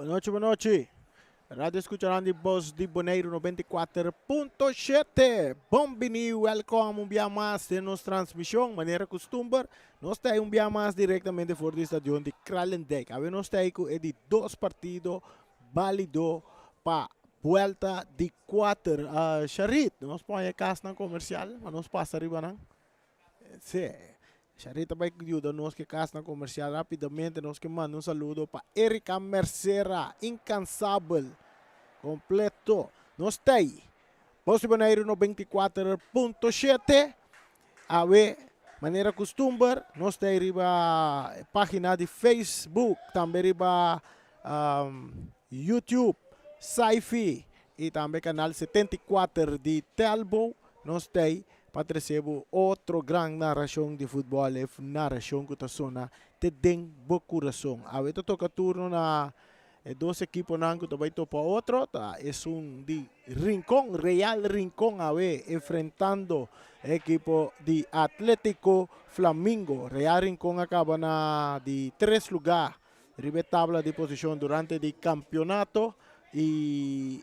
Bon nochi, bon nochi. Radio escucharán di Bos di Boneiru 94.7. Bon bini, welcome un bia mas den nos transmisión. Manera costumber, nos ta un bia mas directamente for di stadion di Kralendijk. Awe nos ta ku e di dos partido válido pa vuelta di kuater. Sharit, nos pone kasnan komersial, ma nos pasa riba nan. Sí. Sharit ta bai yuda nos ku kasnan komersial rápidamente. Nos ke manda un saludo pa Erika Mercera, inkansabel, kompleto. Nos ta ei. Bos di Boneiru 94.7. Awe, manera kustumber, nos ta ei riba página di Facebook, tambe riba YouTube, Saifi i tambe kanal 74 di Telbo. Nos ta ei pa trese bo otro gran narashon di futbòl, e narashon ku ta sona te den bo kurason. Awe ta toka turno na e dos ekiponan ku ta bai topa otro, ta esun di Rincon, Real Rincon awe enfrentando e ekipo di Atletico Flamingo. Real Rincon a kaba na di tres lugá riba e tabla di posishon durante di kampionato i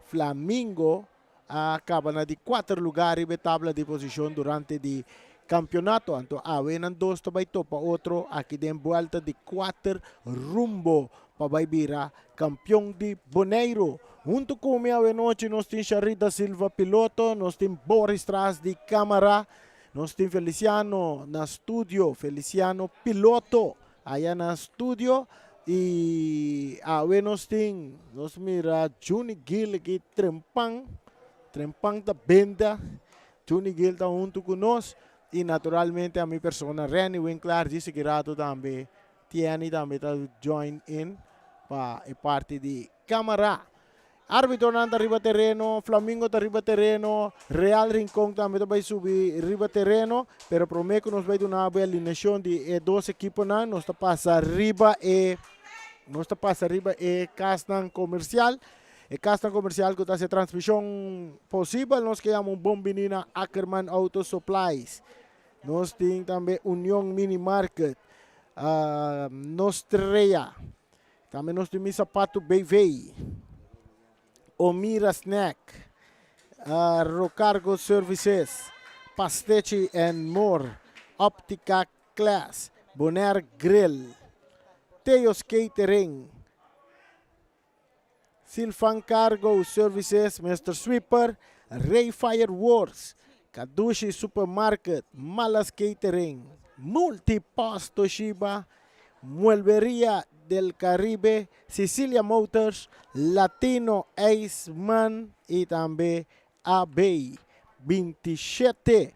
Flamingo a kaba na di kuater lugá riba e tabla di posishon durante di kampionato. Anto awe nan dos ta bai topa otro aki den buelta di kuater rumbo pa bai bira kampion di Boneiru. Huntu ku mi awe nochi nos tin Sharita Silva piloto, nos tin Boris tras di kamara, nos tin Feliciano na studio, Feliciano piloto aya na studio i awe nos tin, nos mira Juni Gil aki trempan, trempan ta benta, Juni Gil ta huntu ku nos i naturalmente ami persona Renny Winklaar djis aki rato tambe Tieni tambe ta join in pa e parti di kamara. Arbitronan ta riba tereno, Flamingo ta riba tereno, Real Rincon tambe ta bai subi riba tereno, pero prome ku nos bai duna bo e alineashon di e dos ekiponan, nos ta pasa riba e nos ta pasa riba e kasnan komersial. E kasnan komersial ku ta hasi e transmishon posibel, nos ke yama un bon bini na Ackerman Auto Supplies. Nos tin tambe Union Mini Market, Nostrea, tambe nos tin Mi Sapatu BV, Omira Snack, Rocargo Services, Pastechi and More, Optica Class, Bonaire Grill, Theo's Catering, Silvan Cargo Services, Mister Sweeper, Ray Fireworks, Kadushi Supermarket, Malas Catering, Multipost Toshiba, Muelberia del Caribe, Sicilia Motors, Latino Iceman y tambe AB 27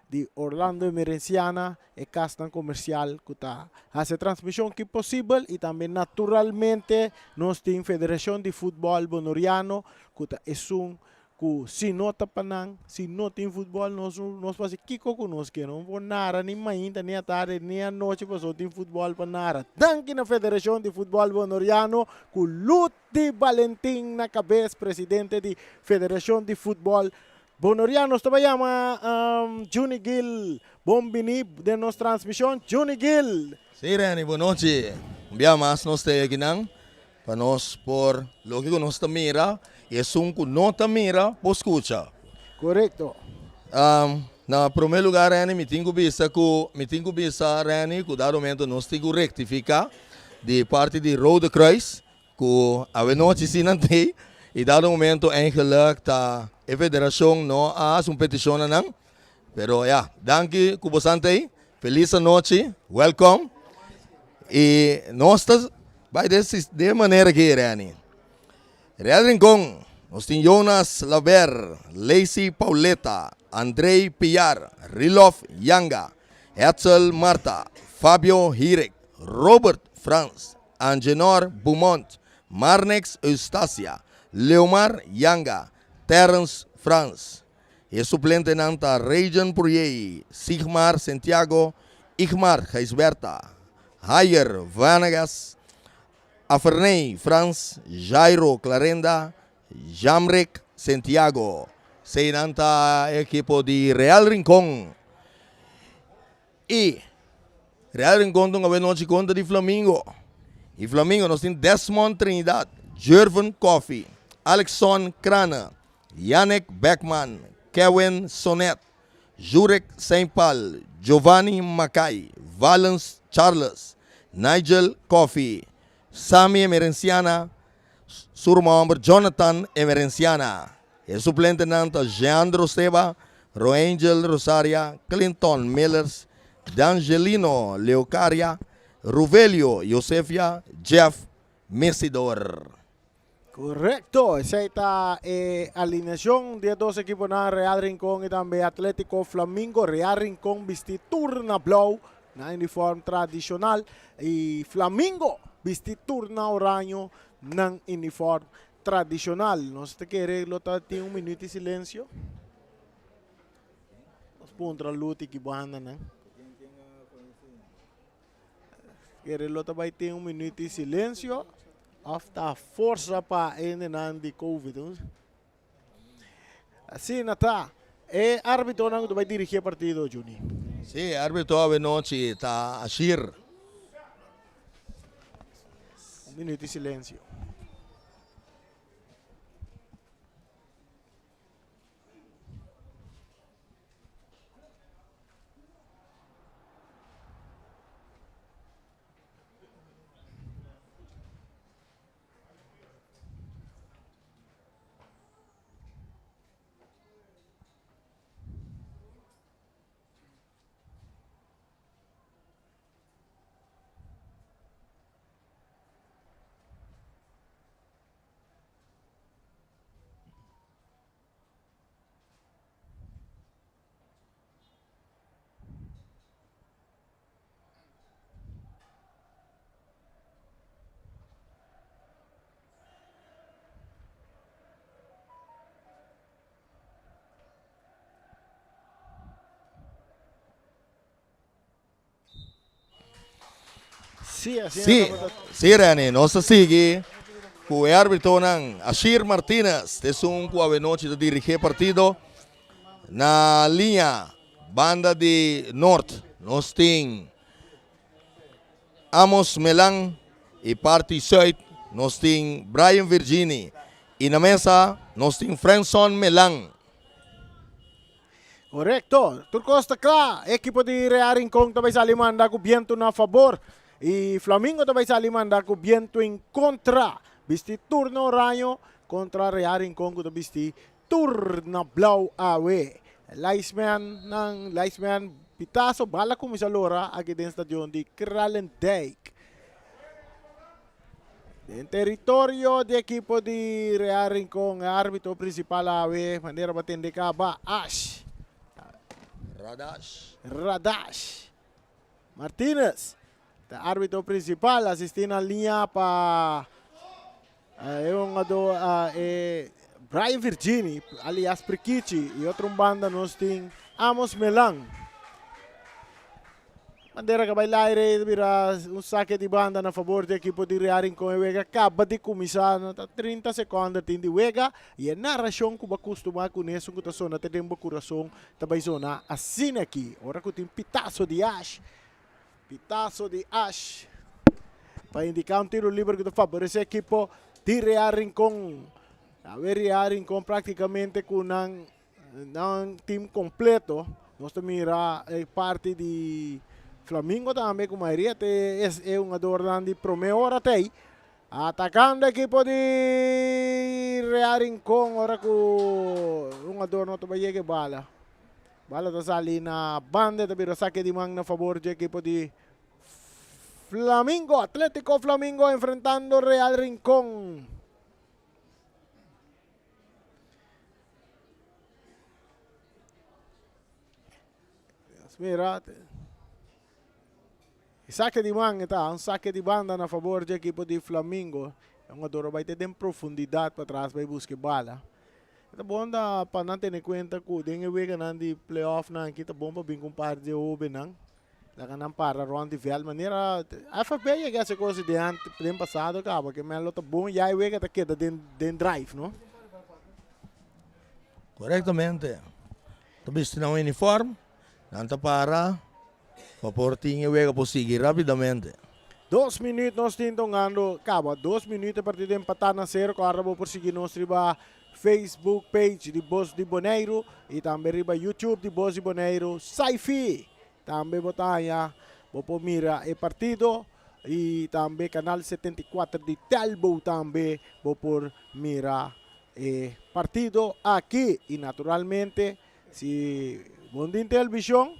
di Orlando Emerenciana, e kasnan komersial ku ta hasi e transmishon ki posibel i tambe naturalmente nos tin Federashon di Futbòl Bonoriano ku ta esun ku si no ta pa nan, si no tin futbòl nos nos por hasi kiko ku nos ke, no por nara ni mainta ni atardi ni anochi pasobra tin futbòl pa nara. Danki na Federashon di Futbòl Bonoriano ku Luti Balentin na kabes presidente di Federashon di Futbòl Bonoriano. Nos ta bai yama Juni Gil. Bon bini den nos transmishon Juni Gil. Sí Renny, bon nochi. Un bia mas nos ta akinan pa nos por loke ku nos ta mira i esun ku no ta mira por skucha. Korekto. Na promé lugá Renny mi tin ku bisa ku mi tin ku bisa Renny ku dado momento nos tin ku rektifiká di parti di Rode Kruis ku awenochi si nan tei i dado momento eigenlijk ta e federashon no a hasi un petishon na nan pero ya danki ku bosan tei felis anochi welkom i nos ta bai den e manera aki Renny Real Rincon nos tin Jonas Laver Lacey Pauleta Andrey Piar Rilof Yanga Hetzel Marta Fabio Hirik Robert Frans Angenor Beaumont, Marnix Eustacia, Leomar Yanga, Terrence Frans. E suplentenan ta Rayjan Puriey, Sigmar Sentiago, Igmar Gijsbertha, Hayer Vanegas, Aferney Frans, Jairo Clarenda, Jamrick Sentiago. Eseinan ta e ekipo di Real Rincon. I Real Rincon ta un awenochi kontra di Flamingo. I Flamingo nos tin Desmond Trinidad, Jerven Coffie, Alexon Crane, Yannick Beckman, Kewin Sonet, Jurek Seinpal, Giovanni Mackay, Valens Charles, Nigel Coffie, Sammy Emerenciana, su ruman homber Jonathan Emerenciana. E suplentenan ta Jeandro Seba, Roangel Rosaria, Clinton Millers, Dangelino Leocaria, Ruvelio Josefia, Jeff Mesidor. Correcto, esey ta e alineacion di e dos equiponan Real Rincon y tambe Atletico Flamingo. Real Rincon bisti tur na blauw, nan uniform tradicional, y Flamingo bisti tur na oraño, nan uniform tradicional. Nos ta kere lo ta tin un minuut di silencio. Nos puntra Luti ki banda nan. Kere lo ta bai tin un minuut di silencio of ta forsa pa hendenan di covid. Asina ta. E arbitronan ku ta bai dirigi e partido, Juni. Sí, e arbitro awenochi ta Ashir. Un minuut di silencio. Sí, asina Sí, tabata. sí Renny, nos ta sigui ku e arbitronan Ashir Martinez, ta esun ku awenochi ta dirigí e partido. Na liña banda di nort nos tin Amos Melan y parti zuid nos tin Brian Virgini y na mesa nos tin Franson Melan. Korekto, tur kos ta kla. Ekipo di Real Rincon ta bai sali manda ku bientu na fabor y Flamingo ta bai sali manda ku bientu en kontra. Bisti tur na oraño kontra Real Rincon ku ta bisti Tur na blauw awe. Linesman nan linesman pitazo bala cuminsa lora aki den stadion di Kralendijk. Den territorio di ekipo di Real Rincon e arbitro principal awe manera bo tende caba Ash. Radash. Radash. Martinez ta arbitro principal asisti na linea pa E hungadó e Brian Virgini alias Prikichi y otro un banda nos tin Amos Melan. Bandera ka bai laire y bira un saque di banda na favor di ekipo di Real Rincon. E wega kaba di kuminsá, no ta 30 sekonde tin di wega y e narashon ku bo a kustumá kuné esun ku ta sona te den bo kurason ta bai sona asina aki ora ku tin pitaso di ash. Pitaso di Ash pa indica un tiro liber cu ta favorece ekipo di Real Rincon. Awe Real Rincon practicamente cu nan nan team completo. Nos ta mira e parti di Flamingo tambe cu mayoria te es e hungadornan di prome ora ta ey. Atacando ekipo di Real Rincon ora cu hungador no ta bay yega e bala. Bala ta sali na banda, ta bira sake di man na fabor dje ekipo di Flamingo. Atletico Flamingo enfrentando Real Rincon. Mira, sake di man ta, un sake di banda na fabor dje ekipo di Flamingo. E hungador a bai te den profundidad patras bai buska e bala. E ta bon ta pa nan tene kuenta ku den e weganan di playoffnan aki ta bon pa bin ku un par di e hobennan. Laga nan para rònt di vèlt manera FFB a yega hasi kos di den den pasado kaba ke men lo ta bon ya e wega ta keda den den drive no. Korektamente. Ta bisti nan uniform, nan ta para pa por tin e wega por sigui rapidamente. Dos minuut nos tin tongando caba. Dos minuut e partido empata na cero. Corda bo por sigui nos riba Facebook page di Bos di Boneiru y tambe riba YouTube di Bos di Boneiru. Saifi! Tambe bo ta haña bo por mira e partido y tambe canal 74 di Telbo tambe bo por mira e partido aki. Y naturalmente si bo no tin televishon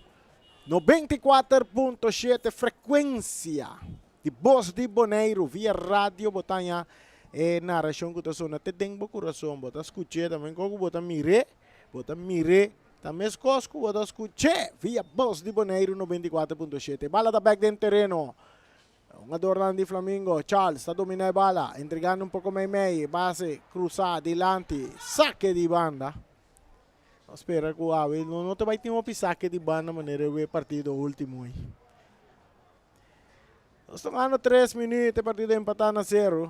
94.7 frekuensia di Bos di Boneiru via radio bo ta haña e narashon ku ta sona te den bo kurason. Bo ta skuch'é ta meskos ku bo ta mir'é, bo ta mir'é ta meskos ku bo ta skuch'é via Bos di Boneiru 94.7. Bala ta bèk den tereno. Hungadornan di Flamingo, Charles ta dominá e bala, entregando un poko meimei, base krusá dilanti, sake di banda. Nos spera ku awe no no ta bai tin hopi sake di banda manera e partido ultimo ei. Nos ta gana tres minuut e partido empatá na sero.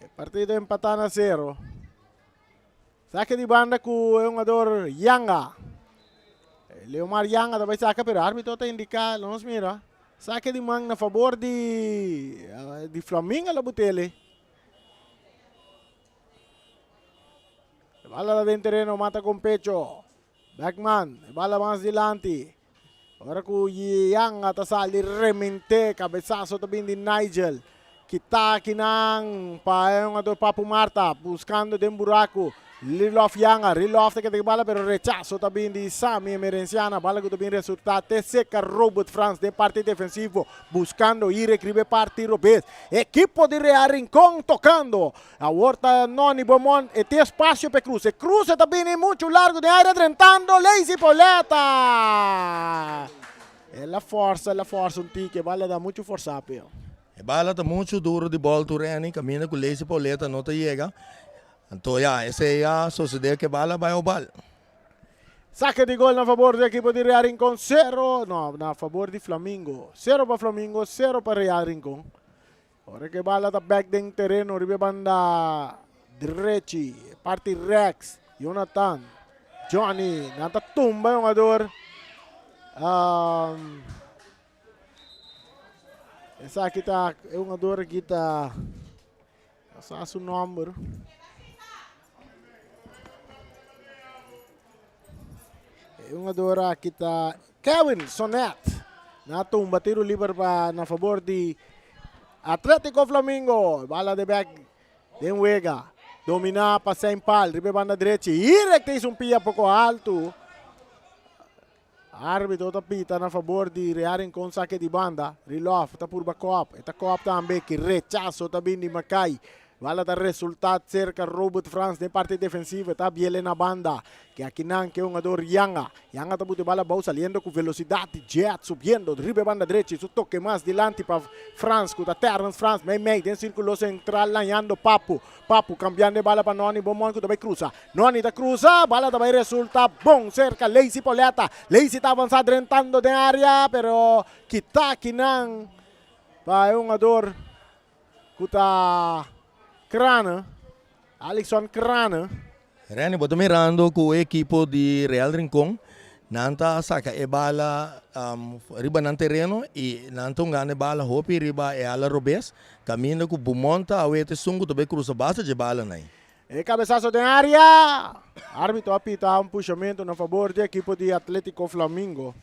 E partido empatá na sero. Sake di banda ku e hungador Yanga. Leomar Yanga ta bai saka pero arbitro ta indiká, nos mira. Sake di man na fabor di di Flamingo la butele. E bala ta den tereno, mata con pecho. Beckman, e bala mas dilanti. Ora cu Yanga ta sali remente, cabezazo ta bin di Nigel. Kita akinan pa e hungador Papu Marta, buscando den buraco. Rilof Yanga, Rilof ta keda ki bala pero rechazo ta bin di Sami Emerenciana. Bala cu ta bin resulta te seca Robert Frans den parti defensivo. Buscando Irek riba e parti robes. Ekipo di Real Rincon tocando. Awor ta Noni Beaumont. E tin espacio pa e cruce. E cruce ta bini mucho largo den aire drentando Lazy Pauletta. El a forsa, el a forsa un tiki. E bala ta mucho forsa p'e. E bala ta mucho duro di bolto Renny. Caminda cu Lazy Pauletta no ta yega. Anto ya, esey a sosode cu e bala bay obal. Sake di gol na fabor di ekipo di Real Rincon, sero, no, na fabor di Flamingo. Sero pa Flamingo, sero pa Real Rincon. Ora ku e bala ta bek den tereno riba e banda drechi, parti rechts, Jonathan, Johnny, nan ta tumba e hungador. Um, esaki ta e hungador aki ta sa su nomber. E hungador aki ta Kevin Sonet. Na tumba tiro liber pa na favor di Atletico Flamingo. Bala de bek den wega. Domina pa Seinpal riba e banda drechi. Irek ta hizo un pia poko alto. Arbitro ta pita na fabor di Real Rincon sake di banda. Rilov ta purba kop. E ta kop tambe ki rechaso ta bin di Mackay. Bala ta resulta cerca Robert Frans den parti defensivo. Ta biele na banda. Ke akinan ke hungador Yanga. Yanga ta buta e bala abou saliendo ku velocidad di jet subiendo riba e banda drechi. Su toke mas dilanti pa Frans ku ta Terrence Frans mei mei den circulo central lañando Papu. Papu cambiando e bala pa Noni Beaumont ku ta bay cruza. Noni ta cruza, bala ta bay resulta bon cerca Lacey Pauletta. Lacey ta avanza drentando den area, pero kita kinan pa e hungador cu ta Crane, Alixon Crane. Rene, bo ta mirando cu e ekipo di Real Rincon, nan ta saca e bala riba nan tereno y nan ta hungando e bala hopi riba e ala robes, caminda cu Beaumont ta awete esun cu ta bay cruza basta dje bala nan. E cabesazo den area! Arbitro a pita un pushamento na fabor di ekipo di Atletico Flamingo.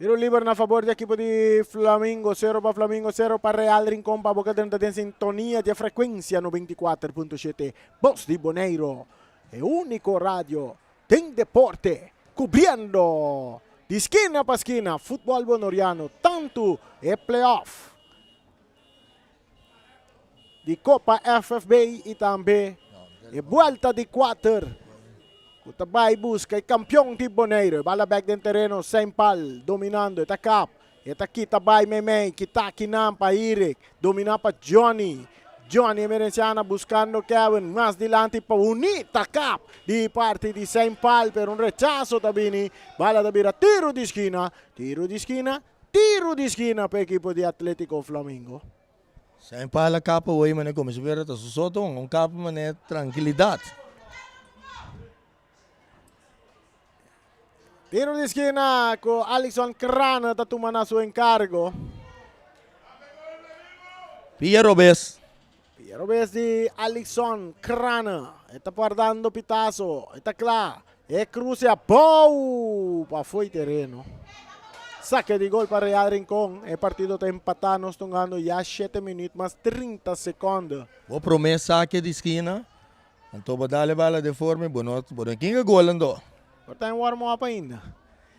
Tiro liber na fabor di ekipo di Flamingo. Sero pa Flamingo, sero pa Real Rincon pa Boca drenta den sintonia di e frecuencia 94.7 Bos di Boneiro. E unico radio den deporte cubriendo di skina pa skina futbol bonoriano tanto e playoff di Copa FFB y tambe e buelta di cuater cu ta bay busca e campeon di Bonaire. E bala bek den tereno, Seinpal dominando, e ta kap, e ta kita bay meimei, kita akinan pa Eric, domina pa Johnny. Johnny Emerenciana buscando Kevin, mas dilanti pa Unita kap di parti di Seinpal, pero un rechazo ta bini, bala ta bira tiro di skina, tiro di skina. Tiro di skina pa ekipo di Atletico Flamingo. Zijn pala kapa hoy mane como si fuera ta su soto un kapa mane trankilidat. Tiro di skina ku Alison Crana ta tuma na su enkargo. Pia robes. Pia robes di Alison Crana. E ta guardando pitazo. E ta kla. E cruce abou pa fo'i tereno. Saque di gol pa Real Rincon. E partido ta empatá. Nos tungando ya shete minuut mas 30 seconde. Bo prome saque di skina. Anto bo dal e bala de forma y bo no bo no kinga gol anto. Por ta en warm up ainda.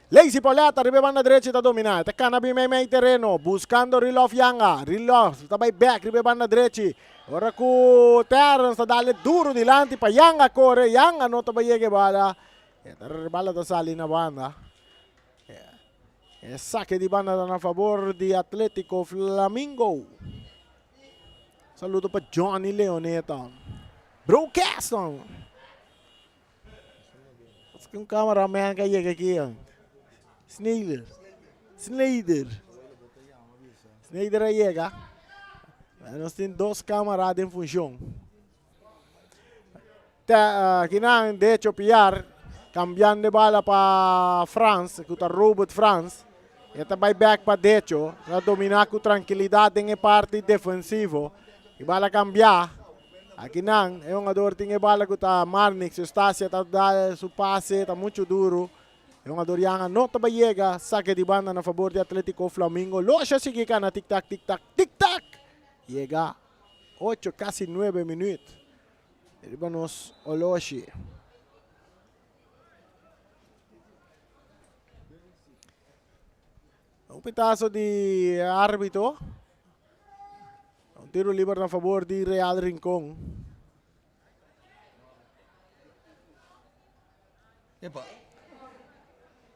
Lazy Pauletta riba e banda drechi ta domina. E ta cana bin mei mei tereno buscando Rilof Yanga. Rilof ta bay bek riba e banda drechi. Ora cu Terrence ta dale duro dilanti pa Yanga core. Yanga no ta bay yega e bala. E ta bala ta sali na banda. E saque di banda ta na favor di Atletico Flamingo. Saludo pa Johnny Leoneta. Broadcast. Un cameraman que llega aquí. Snyder. Snyder. Snyder llega. Nos tin dos cámaras en función. Kinan, de hecho, Piar cambiando bala pa Frans, ku ta Robert Frans. E ta bai back pa Decho. Ta domina ku trankilidat den e parti defensivo. E bala kambia. Akinan e hungador tin e bala ku ta Marnix Eustacia ta da su pase ta mucho duro. E hungador Yanga no ta bai yega. Sake di banda na fabor di Atletico Flamingo. Losha sigui kana tik tak tik tak tik tak. Yega ocho kasi nuebe minuut. Riba nos oloshi. Un pitazo di arbitro. Un tiro liber na favor di Real Rincon. Epa.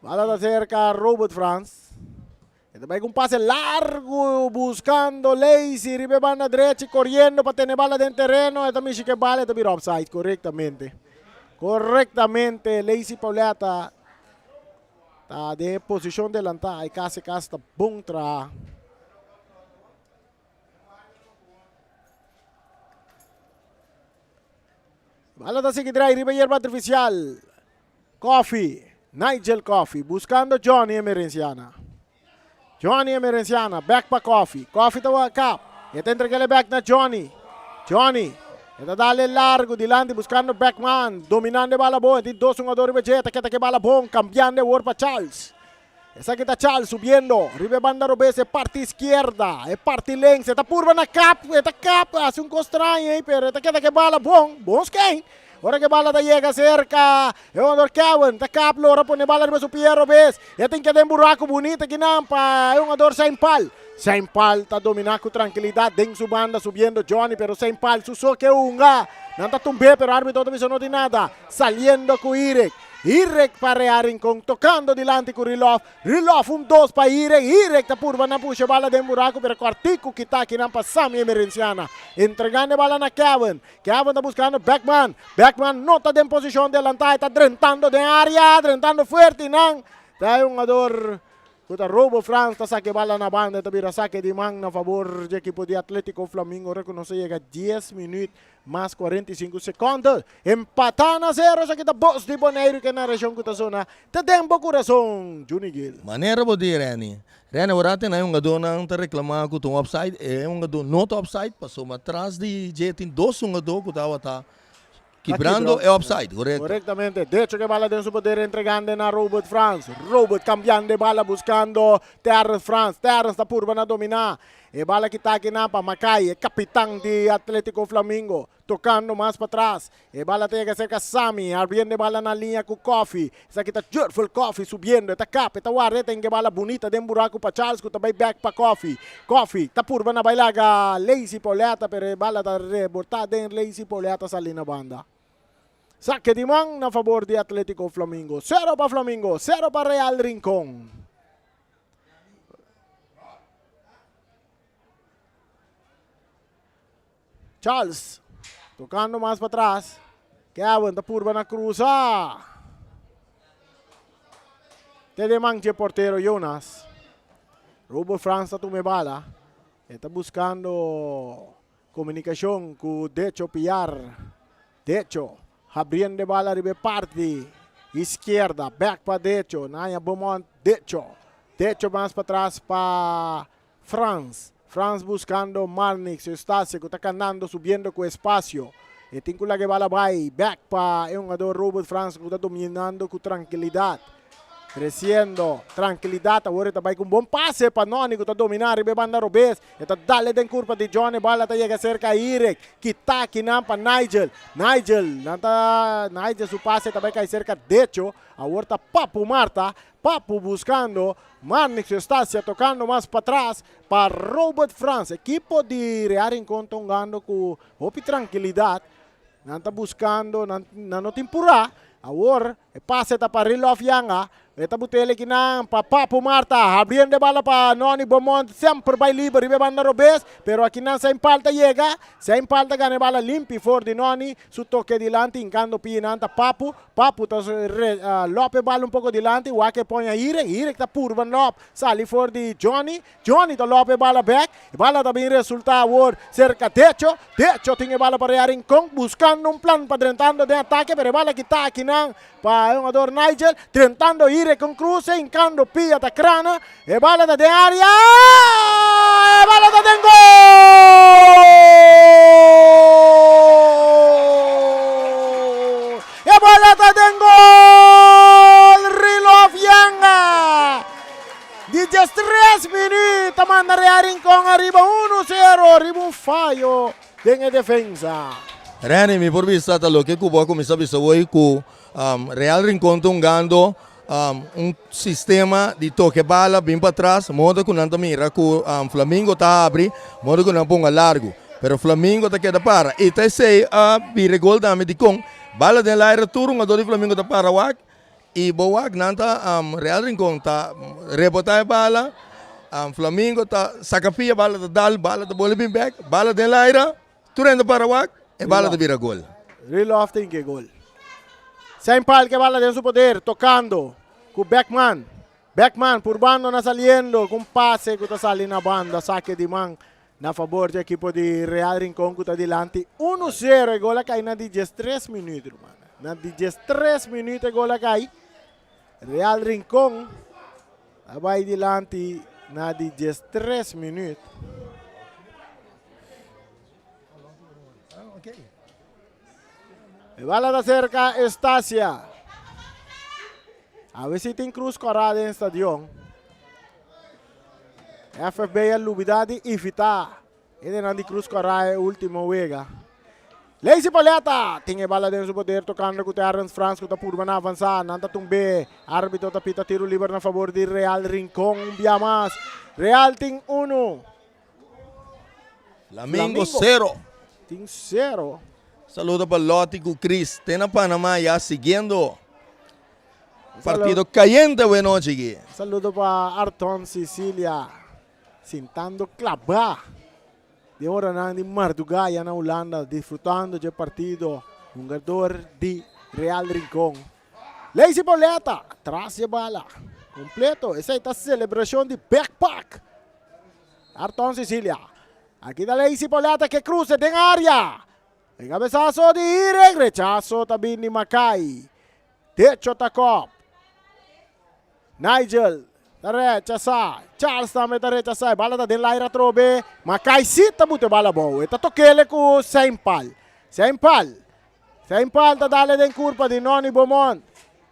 Bala ta cerca Robert Frans. E ta bai ku un pase largu buscando Lazy riba e banda drechi corriendo pa tene bala den terreno. E ta mishi ke bala e ta bira offside correctamente. Correctamente Lazy Pauletta ta den posicion delanta y casi casi ta bon traha. Bala ta sigui drai riba yerba artificial. Coffee, Nigel Coffee, buscando Johnny Emerenciana. Johnny Emerenciana, back pa Coffee. Coffee ta kap. E ta entregele back na Johnny. Johnny, e ta dale largo dilanti buscando Beckman. Dominando e bala bon. E tin dos hungador riba dje. Ta keda ke bala bon. Cambiando e wor pa Charles. Esaki ta Charles subiendo riba e banda robes e parti izquierda, e parti links, e ta purba na kap, e ta kap, hasi un kos straño ei, pero e ta keda ku e bala bon, bon skein. Ora ku e bala ta yega serka e hungador Kevin, ta kap lora pone e bala riba su pia robes, e tin keda den buraku bunita kinan pa e hungador Saint Paul. Saint Paul ta domina ku trankilidat den su banda subiendo Johnny, pero Saint Paul su so ke hunga, nan ta tumb'é pero arbitro ta bisa no tin nada, saliendo ku Irek. Irek pa Rea Rincon tocando dilanti cu Rilov. Rilov un dos pa Irek. Irek ta purba na pusha e bala den buraco pero cortico kita akinan pa Sammy Emerenciana. Entregando e bala na Kevin. Kevin ta buscando Beckman. Beckman no ta den posicion delanta e ta drentando den area. Drentando fuerte y nan ta e hungador Ku ta robo Frans ta saka e bala na banda e ta bira sake di man na fabor dje ekipo di Atletico Flamingo ora ku nos a yega dies minuut mas 45 sekonde. Empatá na sero esaki ta bos di Boneiru ke narashon ku ta sona te den bo kurason Juni Gil. Manera bo di Renny. Renny ora tin e hungadónan ta reklamá ku ta un offside e hungadó no ta offside pasobra tras di dje tin dos hungadó ku tabata Kibrando e offside, korekto. Korektamente. Decho ke bala den su poder entregando na Robert Frans. Robert kambiando e bala buskando Terrence Frans. Terrence ta purba na dominá. E bala kita akinan pa Makai, e kapitan di Atletico Flamingo. Tokando mas patras. E bala ta yega serka Sammy. Abriendo e bala na liña ku Koffie. Esaki ta Jurfel Koffie subiendo. E ta kap, e ta warda, e ta hinka e bala bunita den buraku pa Charles ku ta bai bek pa Koffie. Koffie ta purba na bai laga Lazy Pauletta pero e bala ta rebotá den Lazy Pauletta sali na banda. Sake di man na fabor di Atletico Flamingo. Sero pa Flamingo, sero pa Real Rincon. Charles tocando mas patras. Kevin ta purba na cruza. Te de man dje portero Jonas. Robo Frans ta tuma e bala. E ta buscando comunicacion cu Decho Piar. Decho habriendo e bala riba e parti. Izquierda, back pa Decho, Naya Beaumont, Decho. Decho mas patras pa Frans. Frans buscando Marnix Eustacia cu ta canando subiendo cu espacio. E tin cu laga e bala bay back pa e hungador Robert Frans cu ta dominando cu trankilidad. Creciendo trankilidad awor e ta bay cu un bon pase pa Noni cu ta domina riba e banda robes. E ta dale den curpa di John e bala ta yega cerca Irek. Kita akinan pa Nigel. Nigel nan ta Nigel su pase ta bay cay cerca Decho. Awor ta Papu Marta. Papu buscando Marnix Eustacia tocando mas patras pa Robert Frans. Ekipo di Real Rincon ta hungando cu hopi trankilidad. Nan ta buscando, nan nan no tin pura. Awor e pase ta pa Rilof Yanga. E ta butele kinan pa Papu Marta. Habriendo e bala pa Noni Beaumont. Semper bai liber riba e banda robes. Pero akinan Saint Paul ta yega. Saint Paul ta gana e bala limpi for di Noni. Su toke dilanti hincando pie nan ta Papu. Papu ta lop e bal un poco dilanti, wak e pon a Irek, Irek ta purba lop sali for di Johnny, Johnny ta lop e bala bek, e bala ta bin resulta awor cerca Decho, Decho tin e bala pa Rea Rincon buscando un plan pa drentando den atake pero e bala kita akinan pa e hungador Nigel, drentando Irek un cruce hincando pia ta crana, e bala ta den area, e bala ta den gol! E bala ta den gol! Rilof Yanga di 13 minuut ta manda Real Rincon ariba 1-0 riba un fayo den e defensa. Renny, mi por bisa ta loke ku bo a kuminsá bisa hoy ku Real Rincon ta hungando un sistema di toke bala bin patras modo ku nan ta mira ku Flamingo ta habri modo ku nan ponga largu pero Flamingo ta keda para i ta esei a bira e gol tambe dikon bala den laira tur hungador di Flamingo ta para wak i bo wak nan ta Real Rincon ta rebota e bala Flamingo ta saka pia bala ta dal bala ta bole bin bek bala den laira Tur hende para wak, e bala ta bira gol. Rilof tin ke gol. Saint Paul ke bala den su poder, tocando cu Beckman. Beckman purbando na saliendo cu un pase cu ta sali na banda, sake di man na fabor di ekipo di Real Rincon cu ta dilanti 1-0. E gol a cay na di 13 minuut, ruman. Na di 13 minuut e gol a cay. Real Rincon a bay dilanti na di 13 minuut. E bala ta cerca Estacia. A ver si tin Cruz Corá den stadion. FFB a lubida di invita e di Cruz Corá e ultimo wega. Lacey Pauletta tin e bala den su poder tocando cu Terrence Frans cu ta purba na avansa. Nan ta tumbe. Arbitro ta pita tiro liber na favor di Real Rincon. Un bia mas. Real tin 1. Flamingo 0. Tin 0. Saludo pa Lottie cu Chris. Te na Panama ya siguiendo partido cayente awe nochi aki. Saludo pa Arton Sicilia. Sintando claba. Den oranan di marduga ya na Hulanda disfrutando dje partido. Hungador di Real Rincon. Lacey Pauletta tras dje bala. Completo. Esey ta celebracion di backpack. Arton Sicilia. Aki ta Lacey Pauletta ke cruce den area. E cabezazo di Irek. Rechazo ta bin di Makai. Decho ta kop. Nigel ta rechasá. Charles tambe ta rechasá. E bala ta den laira atrobe. Makai sí ta buta e bala abou. E ta tokele ku Seinpal. Seinpal. Seinpal ta dale den kurpa di Noni Beaumont.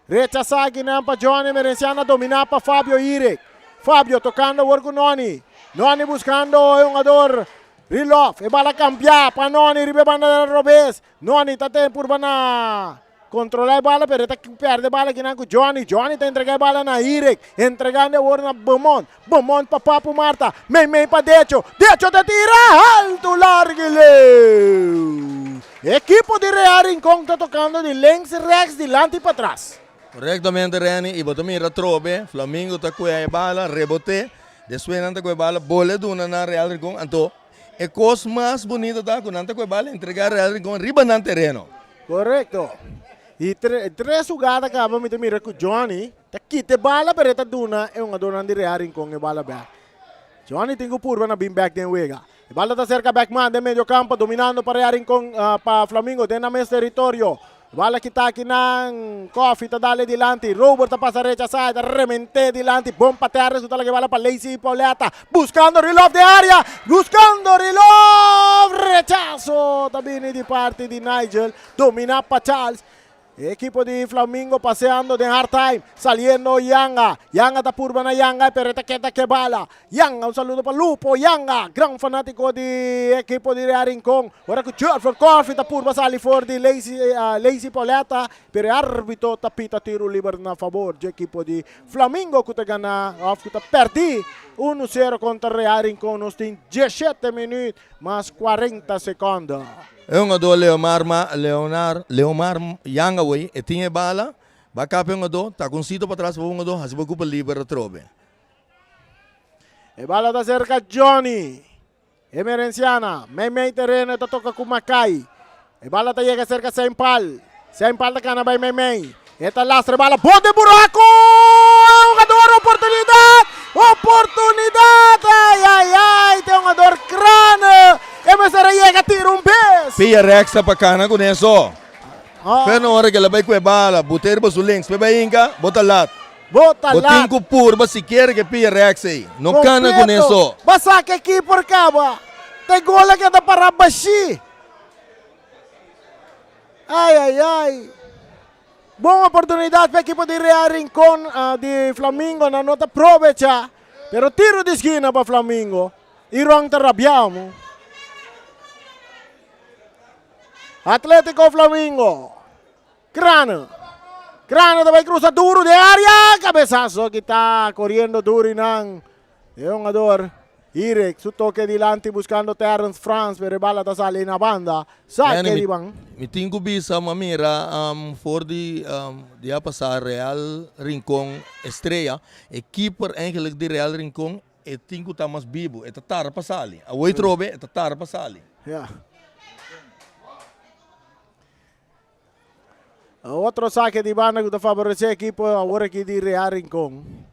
Rechasá akinan pa Johnny Emerenciano a dominá pa Fabio Irek. Fabio tokando awor ku Noni. Noni buskando e hungador Rilof. E bala kambiá pa Noni riba e banda robes. Noni ta ten purba na Controla e bala pero e ta perde bala kinan cu Johnny. Johnny ta entrega e bala na Irek. Entregando awor na Beaumont. Beaumont pa Papu Marta. Mei mei pa Decho. Decho ta tira alto largo y leu. Ekipo di Real Rincon ta tocando di links, rechts, dilanti y patras. Correctamente Renny y bo ta mira atrobe Flamingo ta cue e bala rebote despues nan ta cue e bala bole duna na Real Rincon anto e cos mas bunito ta cu nan ta cue e bala entrega Real Rincon riba nan tereno. Korekto. I tres hugada kaba mi ta mira ku Johnny ta kita e bala pero e ta duna e hungadornan di Real Rincon e bala bek. Johnny tin ku purba na bin bek den wega. E bala ta serka Beckman den medio kampo dominando pa Real Rincon pa Flamingo den nan mes teritorio. Bala kita akinan. Coffee ta dale dilanti. Robert ta pasa rechasa. E ta remente dilanti. Bon pa Terrence ku ta laga e bala pa Lacey Pauletta. Buscando Rilov den area. Buscando Rilov. Rechaso ta bini di parti di Nigel. Domina pa Charles. E ekipo di Flamingo paseando den hard time. Saliendo Yanga. Yanga ta purba na Yanga pero e ta keda ke bala. Yanga un saludo pa Lupo Yanga. Gran fanatico di ekipo di Real Rincon. Ora cu Jurgen Coffee ta purba sali for di Lazy, Lazy Pauletta. Pero e arbitro ta pita tiro liber na favor dje ekipo di Flamingo cu ta gana of cu ta perdi uno sero contra Real Rincon. Nos tin diesshete minuut mas cuarenta secondo. E hungadó Leomar Ma Leonar Leomar Yangaway e tin e bala, ba kap e hungadó, ta ku un sito patras pa bo hungadó hasi bo kupa liber atrobe. E bala ta serka Johnny. Emerenciana, meimei tereno e ta toka ku Makai. E bala ta yega serka Seinpal. Seinpal ta kana bai meimei. E ta lastra e bala bon den buraku! E hungador oportunidat! Oportunidat! Ai ai ai! Te hungador Crane! E mester a yega tira un bes! Pia Rex ta pa kana ku neso. Pero ora ke el a bai ku e bala, bot'e riba su links p'e bai hinka, bo ta lat. Bo ta Bo tin lat. ku purba sikiera ke pia Rex ei. No kana ku Kompleto! neso. Ba saka e keeper kaba. Ta e gol a keda para bashí. Ai ai ai. Bon oportunidad pa ekipo di Real Rincon di Flamingo nan no ta probecha pero tiro di skina pa Flamingo y Ron ta rabia mu. Atletico Flamingo. Crano. Crano ta bay cruza duro den area. Cabezazo kita coriendo duro y nan. E hungador Irek su toke dilanti buscando Terrence Frans pero e bala ta sali na banda. Saque di ban. Mi tin cu bisa ma mira for di dia pasa Real Rincon Estrella e keeper eigenlijk di Real Rincon e tin cu ta mas bibo e ta tarda pa sali. Awor trobe e ta tarda pa sali. Ya. Otro saque di banda cu ta favorece ekipo awor aki di Real Rincon.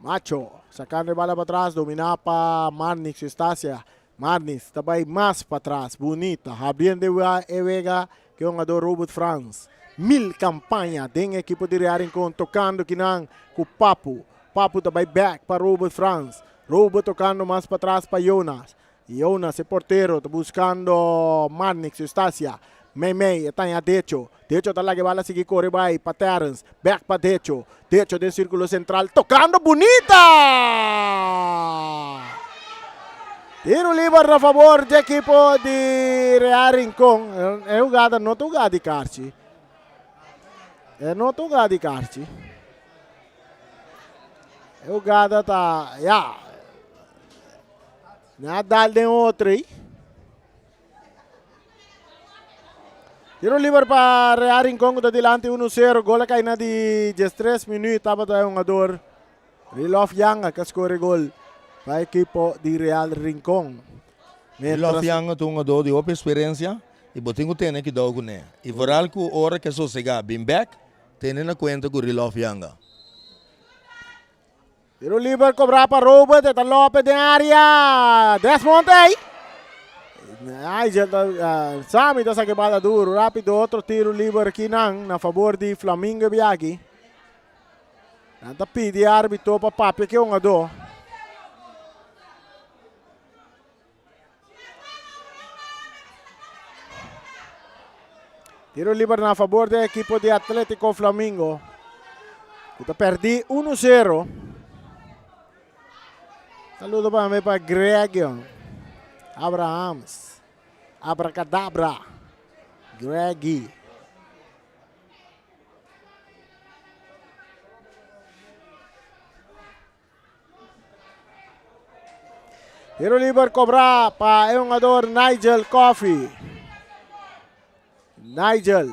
Macho, sacando e bala patras, domina pa Marnix Eustacia. Marnix ta bay mas patras, bunita, habriendo e wega ke hungador Robert Frans. Mil campaña den ekipo di Real Rincon, tocando kinan cu Papu. Papu ta bay back pa Robert Frans. Robert tocando mas patras pa Jonas. Jonas, e portero, ta buscando Marnix Eustacia. Meimei, e taña Decho. Decho ta laga e bala sigui kore bai pa Terrence. Bek pa Decho. Decho den sirkulo sentral, tokando bunita! Tiro liber na fabor dje ekipo di Real Rincon. E hugada no ta hugada di karchi. E no ta hugada di karchi. E hugada ta, ya. Nan a dal den otro ei. Tiro liber pa Real Rincon ku ta dilanti 1-0. Gol a kai na di 13 minuut. Tabata e hungador Rilof Yanga ku a skore gol pa ekipo di Real Rincon. Rilof Yanga ta un hungador di hopi eksperensia i bo tin ku tene kidou kuné. I vooral ku ora ke sosegá bin bèk, tene na kuenta ku Rilof Yanga. Tiro liber cobrá pa Robert, e ta Lopez den área. Desmond ei. Nigel ta, uh, Sammy ta saque bala duro, rápido otro tiro liber kinan na favor di Flamingo Biaki. Nan ta pidi árbitro pa papia ke hungadó. Tiro liber na favor di ekipo di Atletico Flamingo. Ku ta perdí 1-0. Saludo pa mi pa Gregion Abrahams. Abracadabra. Greggy. Tiro liber cobrá pa e hungador Nigel Coffey. Nigel.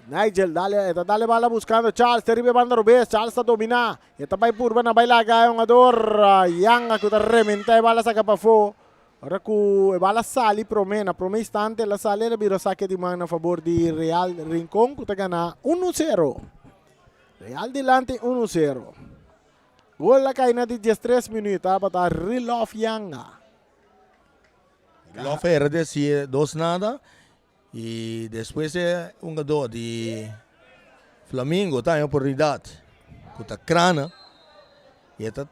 Nigel, dale, e ta dale bala buscando Charles, te riba e banda robes, Charles ta domina, e ta bai purba na bai laga e hungador Yanga ku ta rementa e bala saka pafó. Ora ku e bala sali prome, na prome instante el a sali el a bira sake di man na fabor di Real Rincon ku ta gana 1-0. Real dilanti 1 sero. Gol a kai na di 13 minuut tabata Rilof Yanga. Rilof a era di hasi dos nada. I despues e hungadó di Flamingo ta haña oportunidat ku ta Crana i e ta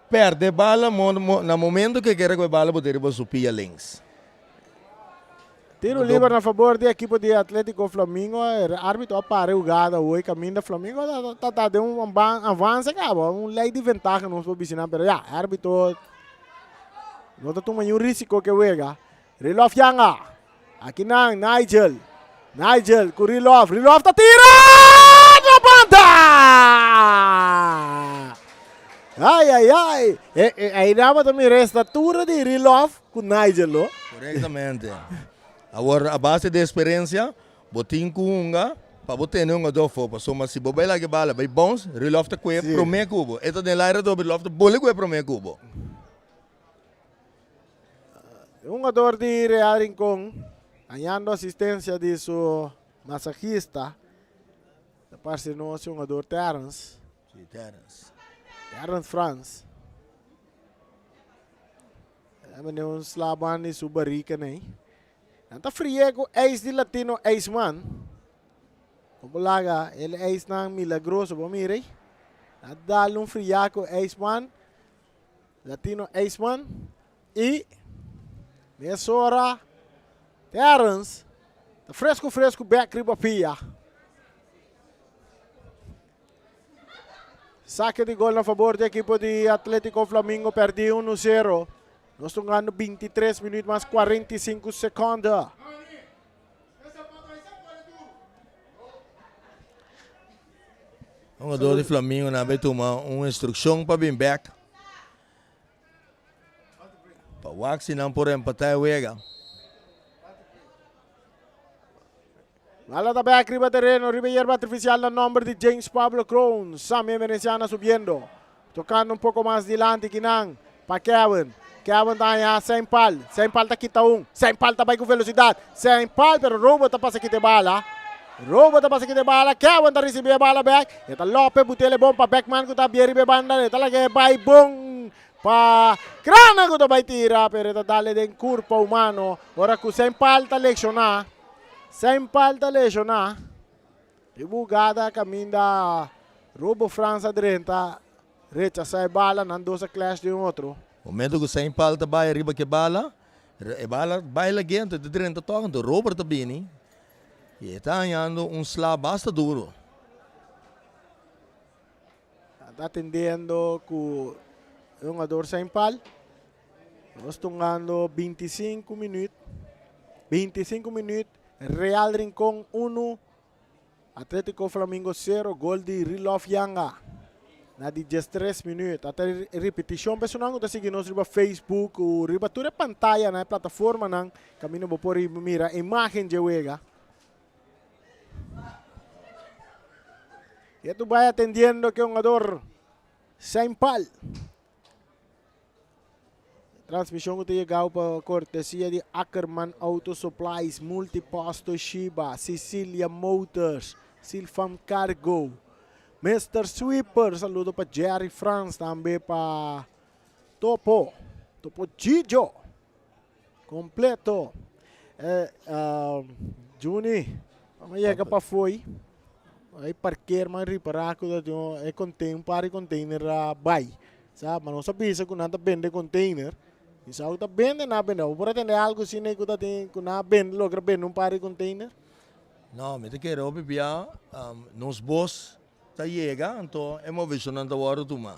pèrdè bala na momento ku e kere ku e bala bot'é riba su pia links. Tiro liber na fabor di ekipo di Atletico Flamingo. E arbitro a para e hugada hoy kaminda Flamingo ta ta den un avanse kaba, un lei di ventaha nos por bisa nan, pero ya, e arbitro no ta tuma niun risiko ke wega. Rilof yanga. Aki nan Nigel. Nigel ku Rilof. Rilof ta tira! Na banda! Ai ai ai. E, e, aí dama ta mira estatura di Rilof ku Nigel, no? Correctamente. Awor, a base di experiencia, bo tin ku hunga pa bo tene hungador afó. Pasobra si bo bai laga e bala bai bounce, Rilof ta kue promé ku bo. E ta den laira dobe, Rilof ta bole kue promé ku bo. E hungador di Real Rincon hañando asistencia di su masajista. Ta parse nos e hungador Terence. Sí, Terence. Terence Frans. E mene un slaban di su barrica nei. Nan ta frie cu ijs di Latino Ijsman. Bo laga el ijsnan milagroso, bo mira ei. A dal un fria cu ijsman. Latino Ijsman y mesora Terrence ta fresco fresco bek riba pia. Saque di gol na favor di equipo di Atletico Flamingo perdi 1-0. Nos ta jugando 23 minuut mas 45 seconde. Hungador di Flamingo nan bay tuma un instruccion pa bin bek. Pa wak si nan por empata e wega. Bala ta bek riba tereno, riba yerba artificial na nomber di James Pablo Kroon. Sammy Emerenciana subiendo. Tocando un poco mas dilanti kinan pa Kevin. Kevin ta haña Saint Paul. Saint Paul ta kita un. Saint Paul ta bai ku velocidad. Saint Paul pero Robert ta pasa kita e bala. Robert ta pasa kita e bala. Kevin ta ricibi e bala bek. E ta lope butele bon pa Beckman ku ta bie riba e banda. E ta laga e bai bon pa Crana ku ta bai tira pero e ta dale den curpa humano. Ora ku Saint Paul ta lecciona. Saint Paul ta lecciona. E bugada kaminda Robo Frans a drenta rechasá e bala, nan dos a clash den otro. Momento ku Saint Paul ta bai riba ke bala, e bala bai lag'é anto e ta drenta tòg, anto Robert ta bini i e ta hañando un sla basta duro. Nan ta atendiendo ku e hungador Saint Paul. Nos tungando 25 minuut. 25 minuut. Real Rincon 1, Atletico Flamingo 0. Gol di Rilof Yanga. Na di 13 minuut. Ata repeticion personal ku ta sigui nos riba Facebook o riba tur e pantalla na e plataforma nan. Camino bo por mira imagen dje wega. Y tu vai atendiendo que jugador Saint Paul. Transmisión ku ta yegao pa kortesia di Ackerman Auto Supplies, Multipost Toshiba, Sicilia Motors, Silfam Cargo, Mister Sweeper, saludo pa Jerry Frans, tambe pa Topo, Topo Gijo, completo. Eh, uh, Juni, vamos yega pa foi. Ay parkeer man ripara ku ta tin e contain un par di container a bai. Sa, ma nos a bisa ku nan ta bende container. I sa ku ta bende nan a bende. Bo por a tende algu asina ku ta tin ku nan a bende logra bende un par di container? No, mi ta kere hopi bia nos bos ta yega anto e moveshonnan ta wòrdu tumá.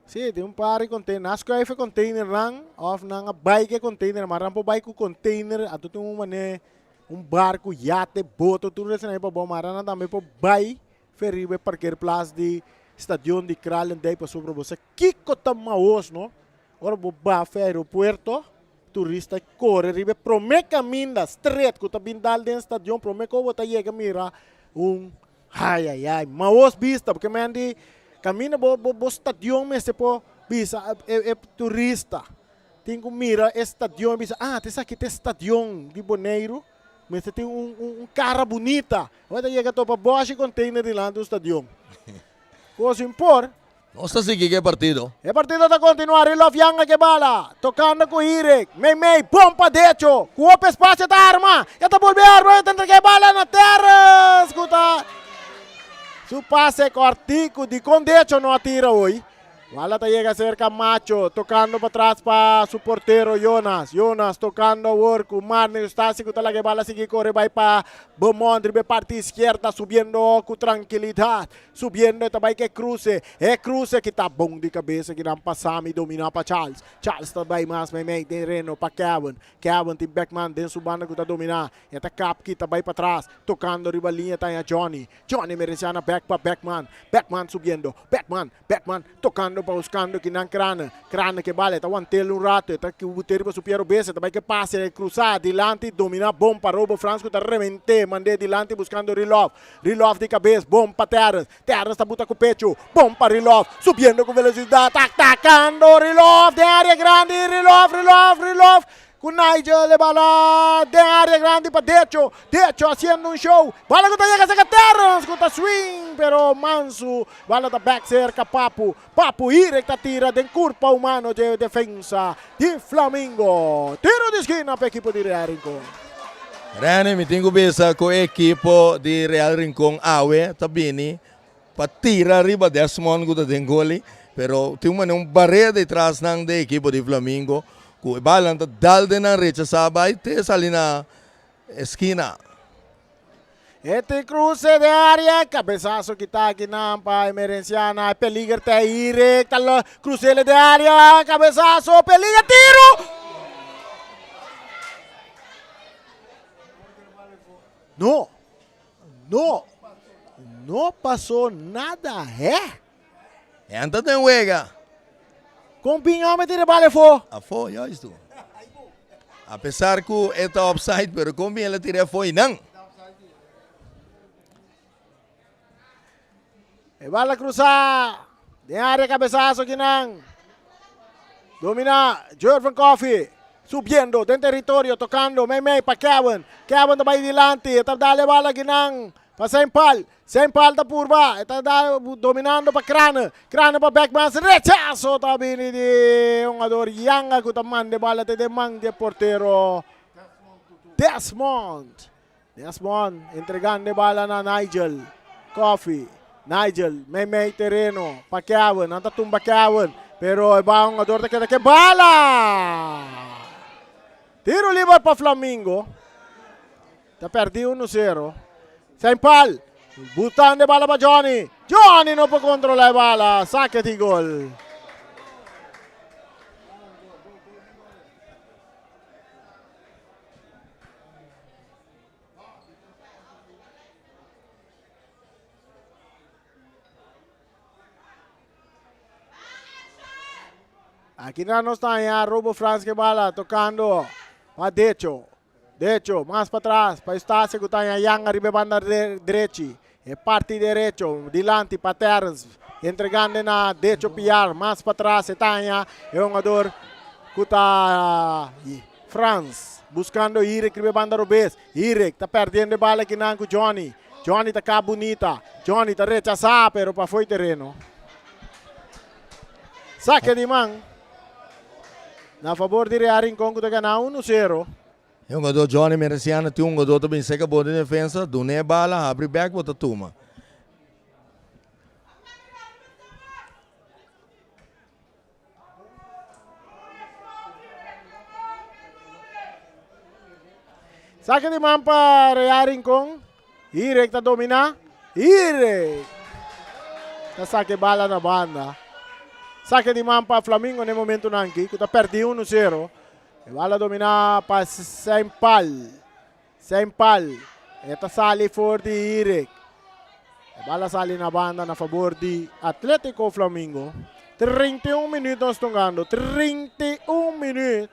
Sí, tin un par di container. Nan a schuif e containernan òf nan a bai ku e container, ma nan por bai ku container anto tin un manera Un barku, yate, boto, tur esnan pa bo mara nan tambe por bai fe riba e parkeerplaats di stadion di Kralendijk pasobra bo sa kiko ta maos no. Ora bo ba fe aeropuerto turista kore riba e prome kaminda stret ku ta bin dal den stadion prome ku bo ta yega mira un ai ai ai maos bista porque men di kaminda bo bo stadion mester por bisa e turista. Tin ku mira e stadion e bisa, ah, ta esaki ta e stadion di Boneiru. Mester tin un, un, un kara bunita. Ora ta yega topa bòshi container dilanti un stadion. Kos impor. Nos ta sigui ku e partido. E partido ta kontinuá, Rilov yanga ku e bala, tokando ku Hirik, meimei, bon pa Decho, ku hopi espasio ta arma, e ta bolbe arma, e ta entrega e bala na Terrence ku ta su pase kòrtiku, dikon Decho no a tira hoy? Bala ta yega serka Macho, tokando patras pa su portero Jonas. Jonas tokando awor ku Marne Eustasi ku ta laga e bala sigui kore bai pa Beaumont riba e parti iskierda subiendo ku trankilidat. Subiendo e ta bai ku e kruse. E kruse ki ta bon di kabesa kinan pa Sami domina pa Charles. Charles ta bai mas meimei tereno pa Kevin. Kevin tin Beckman den su banda ku ta domina. E ta kap kita bai patras tokando riba liña ta haña Johnny. Johnny Merenciana bek pa Beckman. Beckman subiendo. Beckman, Beckman tocando pa buscando kinan Crane. Crane ke bala, e ta wantel un rato, e ta bute riba su piero bes, e ta bai ke pase, e cruza dilanti, domina bon pa Robo Frans cu ta remente, mande dilanti buscando Rilov. Rilov di cabes, bon pa Terrence. Terrence ta buta cu pecho, bon pa Rilov, subiendo cu velocidad, atacando Rilov den area grandi, Rilov, Rilov, Rilov. Cu Nigel e bala den area grandi pa Decho. Decho haciendo un show. Bala cu ta yega cerca Terrence cu ta swing pero Mansu. Bala ta back cerca Papu. Papu Irek ta tira den curpa humano dje defensa di Flamingo. Tiro di esquina pa ekipo di Real Rincon. Rene, mi tin cu bisa cu e ekipo di Real Rincon awe ta bini pa tira riba Desmond cu ta den goli, pero tin un manera un barrera detras nan den ekipo di Flamingo cu e balnan ta dal den nan rechasa bay te sali na eskina. E tin cruce den area, cabezazo kita aki nan pa Emerenciana, e peliger ta Irek, ta lo crucele den area, cabezazo, peliger, tiro! No! No, no pasó nada, hè? Hen ta den wega. Kon bin hòmber tira bal afó? Afó, juist tu. Apesar ku e ta offside, pero kon bin el a tira afó i nan. E bal a krusá den área kabesaso kinan. Dominá Jurven Coffie. Subiendo den teritorio tocando mei mei pa Kevin. Kevin ta bai dilanti e ta dal e bala akinan pa Seinpal. Seinpal ta purba e ta dal dominando pa Crane. Crane pa Beckmans rechaso ta bini di hungador Yanga cu ta manda e bala te den man di e portero Desmond. Desmond entregando e bala na Nigel Coffee. Nigel mei mei tereno pa Kevin. Nan ta tumba Kevin. Pero e ba hungador ta keda ke bala. Tiro liber pa Flamingo. Ta perdi 1-0. Saint Paul butando e bala pa Johnny. Johnny no por controla e bala. Sake di gol. Aki na nos ta haña Robo Frans ke bala tocando pa Decho. Decho mas pa tras pa Eustacia ku ta haña Yanga riba e banda drechi. E parti derecho dilanti pa Terrence entregando na Decho Piar mas pa tras e ta haña e hungador ku ta Frans buscando Irek riba e banda robes. Irek ta perdiendo e bala akinan ku Johnny. Johnny ta kap bunita. Johnny ta rechasa pero pa fo'i tereno. Sake di man na fabor di Real Rincon ku ta gana 1-0. E hungador Johnny Mereciano tin un hungador ta bin seka bo den defensa, duna e bala, habri bek bo ta tuma. Sake di man pa Real Rincon. Irek ta domina. Irek ta sake bala na banda. Sake di man pa Flamingo na e momentonan aki ku ta perdi 1-0. E bala dominá pa Sempal. Sempal. E ta sali for di Irek. E bala sali na banda na fabor di Atletico Flamingo. 31 minuut nos tungando. 31 minuut.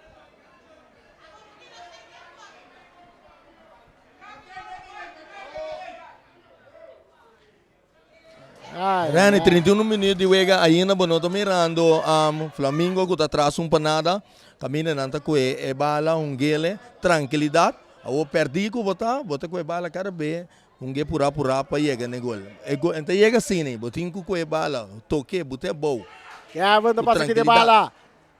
Rene, 31 minuut di wega ainda bo no ta mirando um, Flamingo ku ta tras un panada. Kaminda nan ta kue e bala un gele, trankilidat. Awor pèrdí ku bo ta, bo ta kohe bala kada be, hunga e purá purá pa yega na e gol. E gol ta yega asina, bo tin ku kohe bala, tok'é, but'é abou. Kevin ta Ku pasa kita e trankilidat. bala.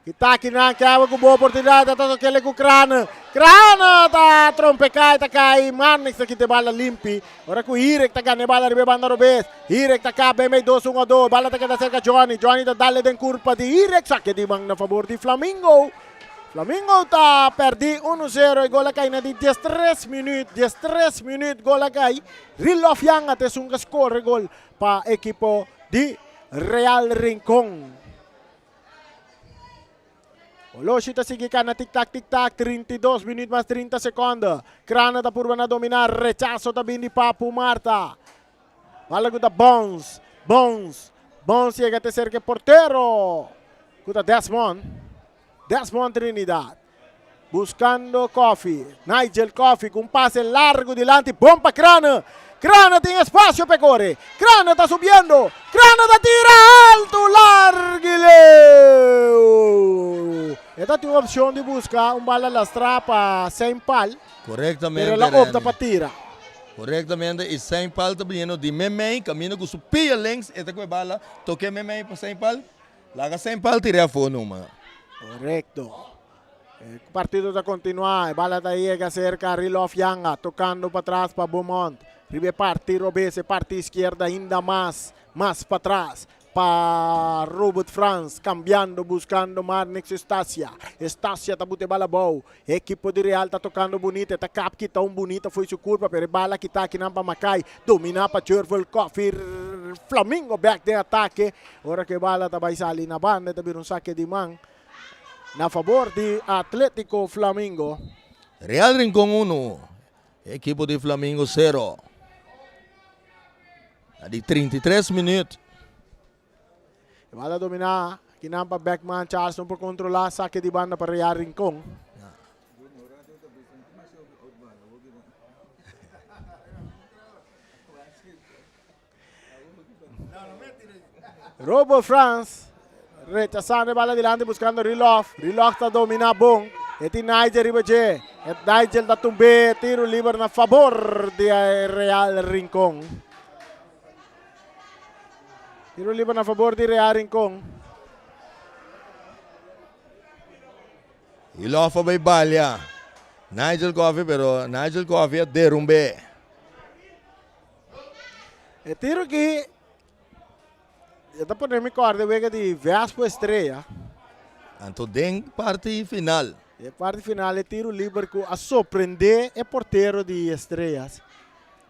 Kita akinan Kevin ku bon oportunidat, ta tok'é ku Krane. Krane ta trompeká i ta kai. Marnix ta kita e bala limpi. Ora ku Hirek ta gana e bala riba e banda robes. Hirek ta kap bemei dos un ado. Bala ta keda serka Johnny. Johnny ta dale den kurpa di Hirek. Sake di man na fabor di Flamingo. Flamingo ta pèrdí unu sero. E gol a kai na di diestres minüt. Diestres minüt gol a kai. Rilof Yanga ta esun ku a skor e gol pa ekipo di Real Rincon. Oloshi ta sigui kana tik tak tik tak. 32 minüt mas 30 sekònde. Krana ta purba na dominá. Rechaso ta bin di Papu Marta. Bala ku ta Bons. Bons. Bons yega te serka e portero ku ta Desmond. Desmond Trinidad. Buscando Koffie. Nigel Koffie cu un pase largo dilanti. Bon pa Crane. Crane tin espacio p'e core. Crane ta subiendo. Crane ta tira alto largo y leu. E ta tin opcion di busca un bala lastra pa Saint Paul. Correctamente, Pero el a opta Renny. pa tira. Correctamente, y Saint Paul ta biniendo di memey, caminda cu su pia links, e ta cu e bala, toke memey pa Saint Paul. Laga Saint Paul tira afó numa. Correcto. E partido ta continua. E bala ta yega cerca Rilof Yanga. Tocando patras pa Beaumont. Riba e parti robes, e parti izquierda ainda mas, mas patras pa Robert Frans. Cambiando, buscando Marnix Estacia. Estacia ta buta e bala abou. E ekipo di Real ta tocando bunita. E ta kap kita un bunita fo'i su curpa, pero e bala kita akinan pa Mackay. Domina pa Jervel Coffie. Flamingo bek den atake. Ora ku e bala ta bai sali na banda e ta bira un sake di man na fabor di Atletico Flamingo. Real Rincon uno, ekipo di Flamingo sero. Na di 33 minuut. E bala domina kinan pa Beckman. Charles no por controla. Sake di banda pa Real Rincon. Robo Frans rechazando e bala dilanti buscando Rilof. Rilof ta domina bon. E tin Nigel riba dje. E Nigel ta tumbe tiro liber na favor di Real Rincon. Tiro liber na favor di Real Rincon. Rilof a bay balia Nigel Coffee pero Nigel Coffee a derumbe. E tiro aki e ta pone mi kòrda e wega di Vespo Estrella. Anto den parti final. E parti final e tiro liber ku a sorprendé e portero di Estrellas.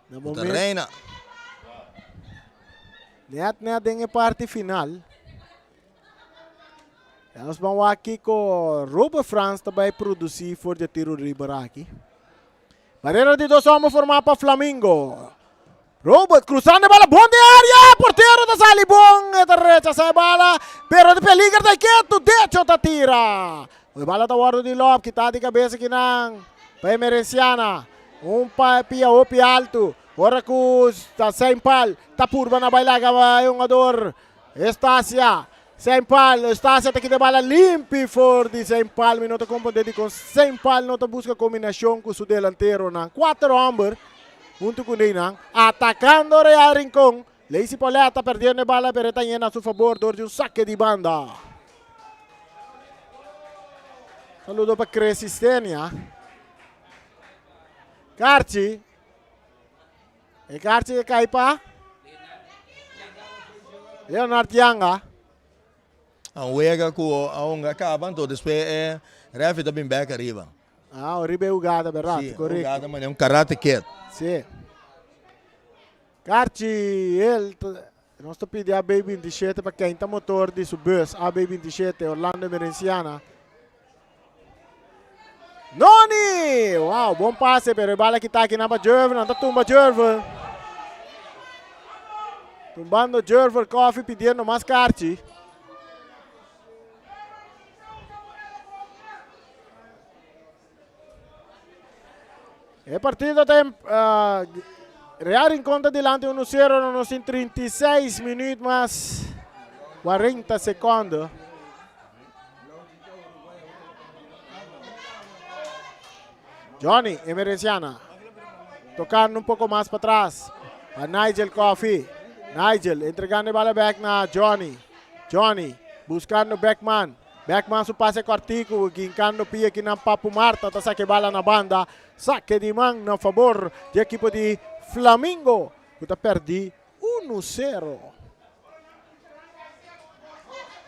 Na Ku ta momento Reina. Net net den e parti final. Ya nos ban wak kiko Robert Frans ta bai produsí for di e tiro liber aki. Barrera di dos homber formá pa Flamingo. Robert cruzando e bala bon den área. Portero ta sali bon. E ta rechasá e bala. Pero di peliger ta ketu. Decho ta tira. E bala ta wòrdu di lòp. Kitá di kabesa kinan pa Emerenciana. Un pa pia hopi altu. Ora ku ta Saint Paul ta purba na bai laga e hungador Estacia. Saint Paul, Estacia ta kita e bala limpi for di Saint Paul. Mi no ta comprende dikon Saint Paul no ta buska kombinashon ku su delanteronan. Kuater homber huntu ku neinan atakando Real Rincon. Lacey Paulette ta perdiendo e bala pero e ta yena a su fabor dor di un sake di banda. Saludo pa Cresistenia. Karchi. E karchi e kai pa Leonard Yanga. A wega ku a hunga kaba, anto despues e refi ta bin bek ariba. Ah, riba e hugada, berdat, Sí, korekto. hugada manera un karate kid. Sí. Karchi, el, nos ta pidi AB 27 pa keinta motor di su bus, AB 27, Orlando Emerenciana. Noni! Wow, bon pase, pero e bala kita aki nan pa Jervin, nan ta tumba Jervin. Tumbando Jervin Coffee pidiendo mas karchi. E partido ta uh, Real Rincon ta dilanti 1-0, no nos tin 36 minuut mas 40 secondo. Johnny Emerenciana tocando un poco mas patras pa Nigel Coffee. Nigel entregando e bala bek na Johnny. Johnny buscando Beckman. Beckman su pase cortico gincando pia kinan Papu Marta ta saca e bala na banda. Saque di man na favor di equipo di Flamingo cu ta perdi 1-0.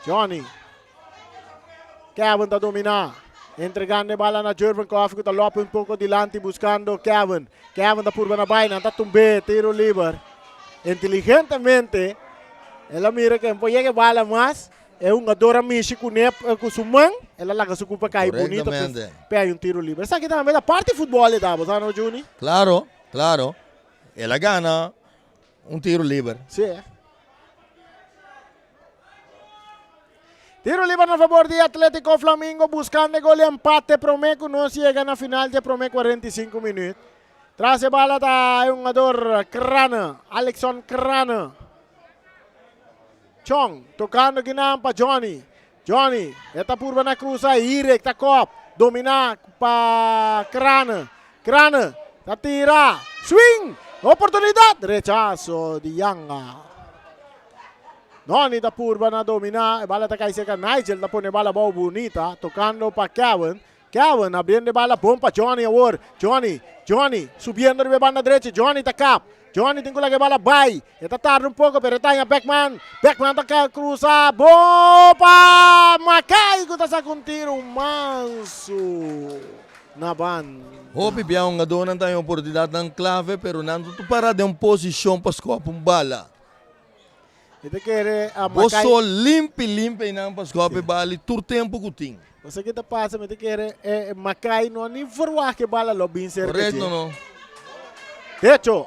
Johnny. Kevin ta domina. Entregando e bala na Jervin Coffee cu ta lope un poco dilanti buscando Kevin. Kevin ta purba na bay, nan ta tumbe, tiro liber. Inteligentemente, el a mira que no por yega e bala mas. E hungador a mishi cune cu su man, el a laga su cupa cay bonito Correctamente. pe hay un tiro liber. Esaki tambe ta parti futbol e ta, bo sa no Juni? Claro, claro. El a gana Un tiro liber. Sí. Tiro liber na favor di Atletico Flamingo buscando e gol di empate prome cu nos yega na final di e prome 45 minuut. Tras e bala ta e hungador Crane, Alexon Crane. Chong tocando kinan pa Johnny. Johnny e ta purba na cruza Irek ta kop domina pa Crane. Crane ta tira swing oportunidad rechazo di Yanga. Noni ta purba na domina e bala ta kai cerca Nigel ta pone bala abou bunita tocando pa Kevin. Kevin abriendo e bala bon pa Johnny awor. Johnny, Johnny subiendo riba e banda drechi. Johnny ta kap. Johnny tin ku laga e bala bai. E ta tarda un poko pero e ta haña Beckman. Beckman ta krusa bon pa Mackay ku ta saka un tiro mansu na banda. Hopi bia hungadónan ta haña oportunidatnan klave pero nan no ta para den un posishon pa skòp un bala. Mi ta kere a Bo Mackay. so limpi limpi einan pa skòp e bala i tur tempu ku tin. Bo sa ke ta pasa? Mi ta kere e Mackay no a ni verwagt ke bala lo bin serka dje. Korekto no. Decho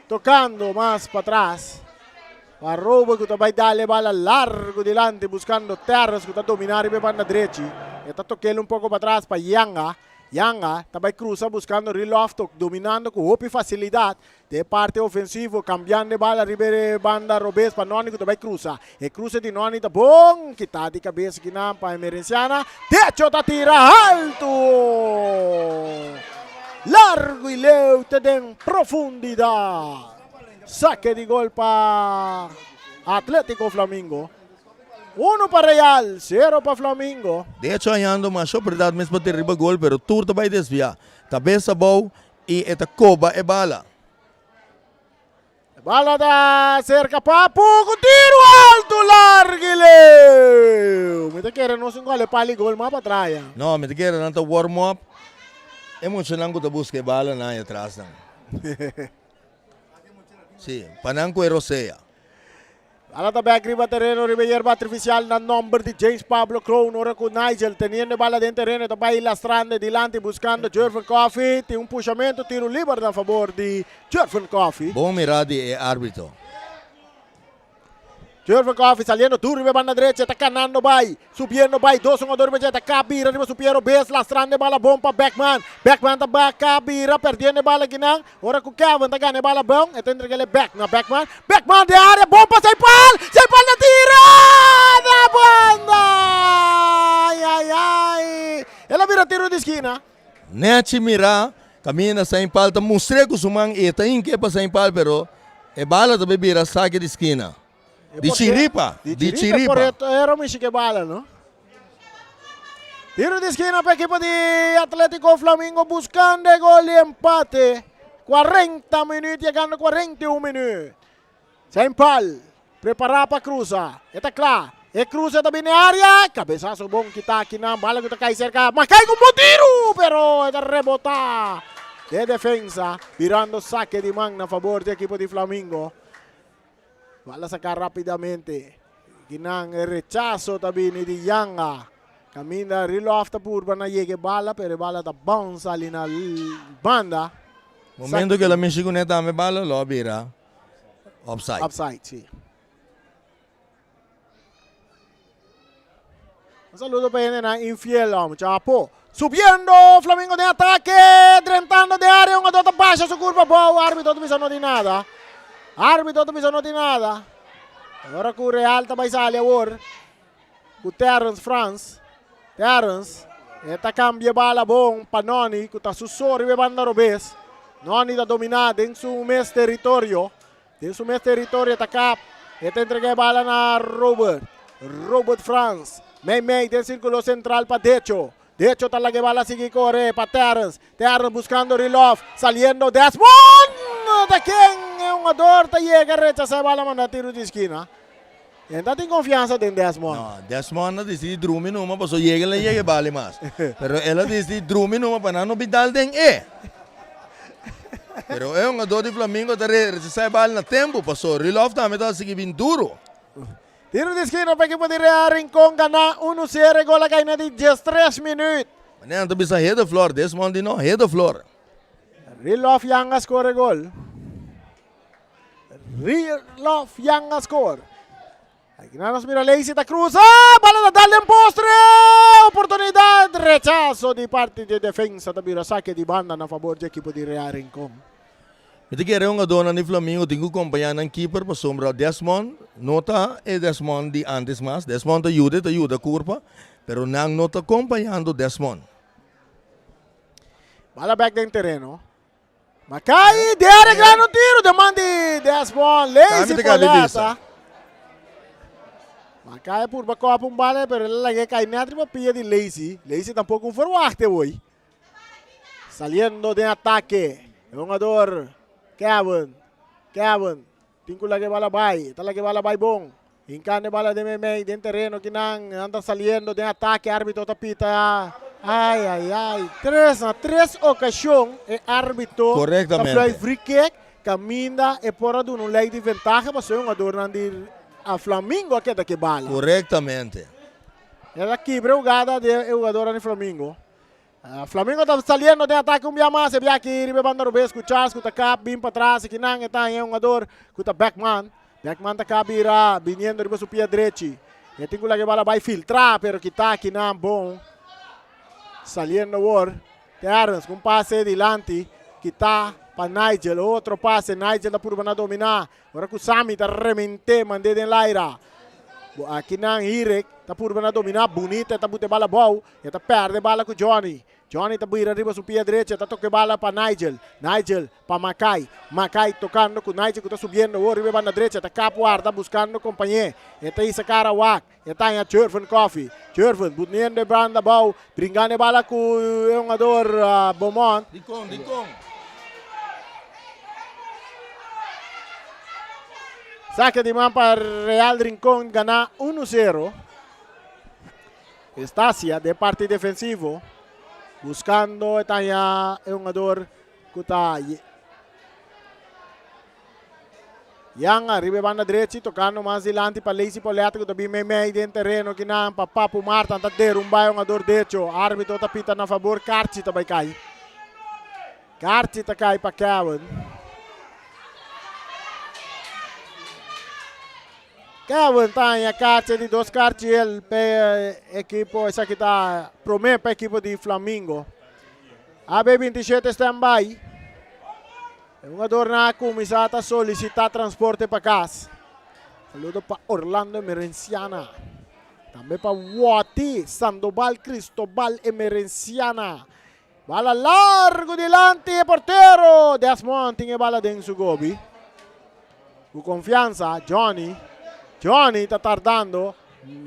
tocando mas patras pa Robo ku ta bai dal e bala largo dilanti buscando Terrence ku ta domina riba e banda drechi. E ta tokel un poko patras pa Yanga. Yanga ta bai cruza buscando Rilof dominando ku hopi facilidad. Den e parti ofensivo cambiando e bala riba e banda robes pa Noni cu ta bay cruza. E cruze di Noni ta bon kita di cabes kinan pa Emerenciana. Decho ta tira halto! Largo y leu te den profundidad. Saque di gol pa Atletico Flamingo. Uno pa Real, cero pa Flamingo. Decho hañando masha oportunidad mes pa tira riba gol pero tur ta bay desvia. Cabes abou I e ta koba e bala. E bala ta serka Papu ku tiru altu largu i leu. Mi ta kere nos un gol e pali gol mas pa tras ya. No, mi ta kere nan ta warm up e muchanan ku ta buska e bala nan ahi atras nan. Si, pa nan ku e rosea. Bala ta bek riba tereno riba e yerba artificial na nomber di James Pablo Kroon ora cu Nigel teniendo e bala den tereno e ta bay lastrando dilanti buscando Jervin Coffey. Tin un pushamento tiro liber na favor di Jervin Coffey. Bon mira di e arbitro. Jervin Coffey saliendo duro riba e banda derecha e ta canando bay. Subiendo bai dos hungador riba dje ta ka bira riba su pie robes lastrando e bala bon pa Beckman. Beckman ta ba ka bira perdiendo e bala kinan. Ora ku Kevin ta gana e bala bon e ta entreg'el e bek na Beckman. Beckman den area bon pa Seipal! Seipal ta tira na banda! Ai ai ai! El a bira tiro di skina. Nechi mira kaminda Seipal ta mustr'é ku su man i e ta hink'é pa Seipal pero e bala ta bai bira sake di skina. Di chiripa, di chiripa. Por ero mishi ke bala, no? Tiro di esquina pa equipo di Atletico Flamingo buscando e gol di empate. 40 minuut, llegando 41 minuut. Sempal, prepara pa cruza. E ta kla. E cruza ta bini area. Cabezazo bon kita akinan. Bala ku ta kai cerca. Makai ku bon tiro, pero e ta rebota de defensa. Birando saque di man na favor di equipo di Flamingo. Bala saká rápidamente. Kinan e rechaso ta bini di Yanga. Kaminda Rilof ta purba na yega e bala, pero e bala ta bounce sali na banda. Momento ku el a mishi kuné tambe bala lo a bira offside. Offside, si. Un saludo pa hendenan infiel, hom. Chapo. Subiendo Flamingo den atake, drentando den area, hungador ta basha su curpa abou, arbitro ta bisa no tin nada. Arbitro ta bisa no tin nada. Ora cu Real ta bay sali awor cu Terrence Frans. Terrence. E ta cambia bala bon pa Noni cu ta su so riba e banda robes. Noni ta domina den su mes territorio. Den su mes territorio ta kap. E ta entrega e bala na Robert. Robert Frans. Mei mei den circulo central pa Decho. Decho ta laga e bala sigui core pa Terrence. Terrence buscando Rilof. Saliendo Desmond! Ta ken e hungador ta yega rechasa e bala manda tiro di esquina. E ta tin confiansa den Desmond. No, Desmond a dicidi drumi numa paso yega el a yega e bali mas. Pero el a dicidi drumi numa pa nan no bin dal den e. Pero e hungador di Flamingo ta rechasa e bali na tempo paso Rilof tambe ta sigui bin duro. Tiro di esquina pa ekipo di Real Rincon gana uno sero e gol a cay na di diestres minuut. Manera nan ta bisa hede flor, Desmond di no, hede flor. Rilof Yang a score e gol. Rilof Yang a score. Aquí nos mira Lacey ta cruza. Bala ta dal den postre. Oportunidad. Rechazo di parti di defensa. Ta bira saque di banda na favor di equipo di Real Rincon. Mi ta kere hungadónan di Flamingo tin ku kompañá nan keeper pasobra Desmond no ta e Desmond di antes mas. Desmond ta yuda, e ta yuda kurpa, pero nan no ta kompañando Desmond. Bala bek den tereno. Makai dere gran un tiro den man di Desmond. Lazy Poleta. Makai a purba kopa un bala pero el a laga e kai net riba pia di Lazy. Lazy tampoko un verwachtte hoy. Saliendo den atake. E hungador Kevin. Kevin. Tin ku laga e bala bai. E ta laga e bala bai bon. Hinkando e bala den meimei den tereno kinan. Nan ta saliendo den atake. Arbitro ta pita. Ai ai ai. Tres na tres okashon e arbitro ta fluit free kick. Kaminda e por a duna un lei di ventaha pasobra e hungadornan di Flamingo a keda ku e bala. Korektamente. El a kibra e hugada di e hugadornan di Flamingo. Flamingo ta saliendo den atake un bia mas, e bia aki riba e banda robes ku Charles ku ta kap bin patras aki nan e ta haña e hungador ku ta Beckman. Beckman ta kap bira biniendo riba su pia drechi. E tin ku laga e bala bai filtra pero kita aki nan bon. Saliendo awor Terrence ku un pase dilanti kita pa Nigel otro pase Nigel ta purba na domina. Ora ku Sami ta remente mand'é den laira. Bo aki nan Hirik ta purba na dominá bunita e ta buta e bala abou. E ta pèrdè e bala ku Johnny. Johnny ta bira riba su pia drechi e ta toka e bala pa Nigel. Nigel pa Makai. Makai tokando ku Nigel ku ta subiendo awor riba e banda drechi. E ta kap warda buskando kompañé. E ta hisa kara wak. E ta haña Jervin Coffee. Jervin butniendo e banda abou bringando e bala ku e hungador Beaumont. Dikon, dikon? Sake di man pa Real Rincon gana uno sero. Estacia den parti defensivo buscando e ta haña e hungador ku ta Yan ariba e banda drechi tocando mas dilanti pa Lacey Pauletta cu ta bin meimei den tereno kinan pa Papu Marta ta derumba e hungador decho. Arbitro ta pita na fabor Karchi ta bay cay. Karchi ta cay pa Kevin. Kevin ta haña karchi di dos karchi el pa e ekipo esaki ta prome pa ekipo di Flamingo. AB 27 stand by. E hungadornan a kuminsá ta solisitá transporte pa kas. Saludo pa Orlando Emerenciana. Tambe pa Wati Sandoval Cristobal Emerenciana. Bala largo dilanti e portero. Desmond tin e bala den su gobi. Ku konfiansa Johnny. Johnny ta tardando.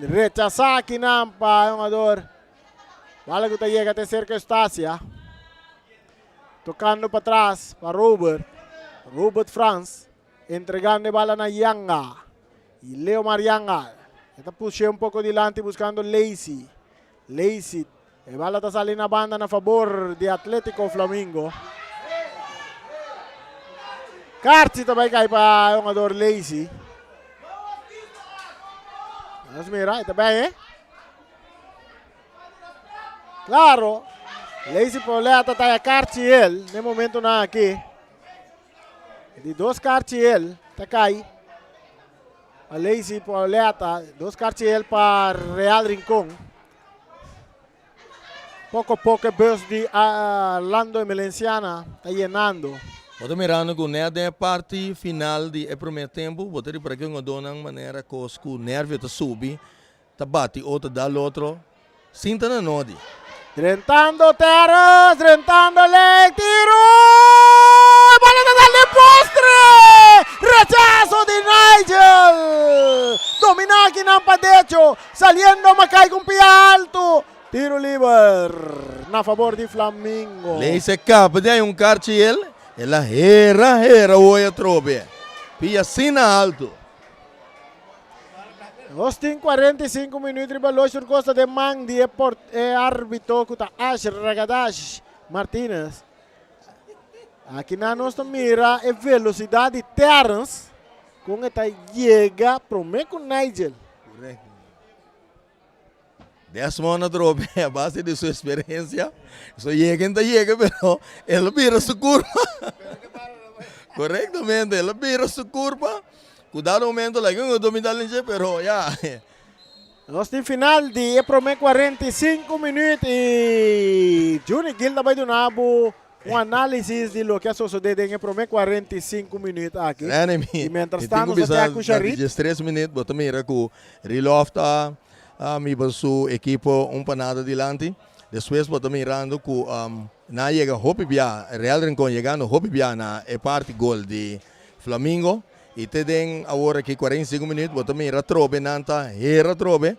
Rechasá akinan pa e hungador. Bala ku ta yega te serka Eustacia. Tocando patras pa Robert. Robert Frans entregando e bala na Yanga. Y Leomar Yanga. E ta pushe un poco dilanti buscando Lacey. Lacey. E bala ta sali na banda na fabor di Atletico Flamingo. Karchi ta bai kai pa e hungador Lacey. Nos mira, e ta bai, eh? Claro, Lacey Pauletta ta e karchi el ne momentonan aki. Di dos karchi el ta kai pa Lacey Pauletta, dos karchi el pa Real Rincon. Poco poco e bus di Orlando Emerenciana ta yenando. Bo ta mirando cu net den e parti final di e primer tempo, bo ta ripara cu e hungadornan manera cos cu nervio ta subi, Ta bati otro dal otro sin ta na nodi. Drentando Terrence, drentando Lake, tiro! Bola ta dal den postre! Rechazo di Nigel! Domina aki nan pa decho, saliendo Makai con pia alto. Tiro liber na favor di Flamingo. Lei se capa di un carchi el, el a hera hera hoy atrobe. Pia asina alto. Nos tin 45 minuut riba los costa de man di e port e arbitro ku ta Ash Ragadash Martinez. Aki na nos ta mira e velocidad di Terrence con e ta yega prome ku Nigel. Correcto. Desmond atrobe a base di su experiencia. So yega ta yega, pero el a bira su curva. Correctamente, el a bira su curva. Cuidado momento, like un dominar pero ya. Nos tin final di e prome 45 minuut y Juni Gil ta bay duna bo un analisis di loke a sucede den e prome 45 minuut aki. Enemy. Y mientras tanto, nos ta cu Charit. 3 minuut, bo ta mira cu Rilof ta hiba su ekipo 1-0 dilanti. Despues bo ta mirando cu na yega hopi bia, Real Rincon yegando hopi bia na e parti gol di Flamingo. Y te den awor aki 45 minuut, bo ta mira trobe nan ta hera trobe.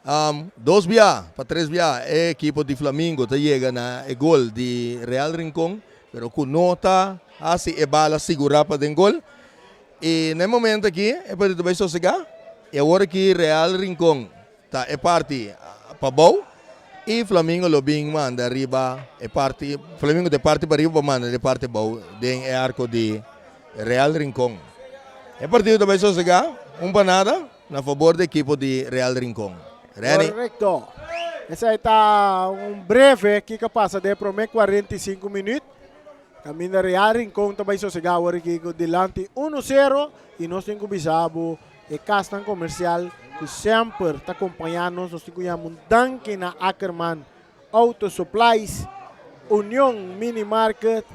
2 bia pa 3 bia e ekipo di Flamingo ta yega na e gol di Real Rincon, pero cu no ta hasi e bala sigura pa den gol. Y na e momento aki e partido bay sosega y awor aki Real Rincon ta e parti pa bou y Flamingo lo bin manda riba e parti, Flamingo ta e parti pa riba pa manda e parti bou den e arco di Real Rincon. E partido ta bay sosega 1-0 na favor di ekipo di Real Rincon. Renny. Correcto. Esey ta un breve kico pasa den prome 45 minuut. Caminda Real Rincon ta bay sosega awor aki dilanti 1-0 y nos tin cu bisa bo e casnan comercial cu semper ta acompaña nos. Nos tin cu yama un danki na Ackerman Auto Supplies, Union Mini Market,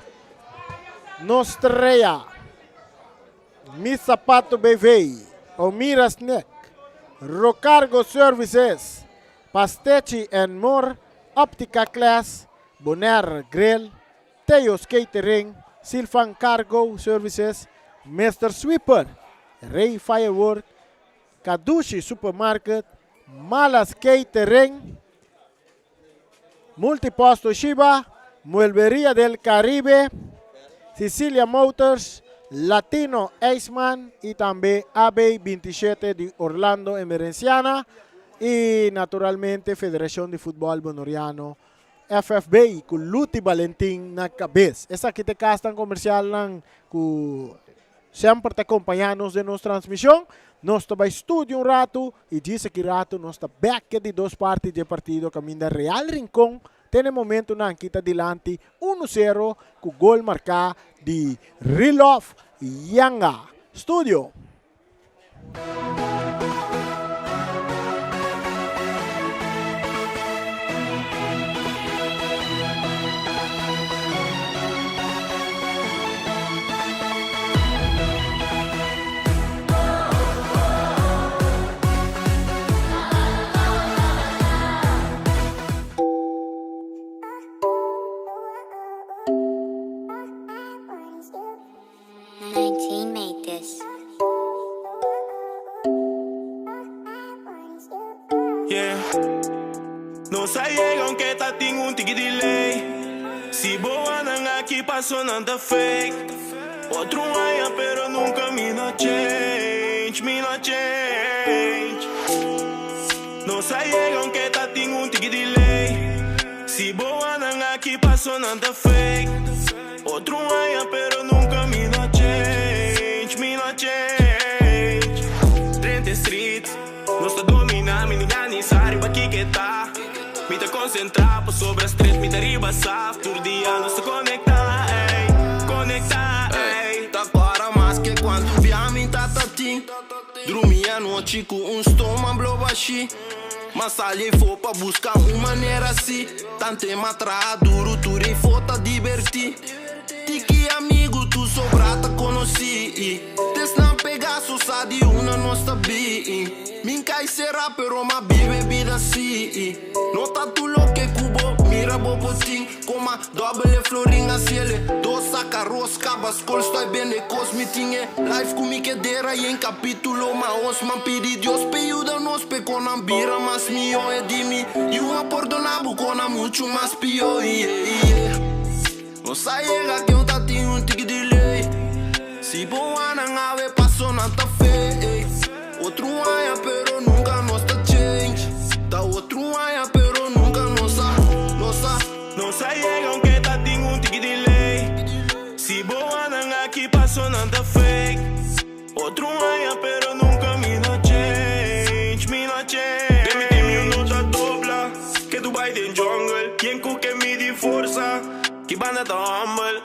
Nostrea, Mi Zapato BV, Omira Snack, Rocargo Services, Pastechi and More, Optica Class, Bonaire Grill, Theo's Catering, Silvan Cargo Services, Mr. Sweeper, Ray Firework, Kadushi Supermarket, Malas Catering, Multiposto Shiba, Muebleria del Caribe, Sicilia Motors, Latino Iceman y tambe AB27 di Orlando Emerenciana y naturalmente Federacion di Futbol Bonoriano FFB cu Luti Valentin na cabes. Esaki ta e casnan comercialnan cu semper ta acompaña nos den nos transmision. Nos ta bay studio un rato y djis aki rato nos ta bek di dos parti dje partido caminda Real Rincon te na e momentonan aki ta dilanti 1-0 cu gol marca di Rilof Yanga. Studio. 19 made this. Yeah. Nos a yega aunke ta tin un tiki delay. Si bo nan aki paso nan ta fake. Otro aña pero nunca mi no change, mi no change. Nos a yega aunke ta tin un tiki delay. Si bo nan aki paso nan ta fake. Otro aña pero nunca mi no change, mi no change. Drenta street, nos ta domina, mi ni sa riba kico ta. Mi ta concentra pa sobre stress, mi ta riba saf. Tur dia nos ta conecta, ey, conecta, ey. Ta para mas cu cuanto bia mi tata tin. Drumi anochi cu un stoma blo bashi. Mas sali fo pa busca un manera asina. Tanto m'a traha duro, tur fo ta diverti. Tiki amigo, tu sobra ta conoci. Desnan Pegasus, sa di una nos ta bi. Min kai sera pero ma bibe bida si. No ta tu loke kubo mira bo botin. Koma dobbele florin a ciele. Dos saca rosca baskol estoy bene kos mi tinge. Life ku mi kedera y en capítulo ma os man pidi Dios pe ayuda nos pe konan bira mas mio e di mi. You a pordona bu kona mucho mas pio yeah. Nos a llega que un tati un tiki delay. Si bo anan ave paso nanta fe. Otro año pero nunca nos ta change. Ta otro año pero nunca nos a, nos a. Nos a llega aunque ta un tiki delay. Si bo anan aquí paso nanta fake. Otro año pero nunca mi no change, mi no change. De mi team no ta dobla, que Dubai den jungle. Quien ku que mi di forza, que banda ta humble.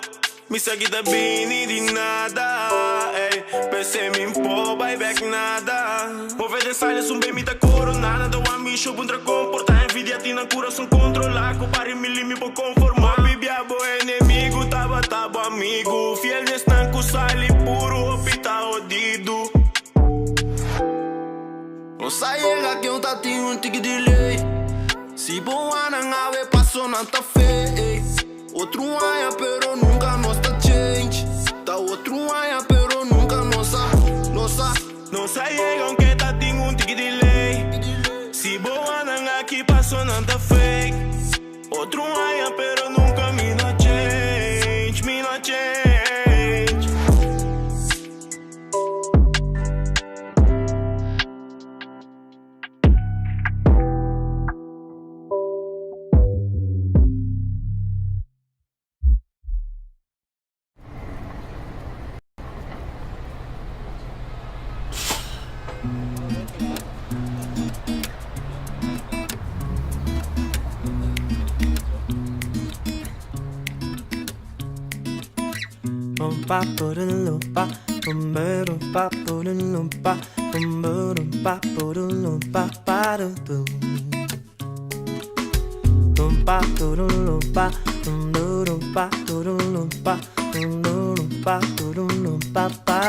Mi sa kita bini di nada, ey. Pensei mi po bye back nada. Move de silence un mi ta corona. Nada wa mi show puntra comporta. Envidia tina coração controlar. Ku pari mi limi po conformar. Bibia bo enemigo, taba taba amigo. Fiel nestanco sali puro, opita odido. Nos a llega que un tati un tiki delay. Si bo anan ave paso nanta fe. Otro año pero nunca nos ta change. Ta otro año pero nunca nos a, nos a. Nos a llega aunque ta un tiki delay. Si bo anan aquí paso nanta fake. Otro año pero nunca mi no change, mi no change. Pa pa pa pa pa pa pa pa pa pa pa pa pa pa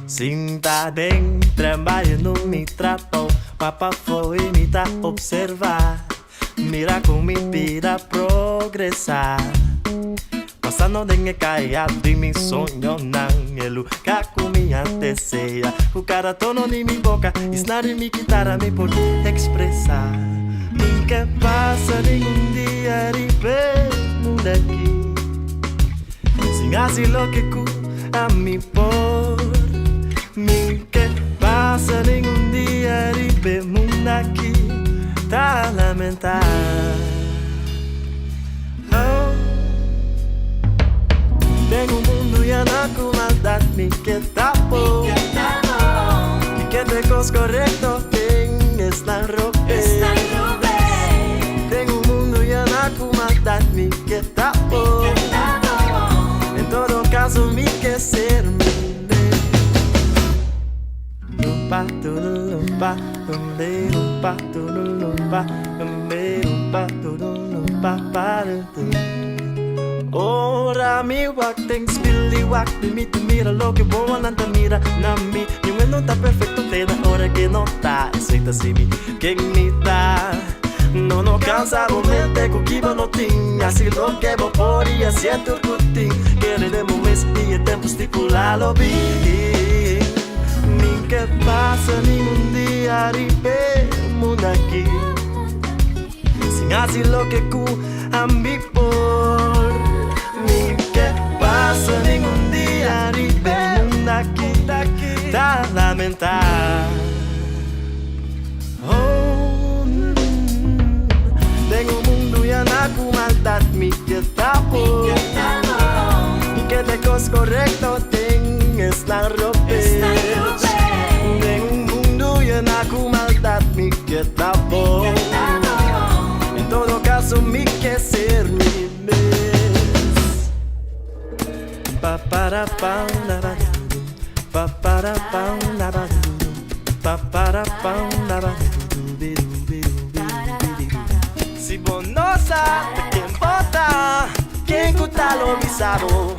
Sinta den trabalho mi trapo, papa foi mi ta observar. Mira con mi vida progresar. Pasando den caia di mi sogno nan e lugar ku mi antes sea. Ku cada tono di mi boca y di mi guitarra mi por expresar. Ni que pasa ningún día ribe mundo aquí. Sin así lo que cu a mi por. Mi que pasa ningún día ribe mundo aquí. Ta lamentar. Oh. Tengo un mundo lleno con maldad, mi que tapo. Mi que te cos correcto, ten esta rope. Tengo un mundo lleno con maldad, mi que tapo. En todo caso, mi que ser mi Lumpa, lumpa, lumpe, lumpa, lumpa, lumpe, lumpa, lumpa, pa, Ora mi wak ten spilli wak mi mi mira lo que boa nanta mira na mi. Ni un no ta perfecto te da ora que no ta. Aceita si mi que mi ta. No no cansa mente ku kiba no tin. Así lo que bo poria siento cutin. Que de momento y el tempo estipulado vi. Ni que pasa ningún día ribe mundo aquí. Sin así lo que cu a mi por. Ni que pasa ningún día ribe mundo aquí. Ta lamentar. Oh, Tengo un mundo lleno con maldad, mi que tapo. Mi que te cos correcto ten esta rope. Tengo un mundo lleno con maldad, mi que tapo. En todo caso, mi que ser mi mes. Pa para pa la ba du, pa para pa la ba du, pa para pa la ba du, bi du, bi du, bi du, bi du. Si bonosa, de quien vota, quien gusta lo bisabo.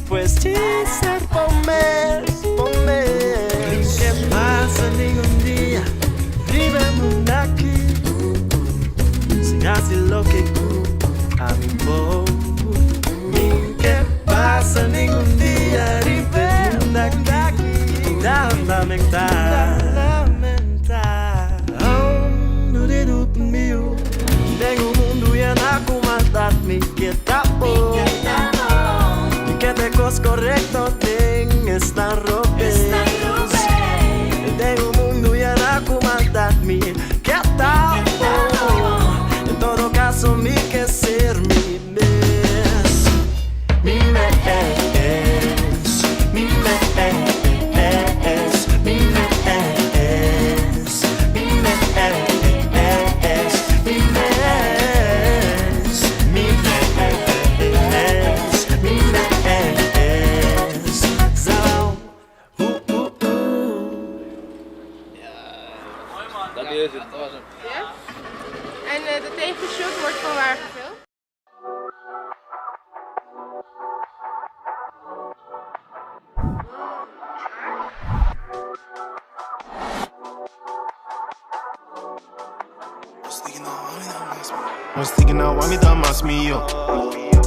Pues sí, ser pomer, pomer. Que pasa ningún Esnan robes. Den un mundu yená ku maldat mi ke ta bon. En todo kaso mi ke ser mi mes. Mi mes, mi mes, mi mes, mi mes, mi mes, mi mes, mi mes. Zao, uh, uh, uh. Dat is het. Dat was hem. Ja? En de tegenshot wordt van waar gefilmd? Nos tigi na wa mi ta mas mihó.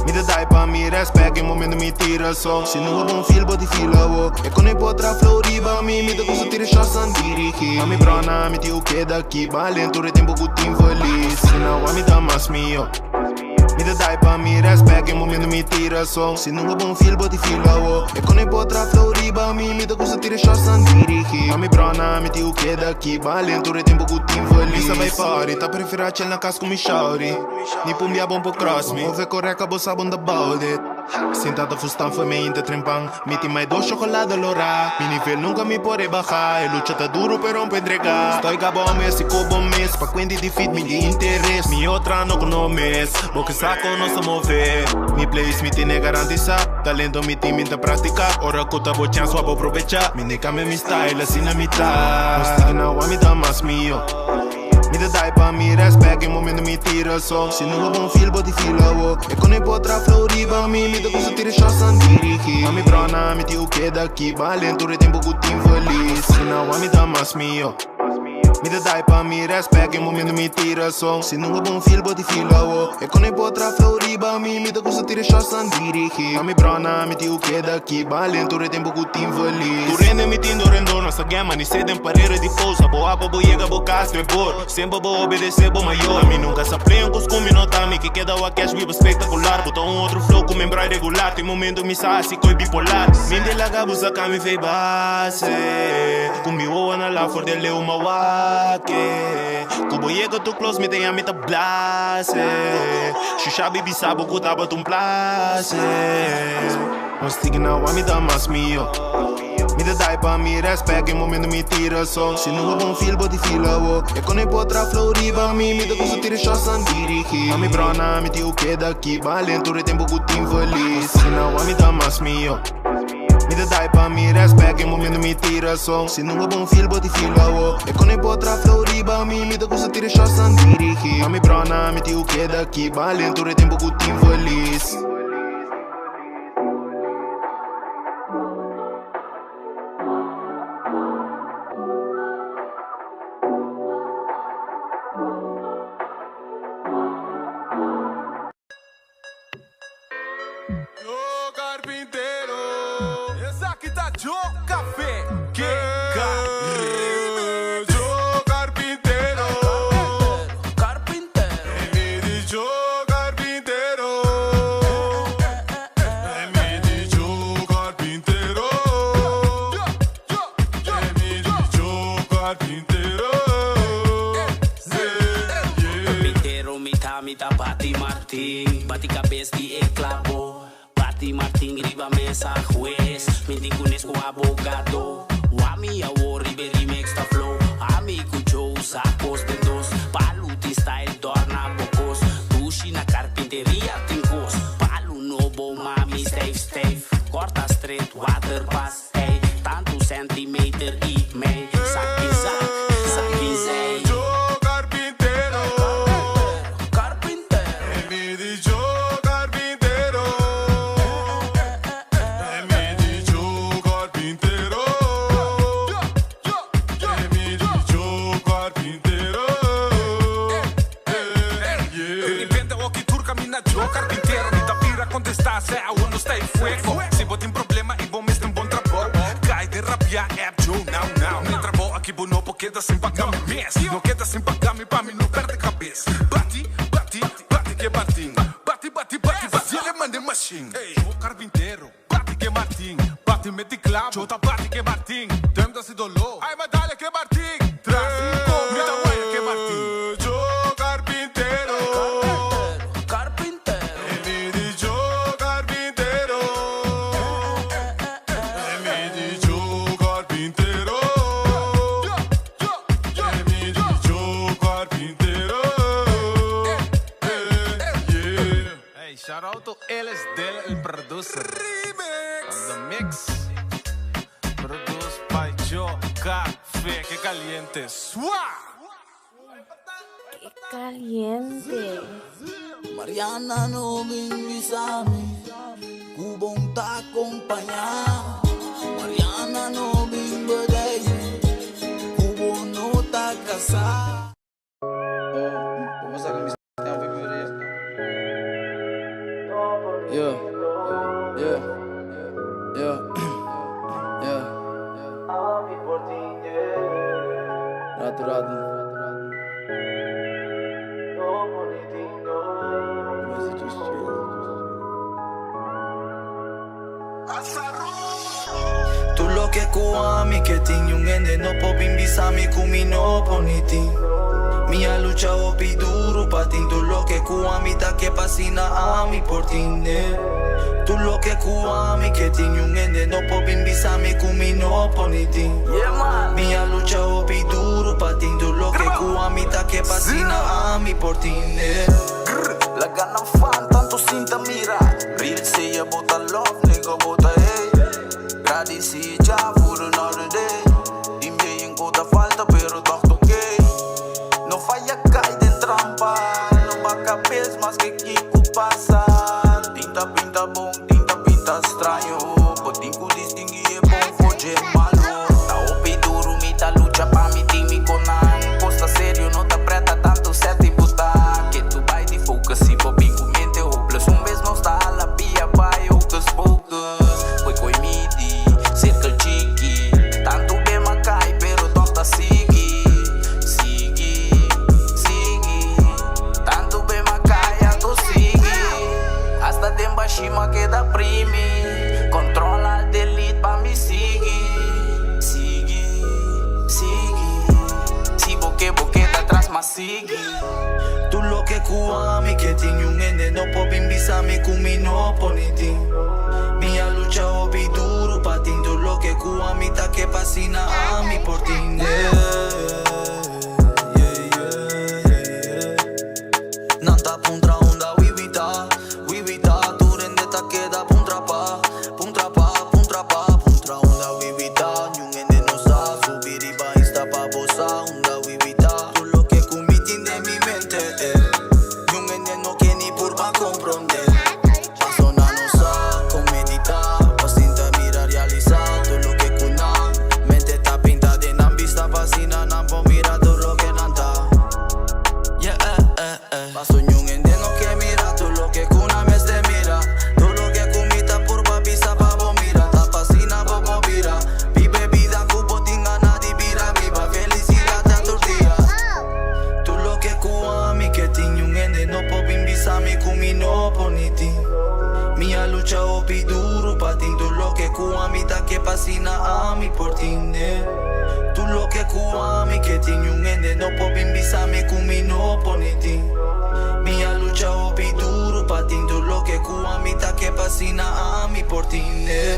Mi ta dai pa mi respect, e momento mi tira so. Si no bon feel, bo di feel awo. E kon e potra flow riba mi, mi ta gusta tira shots an dirigi. A mi brona, mi tio keda aki, balen tur e tempo ku tin feliz. Tigi na wa mi ta mas mihó. Mi ta dai pa mi respect, e momento mi tira so. Si no bon feel, bo di feel awo. E kon e potra flow riba mi, mi ta gusta tira shots an dirigi. A mi brona, mi tio keda aki, balen tur e tempo ku tin feliz. Mi sa bai party, ta prefera chill na cas ku mi shawty. Ni pum bia bon por cross me. Move correct, bo sa bon about it. Sinta ta fustan foi me inta trempan. Mi tin mai dos chocolate lora. Mi nivel nunca mi por baja. E lucha ta duro pero un entrega. Estoy gabo mes y cobo mes. Pa cuenti di fit mi di interes. Mi otra no conomes. Bo que saco no se move. Mi place mi tiene garantiza. Talento mi team ta práctica. Ora kuta bo chance wa bo aprovecha. Mi ne cambia mi style así na mitad. Nos tigi na wa mi ta mas mihó. Mi ta dai pa mi respect, e momento mi tira so. Si no bon feel, bo di feel awo. E kon e potra flow riba mi, mi ta gusta tira shots an dirigi. A mi brona, mi tio keda aki, balen tur e tempo ku tin feliz. Si na wa mi ta mas mihó. Mi ta dai pa mi respect, e momento mi tira so. Si no bon feel, bo di feel awo. E kon e potra flow riba mi, mi ta gusta tira shots an dirigi. A mi brona, mi tio keda aki, balen tur e tempo ku tin feliz. Tu rende mi tindo rendo nossa gama ni seden parede di pousa bo abo bo yega bo castro e bor sempre bo obedece bo maior. A mi nunca sa plein com scumi nota mi que queda o cash vivo espetacular. Bota um outro flow com membra regular. Tem momento mi sa assim coi bipolar. Min de laga busa kami fei base. Kumi wo na la for de leu ma wake. Kubo yega tu close mi tem a mita blase. Shusha bibi sabo kutaba tum place. Nos tigi na wa mi ta mas mihó. Mi ta dai pa mi respect, e momento mi tira so. Si no bon feel, bo di feel awo. E kon e potra flow riba mi, mi ta gusta tira shots an dirigi. A mi brona, mi tio keda aki, balen tur e tempo ku tin feliz. Tigi na wa mi ta mas mihó. Mi ta dai pa mi respect, e momento mi tira so. Si no bon feel, bo di feel awo. E kon e potra flow riba mi, mi ta gusta tira shots an dirigi. A mi brona, mi tio keda aki, balen tur e tempo ku tin feliz. Yo carpintero. Esaki ta Joe Café. Que Yo carpintero. Carpintero. Mi di Joe carpintero. Mi di Joe carpintero. Mi di Joe carpintero. Carpintero, mita, mita, bati Martin. Bati cabeza di e clavo. Bati Martin riba mesa juez. Mi di ku abogado. Wami awo ribe remix ta flow. Ami ku Joe sacos de dos. Palu ti style dorna bocos. Dushi na carpinteria tincos. Palu nobo mami stijf stijf. Korta street waterpas. Hey, tanto centimeter i mij. Zak zak, zak zee. Joe carpintero. Carpintero. Mi di Joe carpintero. Mi di Joe carpintero. Mi di Joe carpintero. De repente o turca mina Joe carpintero. Mi tapira contesta se aún no está en fuego. Si bo tin problema y bo mes un bon trabou. Cai de rabia app Joe now now. Mi trabou aki bo no queda sin pagar mi mes. No queda sin pagar mi pa mi no perde cabeça. Bati, bati, bati que Martin. Bati, bati, bati, bati ele mande machine. Joe carpintero, bati que Martin. Bati bati meti clavo. Chota bati que Martín. Tem da dolor. Ai, mas dale que Martín. Tras mi ta que Martín. Yo carpintero. Carpintero. Mi dicho carpintero. Mi dicho carpintero. Mi dicho carpintero. Yeah. Hey, shout out to Ellis Del, el producer. Remix. On the mix. Produced by Joe Café. Qué caliente. ¡Sua! Qué caliente. Mariana no bingisami, Cubon ta acompaña. Mariana no bingbedei, Cubo no ta casá. Yeah, yeah, yeah, yeah. Rato, rato. Tu lo que kuami que tin un ende no po bimbisami kumi no poniti. Mia lucha opi duro patin tu lo que kuami ta que pasina a mi por tine. Tu lo que kuami que tin un ende no po bimbisami kumi no poniti. Mia lucha opi duro patin tu lo que kuami ta que pasina a mi por tine. La gana fan tanto cinta mira. Real say about the love nigga bota hey. Traditie ja voor another day. Die me in falta pero toch oké. No falla cae den trampa. No vaca pills más que Kiko pasa. Tinta pinta bon, tinta pinta extraño. Botinco distingui e bon foche malo. Ta opi duro, mi ta lucha pa mi team mi conan. Costa serio, no ta preta tanto set y buta. Que tu vai de focus si bobi cu mente hopeless. Un vez no sta alla pia vai hocus pocus. Foi coi midi, circle chiqui. Tanto bem macai, pero torta sigui. Sigui, sigui. Tanto bem macai, anto sigui. Hasta demba shima queda primi. Controla el delete pa mi sigui. Sigui, sigui. Si boque boqueta atrás mas sigui. Tu lo que kuami que tin un ende no po bimbisami kumi no poniti. Mia lucha opi duro patin tu lo que kuami ta que pasina a mi por tin. Yeah, yeah, yeah, yeah. Nanta puntra onda wibita, wibita Tu rende ta queda puntra pa, puntra pa, puntra pa Puntra onda wibita, nyung ende no sa Subiri ba insta pa bosa, onda wibita Tu lo que kumitin de mi mente, eh Nyung ende no que ni purba comprender Paso na no sa, con medita Pasinta mira realiza, tu lo que kuna Mente ta pinta de nan vista pasina Nan po mira tu lo que nanta Yeah, eh. Paso ñun entiendo que mira Tú lo que cuna me se mira Tú lo que cumita por papisa pavo mira Tapasina poco vira Vive vida cubo tingana di vira Viva felicidad a tus días Tú lo que kuami que tiñun ende no po bimbisami kumi no poniti Mia lucha opi duro patin Tu lo que kuami ta que pasina a mi por tine Tu lo que kuami que tiñun ende no po bimbisami kumi no poniti Mia lucha opi duro patin Tu lo que kuami ta que pasina a mi por tine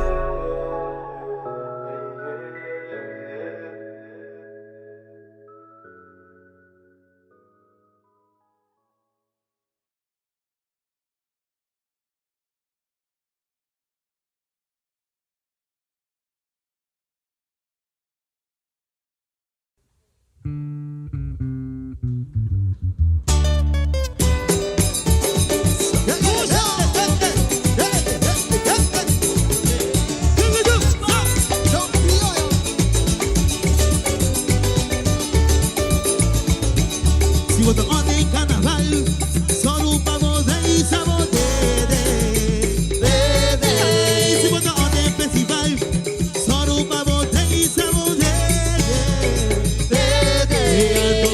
Si vos en carnaval, solo pa' poder y sabotete. Si vos en festival, solo pa' poder y sabotete.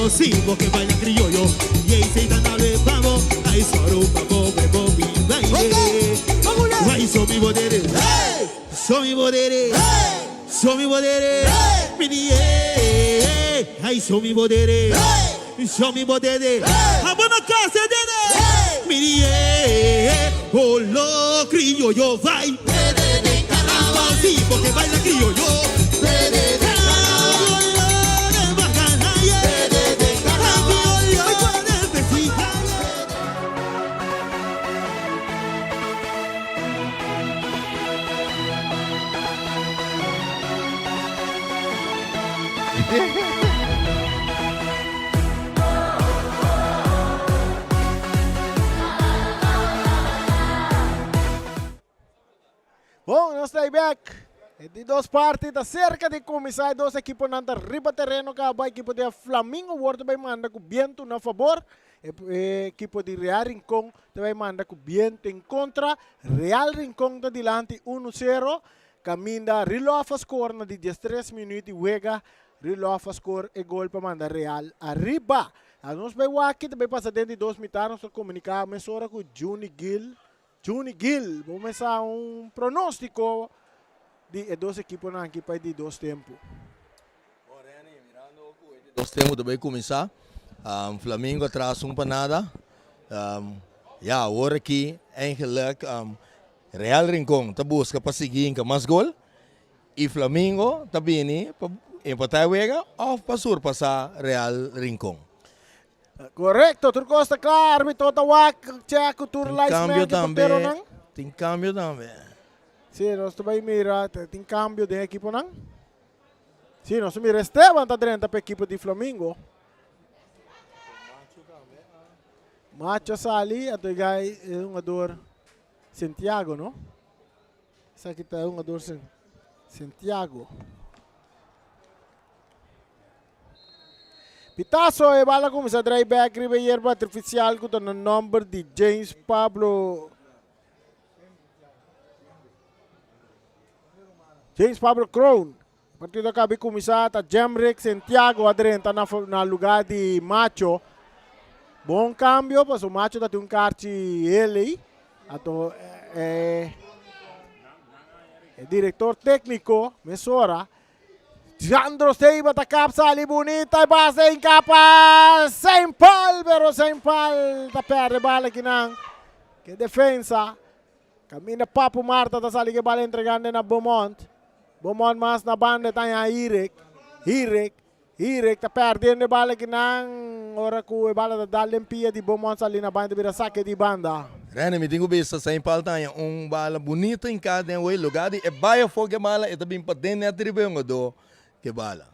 Sí, vos que bailan criollo, y ahí se dan a pavo, ahí solo pa' poder mi baile. Ay, soy mi bodere, soy mi bodere. Show mi bo dede, mi di eh Ay show mi bo dede, show mi bo dede Abo no kose dede, mi di eh Olo krioyo vai Si porque baila krioyo Bon, nos ta bek. E di dos parti ta cerca di cuminsa. E dos equiponan ta riba tereno caba. Equipo di Flamingo wordo bay manda cu biento na favor. E equipo di Real Rincon ta bay manda cu biento en contra. Real Rincon ta dilanti uno sero. Caminda Rilof a score na di diestres minuut di wega. Rilof a score e gol pa manda Real ariba. Nos bay wak ki ta bay pasa den di dos mitar. Nos ta comunica mesora cu Juni Gil. Juni Gil, bo mesa un pronostico di e dos equiponan aki pa e di dos tempo. Bon Renny, mirando cu e di dos tempo ta bay cuminsa, Flamingo atras un pa nada. Ya, awor aki eigenlijk Real Rincon ta busca pa sigui hinca mas gol y Flamingo ta bini pa empata e wega of pa surpasa Real Rincon. Korekto, tur kos ta kla, arbitro ta wak, check ku tur Tin linesman kambio i tambe, porteronan. tin kambio tambe. Sí, nos ta bai mira, tin kambio den ekiponan. Sí, nos ta mira Esteban ta drenta pa ekipo di Flamingo. Macho a sali, anto e gai e hungador Santiago, no? Esaki ta e hungador Santiago. Pitazo e bala cuminsa drai bek riba e yerba artificial cu ta na nomber di James Pablo James Pablo Kroon. Partido a caba di cuminsa ta Jemrick Santiago a drenta na na lugar di Macho. Bon cambio pasobra Macho ta tin un karchi hel Anto e director tecnico mesora Jandro Seiba ta kap sali bunita e base in kapa Saint Paul pero Saint Paul ta perde bala kinan ke defensa kaminda Papu Marta ta sali ke bala entregando na Beaumont Beaumont mas na banda ta haña Hirek Hirek Hirek ta perdiendo e bala kinan ora ku e bala ta dal den pia di Beaumont sali na banda bira sake di banda. Rene, mi tin ku bisa Saint Paul ta haña un bala bunita hinká den wei lugá di e bai afó ku e bala e ta bin paden nèt riba e hungadó ku e bala.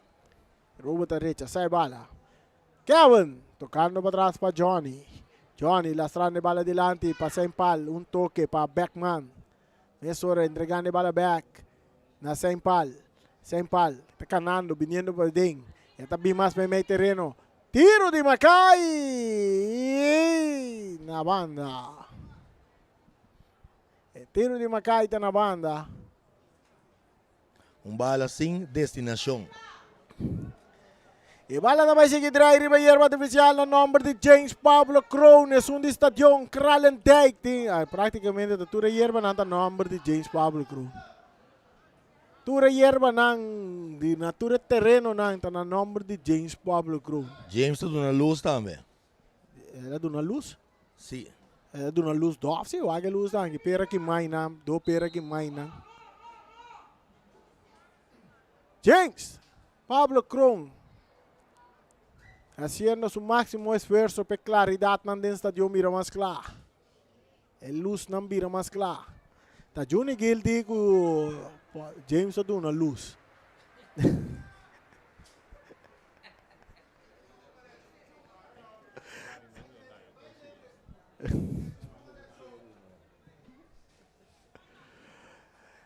Robert ta rechasá e bala. Kevin tokando patras pa Johnny. Johnny lastrando e bala dilanti pa Saint Paul. Un toke pa Beckman. Mesora entregando e bala bèk na Saint Paul. Saint Paul ta kanando biniendo paden. E ta bin mas meimei tereno. Tiro di Makai na banda. E tiro di Makai ta na banda. Un bala sin destinashon. E bala ta bai sigui drai riba yerba artificial na nomber di James Pablo Kroon, esun di Stadion Kralendijk. Tin, ah, praktikamente ta tur e yerbanan ta nomber di James Pablo Kroon. Tur e yerbanan di na tur e terenonan ta na nomber di James Pablo Kroon. James ta duna lus tambe. El a duna lus? Si. El a duna lus dof si, wak e lus dan ki pera ki mainan, do pera ki mainan. James Pablo Kroon haciendo su máximo esfuerzo pa e claridadnan den stadion bira mas cla. E lusnan bira mas kla. Ta Juni Gil di ku James a duna lus.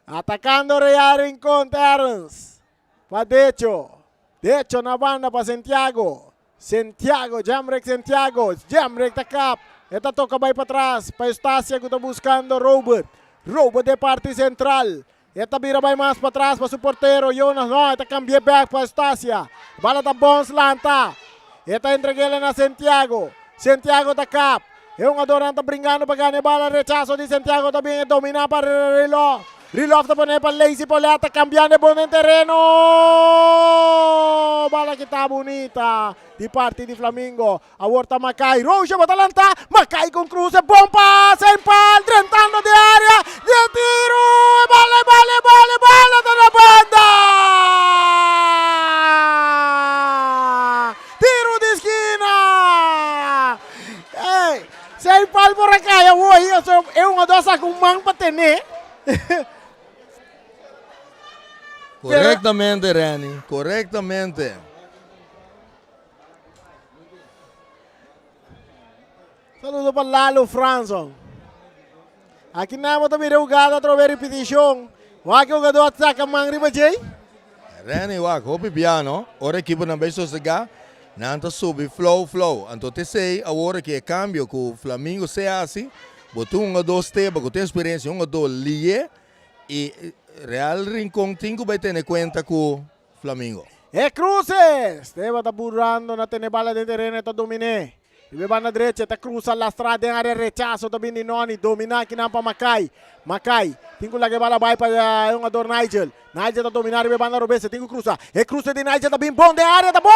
Atacando Real Rincon Terrence. Pa Decho. Decho na banda pa Santiago. Santiago, Jamrick Santiago. Jamrick ta kap. E ta toka bai patras pa Eustacia ku ta buskando Robert. Robert den parti sentral. E ta bira bai mas patras pa su portero Jonas. No, e ta kambia bek pa Eustacia. Bala ta bons lanta. E ta entreg'el na Santiago. Santiago ta kap. E hungadornan ta bringando pa gana e bala. Rechaso di Santiago ta bin e domina pa Riló. Rilov ta pone pa Lazy Pauletta cambiando e bon den tereno. Bala kita bunita di parti di Flamingo. Awor ta Makai. Roosje bota lanta. Makai con cruce. Bon pase en pal. Drentando de area. De tiro. E bala, e bala, e bala, e bala ta na banda. Tiro di esquina. Ey, Zijn pal por a cai awor. E un a saca un man pa tene. Correctamente, Renny. Correctamente. Saludo pa Lalo Franson. Aki nan bo ta mira hugada atrobe ripitishon. Wak e hugadó a saka man riba djei. Renny wak hopi bia no. Ora ekiponan bay sosega nan ta subi flow flow. Anto t'esey awor aki e cambio cu Flamingo se haci. Bo tin un hugadó Steba cu tin experiencia, un hugadó Lié y Real Rincon tin cu bay tene cuenta cu Flamingo. E cruce! Steba ta burlando na tene bala den tereno e ta dominé. Riba e banda drecha e ta cruza lastra den area rechazo ta bini Noni domina kinan pa Makai. Makai tin cu laga e bala bay pa e hungador Nigel. Nigel ta domina riba e banda robes e tin cu cruza. E cruce di Nigel ta bin bon den area ta bon!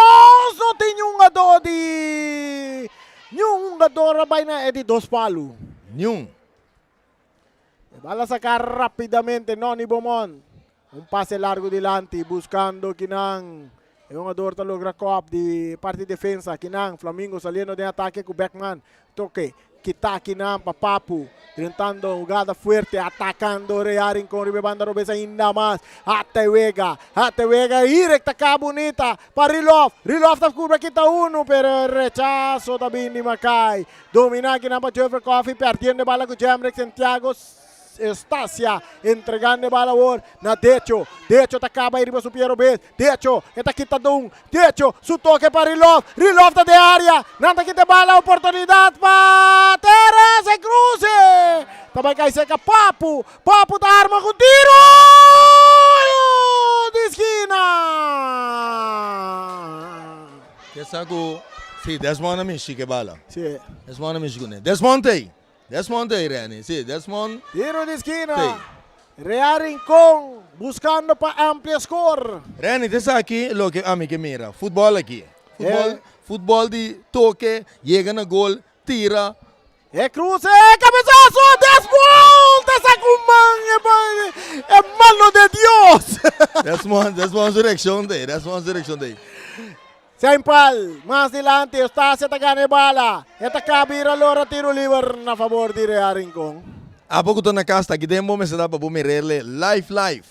No tin niun hungador di niun hungador a bay na e di dos palu. Niun. E bala saca rapidamente Noni Beaumont. Un pase largo dilanti buscando kinan. E hungador ta logra kop di parti defensa kinan. Flamingo saliendo den atake cu Beckman. Toke kita kinan pa Papu. Drentando hugada fuerte atacando Real Rincon riba e banda robes ainda mas. Ate wega, ate wega Irek ta ka bunita pa Rilov. Rilov ta cubra kita uno pero e rechazo ta bin di Makai. Domina kinan pa Jeffrey Coffey perdiendo e bala cu Jemrick Santiago. Estacia entregando e bala awor na Decho. Decho ta caba riba su pie robes. Decho e ta kita dun. Decho su toke pa Rilov. Rilov ta den area. Nan ta kita e bala. Oportunidad pa Terence. E cruce ta bay cay cerca Papu. Papu ta arma cu tiro di skina. Kesa cu si Desmond a mishi cu e bala. Si. Desmond a mishi cune. Desmond ta ey. Desmond ta ey Renny. Si Desmond. Tiro di skina. Ta ey. Real Rincon buscando pa amplia score. Renny ta esaki loke ami ke mira. Futbol aki. Futbol, futbol di toke, yega na gol, tira. E cruce, cabezazo, Desmond ta saca un man, e mano de Dios. Desmond, Desmond su reaccion ta ey, Desmond su reaccion ta ey. Sempal, mas dilanti, Eustacia ta gana e bala. E ta kabira lora tiro liber na fabor di Real Rincon. Abo ku ta na kas ta aki den bo mester ta pa bo mir'e live live.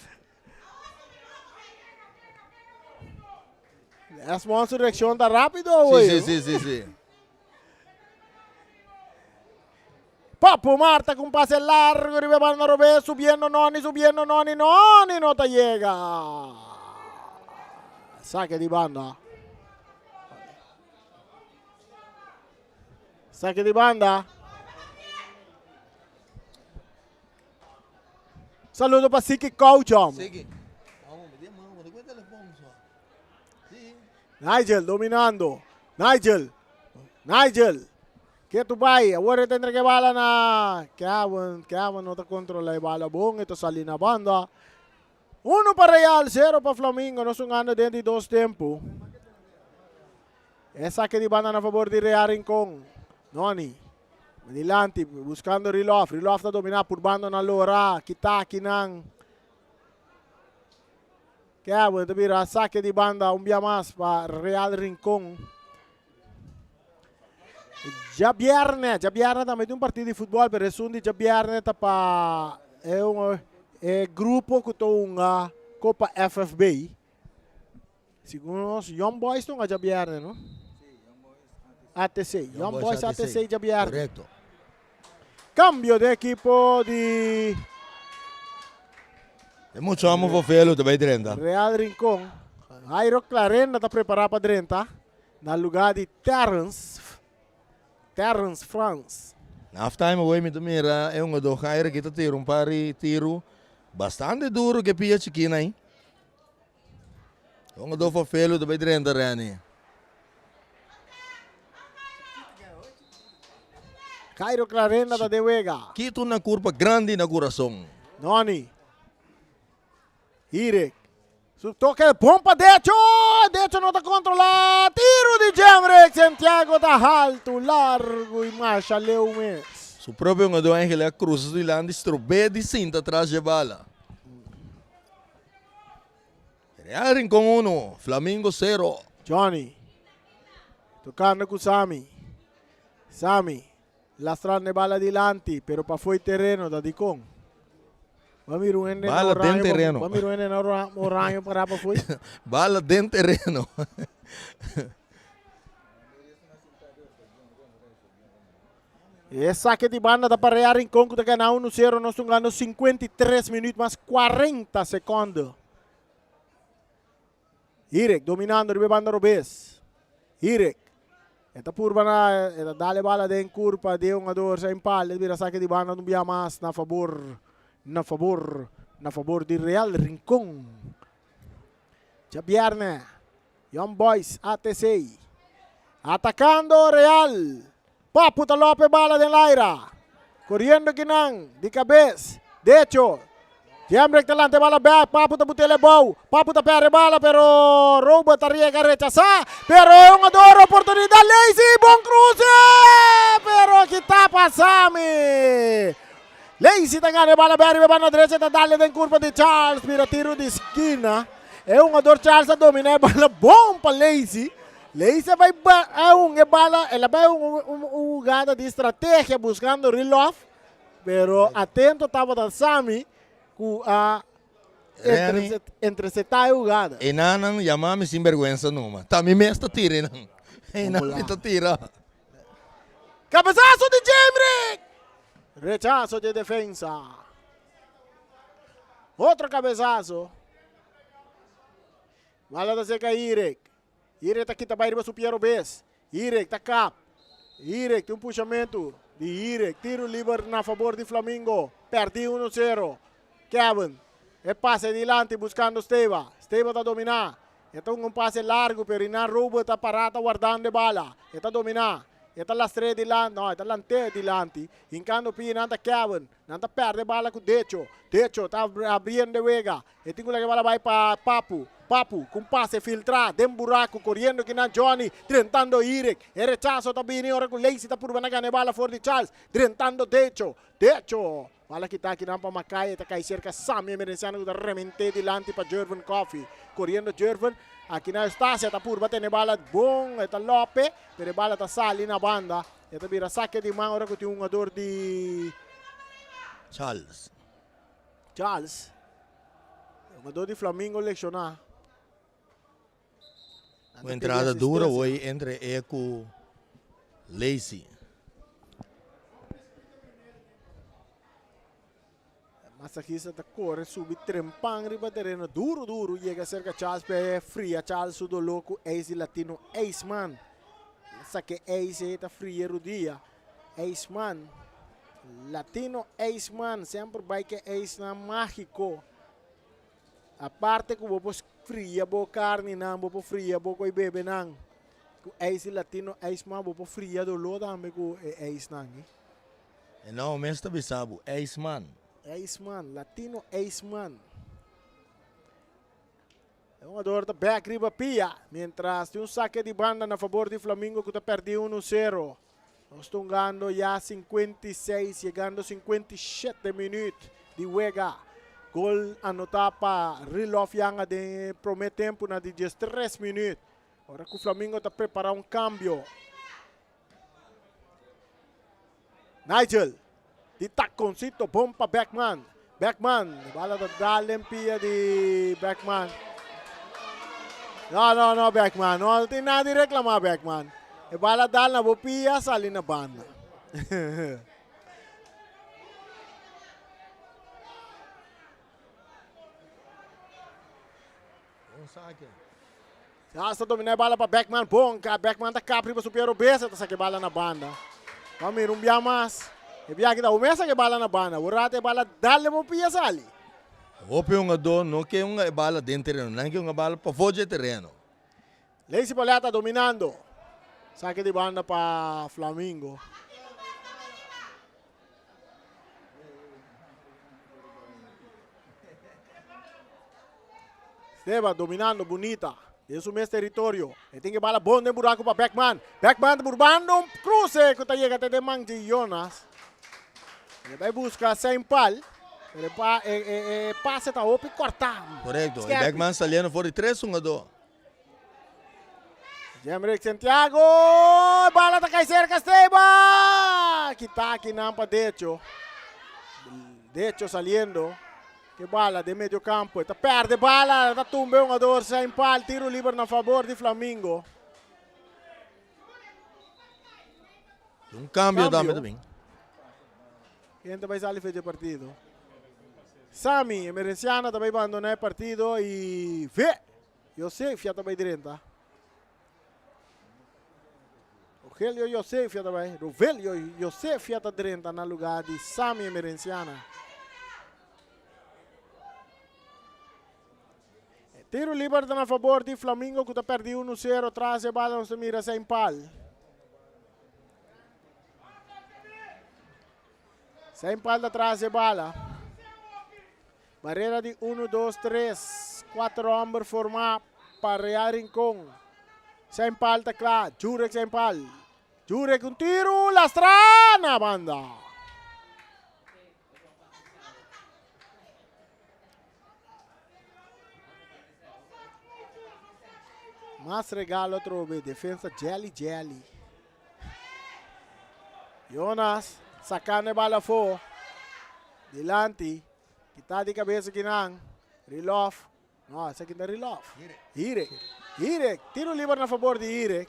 Desmond su reaccion ta rapido awe. Si si si si. Papu Marta ku un pase largo riba e banda robes, subiendo Noni, subiendo Noni, Noni no ta yega. Sake di banda. Sake di banda. Saludo pa Siki Kouchom. Siki. Nigel dominando. Nigel. Nigel. Ketu bai, awor e ta entrega e bala na Kevin, Kevin no ta controla e bala bon, e ta sali na banda. Uno pa Real, zero pa Flamingo, nos un anda den di dos tempo. E sake di banda na favor di Real Rincon. Noni, dilanti, buscando Rilof, Rilof ta domina purbando na lora, kita akinan. Kevin ta bira sake di banda un bia mas pa Real Rincon. Djabièrnè, djabièrnè tambe tin un partido di futbòl, pero esun di djabièrnè ta pa e un e grupo ku ta hunga Kopa FFB. Segun nos Young Boys ta hunga djabièrnè, no? ATC, Young Boys ATC djabièrnè. Korekto. Kambio den ekipo di. E mucha homo fofelo ta bai drenta. Real Rincon. Jairo Clarenda ta prepará pa drenta. Na lugar di Terrence, Terrence Frans. Na half time awor mi ta mira e hungador Jairo aki ta tira un par di tiru bastante duro ke pia chikina ahi. E hungador Fofelo ta bay drenta Renny. Jairo Clarenda ta den wega. Kita una curpa grandi na curason. Noni. Irek. Su toke bon pa Decho. Decho no ta kontrolá. Tiro di Jemrick. Santiago ta haltu, largu i masha leu mes. Su propio hungadó Angel a krusa su dilanti strob'é di sinta tras dje bala. Real Rincon uno, Flamingo sero. Johnny tokando ku Sami. Sami lastrando e bala dilanti, pero pafó e tereno ta dikon. Bo mira un hende na Bala den oraño, tereno. bo mira un hende na oraño pará pafó. Bala den tereno. E saque di banda ta pa Real Rincon ku ta gana 1-0. Nos ta hungando 53 minuut mas 40 sekondo. Irek dominando riba e banda robes. Irek. E ta purba na e ta dal e bala den kurpa di e hungador sa impal. E bira saque di banda un bia mas na fabor na fabor na fabor di Real Rincon. Djabierne Young Boys ATC atacando Real. Papu ta lope e bala den laira. Coriendo kinan di cabes. Decho. Jemrick ta lanta e bala bek. Papu ta butel e bou. Papu ta perde e bala pero Robert ta riega rechasa. Pero e hungador oportunidad Lazy. Bon cruce! Pero kita pa Sami. Lazy ta gana e bala bek riba e banda derecha ta dale den curpa di Charles. Mira tiro di skina. E hungador Charles a domina e bala bon pa Lazy. Lazy a bai a hunga e bala, el a bai hunga un hugada di estrategia buscando Rilof, pero atento tabata Sami cu a intercepta e hugada. E nannan yama mi sinberguensa numa. Ta mi mes ta tira e nan. E nan mi ta tira. Cabezazo di Jemrick! Rechazo di defensa. Otro cabezazo. Bala ta seca Irek. Irek ta kita bai riba su pia robes. Irek ta kap. Irek tin un pushamentu di Irek. Tiro liber na fabor di Flamingo. Perdi uno sero. Kevin e pase dilanti buskando Steva. Steva ta dominá. E ta hunga un pase largu pero Inan Robert ta pará ta wardando e bala. E ta dominá. E ta lastr'é dilanti, no, e ta lant'é dilanti. Hinkando pia nan ta Kevin. Nan ta pèrdè bala ku Decho. Decho ta abriendo e wega. E tin ku laga e bala bai pa Papu. Papu ku un pase filtrá den buraku koriendo kinan Johnny drentando Irek. E rechaso ta bini ora ku Lacey ta purba na gana e bala for di Charles drentando Decho. Decho! Bala kita kinan pa Makai e ta kai serka Sammy Emerenciano ku ta rement'é dilanti pa Jervin Coffey. Koriendo Jervin akinan Eustacia ta purba tene bala bon e ta lope pero e bala ta sali na banda. E ta bira sake di man ora ku tin un hungador di Charles. Charles, hungador di Flamingo lesioná. Un entrada duro hoy entre e ku Lacey. Masajista ta kore subi trempan riba tereno duro duro yega serka Charles pe fria Charles su doló ku ijs di Latino Ijsman. Sake ijs e ta fria rudia. Ijsman, Latino Ijsman semper bai ke ijsnan mágiko. Aparte ku bo por fria bo karninan, bo por fria bo koi bebenan. Ku ijs di Latino Ijsman bo por fria doló tambe ku e ijsnan. E nou mes ta bisa bo, IJsman. IJsman, Latino IJsman. E hungador ta bek riba pia, mientras tin un sake di banda na fabor di Flamingo ku ta pèrdí unu sero. Nos ta hungando ya 56, yegando 57 minüt di wega. Gol anotá pa Rilof Yanga den e promé tempu na di 13 minüt. Ora ku Flamingo ta prepará un kambio. Nigel di taconcito bon pa Beckman. Beckman, bala ta dal den pia di Beckman. No, no, no, Beckman. No tin nada di reclama, Beckman. E bala dal na bo pia, sali na banda. Bon saque. Charles ta domina e bala pa Beckman. Bon, Beckman ta kap riba su pia robes. E ta saka e bala na banda. Ban mira un bia mas. E bia aki ta un mes saka e bala na banda. Bo rata e bala dal den bo pia sali. Hopi hungadó no ke hunga e bala den tereno. Nan ke hunga bala pafó dje tereno. Lacey Pauletta dominando. Sake di banda pa Flamingo. Esteban dominando bunita den su mes teritorio. E tin e bala bon den buraku pa Beckman. Beckman ta burbando un kruse ku ta yega te den man di Jonas. E bai buska Sein Pal, pero e pa e e e pase ta hopi kòrtá. Korekto. E Skerpi. Beckman saliendo for di tres hungadó. Jemrick Santiago, e bala ta kai serka Esteban. Kita akinan pa Decho. Decho saliendo. Ke bala den medio campo. E ta perde bala, ta tumba e hungador Sein Pal. Tiro liber na favor di Flamingo. Un cambio tambe ta bin. Ken ta bai sali fecha e partido? Sami, Emerenciana ta bai bandona e partido y Ve! Josefia ta bai drenta. Rogelio Josefia ta bai. Rovelio Josefia ta drenta na lugar di Sami Emerenciana. Tiro liber ta na favor di Flamingo ku ta perdi 1-0 tras e bala nos ta mira Saint Paul. Saint Paul ta tras e bala. Barrera di 1, 2, 3, 4 homber forma pa Real Rincon. Saint Paul ta kla. Jurek Saint Paul. Jurek un tiro lastra na banda. Mas regalo atrobe. Defensa jelly jelly. Jonas sacando e bala afo. Dilanti. Kita di cabeza kinan. Rilof. No, esaki ta Rilof. Hirek. Hirek. Tiro liber na favor di Hirek.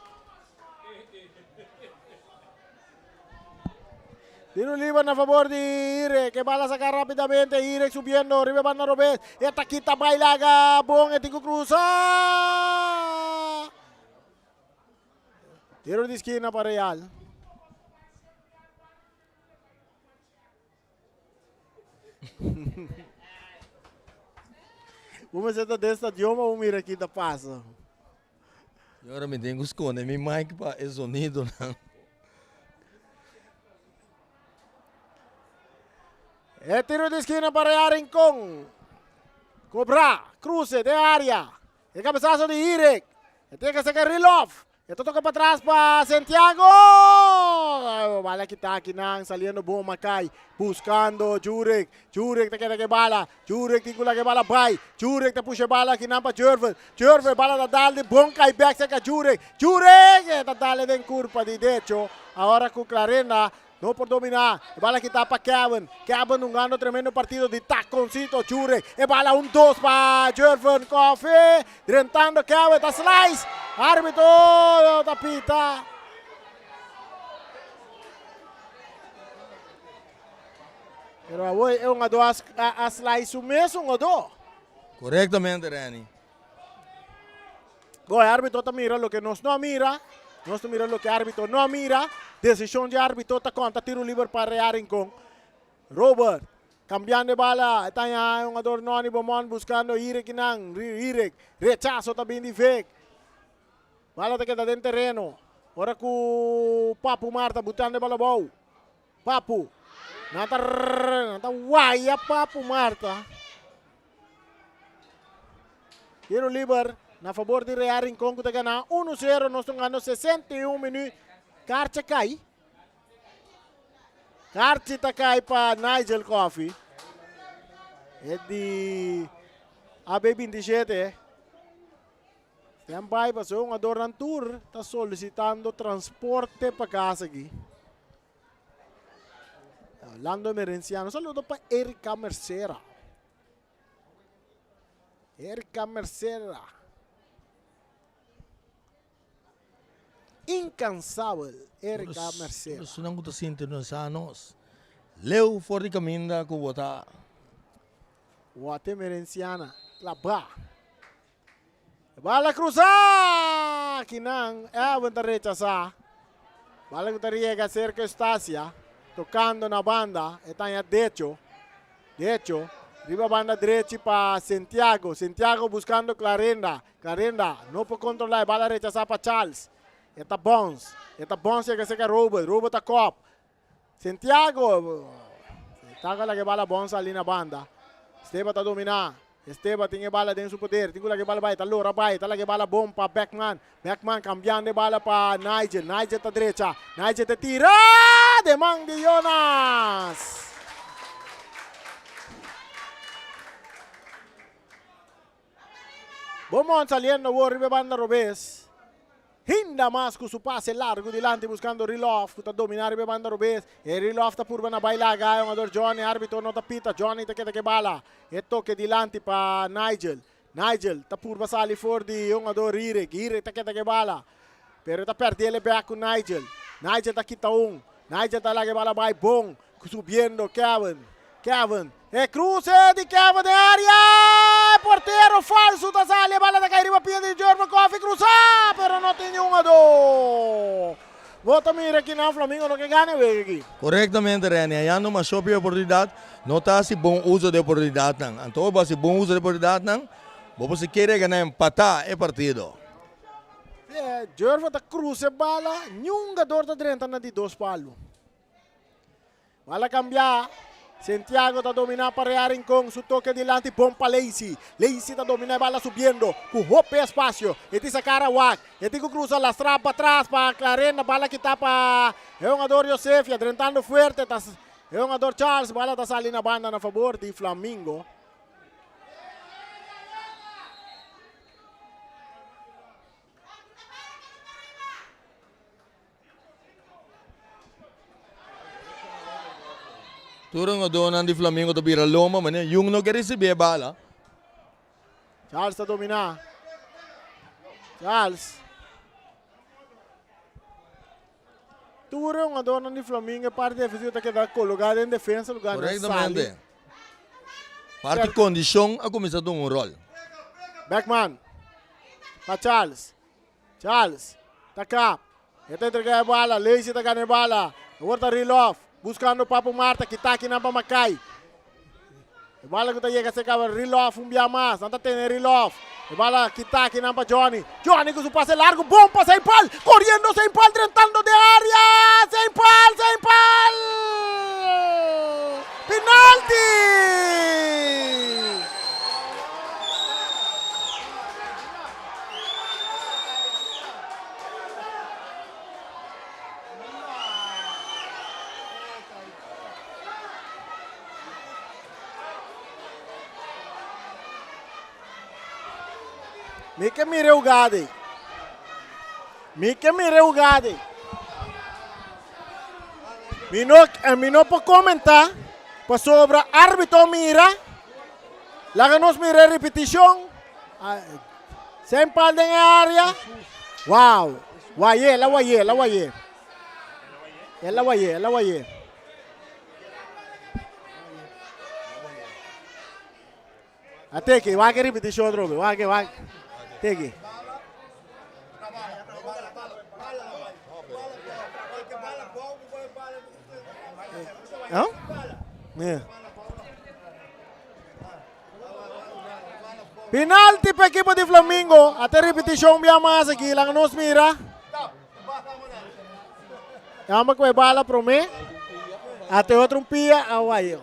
Tiro liber na favor di Hirek. E bala saca rapidamente. Hirek subiendo. Riba banda robes. E ta kita bailaga. Bon. E tin ku cruza. Tiro di esquina pa Real. Bo mester ta den stadion pa bo mira ki ta pasa. Y ora mi tin ku skonde mi mic pa e zonidonan. E tiro di skina pa Real Rincon. Kobra, kruse den área. E kabesaso di Irek. E tin ke saka Rilov. E ta toka patras pa Santiago. Bala kita akinan saliendo bon Makai. Buscando Jurek. Jurek ta keda ke bala. Jurek tin ku laga e bala bai. Jurek ta pusha e bala akinan pa Jurven. Jurven bala ta dal di bon kai bek serka Jurek. Jurek e ta dal den kurpa di decho. Ahora ku Clarenda No por domina. E bala kita pa Kevin. Kevin hungando tremendo partido di taconcito. Jurek. E bala un dos pa Jurven Coffee. Drentando Kevin. Ta slice. Arbitro ta pita. Pero awor e hungador a, a slice su mes hungador. Correctamente, Renny. Bo, e arbitro ta mira loke nos no a mira. Nos ta mira loke arbitro no a mira. Decision di arbitro ta conta tiro liber pa Real Rincon. Robert cambiando e bala. E ta haña e hungador Noni Beaumont buscando Irek kinan. Irek rechazo ta bin di Vic. Bala ta keda den tereno. Ora cu Papu Marta butando e bala abou. Papu. Nan ta nan ta waya Papu Marta. Tiro liber na favor di Real Rincon ku ta gana 1-0. Nos ta gana 61 minuut. Karchi kai. Karchi ta kai pa Nigel Coffee. E di AB27. Stand by pasobra hungadornan tur ta solicitando transporte pa kas aki. Lando Emerenciano. Saludo pa Erika Mercera. Erika Mercera. Incansabel Erika Mercera. Esunnan ku ta sinti nos a nos. Leu for di kaminda ku bo ta. Wate Emerenciana. Klabá. Bala cruzá! Kinan Elvin ta rechasá. Bala ku ta riega serka Eustacia. Tokando na banda. E ta haña Decho. Decho riba banda drechi pa Santiago. Santiago buscando Clarenda. Clarenda no por kontrolá. E bala rechasá pa Charles. E ta bounce. E ta bounce yega serka Robert. Robert ta kòp. Santiago. Santiago a laga e bala bounce ali na banda. Esteban ta dominá. Esteban tin e bala den su poder. Tin ku laga e bala bai. Ta lora bai. Ta laga e bala bon pa Beckman. Beckman kambiando e bala pa Nigel. Nigel ta drecha. Nigel ta tira! Den man di Jonas. Beaumont saliendo awor riba e banda robes. Hinda mas ku su pase largu dilanti buskando Riloff ku ta dominá riba e banda robes. E Riloff ta purba na bai laga e hungador Johnny. Arbitro no ta pita. Johnny ta keda ku e bala. E toke dilanti pa Nigel. Nigel ta purba sali for di e hungador Hirek. Hirek ta keda ku e bala. Pero e ta pèrdè el e bèk ku Nigel. Nigel ta kita un. Nigel ta laga e bala bai bon. Subiendo Kevin. Kevin. E cruce di Kevin den area. E portero falso ta sali. E bala ta cai riba pia di Jervin Coffee. Cruza! Pero no tin niun ado. Bo ta mira aki nan Flamingo no ke gana e wega aki. Correctamente Renny, aya no mas hopi oportunidad, no ta haci bon uso di oportunidadnan. Anto bo haci bon uso di oportunidadnan, bo por si kere gana empata e partido. Jervin ta cruza e bala, niun gador ta drenta na di dos palo. Bala kambia. Santiago ta dominá pa Rea Rincon. Su toke dilanti bon pa Leisi. Leisi ta dominá e bala subiendo ku hopi espasio. E tin sa kara wak. E tin ku krusa lastra patras pa Clarenda. Bala kita pa e hungador Josefia. Drentando fuerte ta e hungador Charles. Bala ta sali na banda na fabor di Flamingo. Tur hungadónan di Flamingo ta bira lomba, ma ningun no ke risibí e bala. Charles ta dominá. Charles. Tur e hungadónan di Flamingo e parti defensivo ta keda kologá den defensa lugá nan sali. Korektamente. Parti kondishon a kuminsá tuma un ròl. Beckman pa Charles. Charles ta kap. E ta entrega e bala. Lacey ta gana e bala. Awor ta Riloff buscando Papu Marta. Kita akinan pa Makai. E bala ku ta yega serka Riloff un bia mas. Nan ta tene Riloff. E bala kita akinan pa Johnny. Johnny ku su pase largo. Bon pa Saint Paul. Koriendo Saint Paul drentando den area. Saint Paul! Saint Paul! Penalti! Mi ke mira e hugada ei. Mi ke mira e hugada ei. Mi no, eh, mi no por komentá pasobra árbitro mira. Laga nos mira e repetishon. Ah, Sem pal den e área. Wow. Wayé, la wayé, la wayé. El a wayé, el a wayé. A teki, wak e repetishon otro be, wak, wak. Teki. Huh? Yeah. Penalti pa ekipo di Flamingo. Ate repetishon bia mas aki. Laga nos mira. Amba ku e bala promé. Ate otro un pia awayo.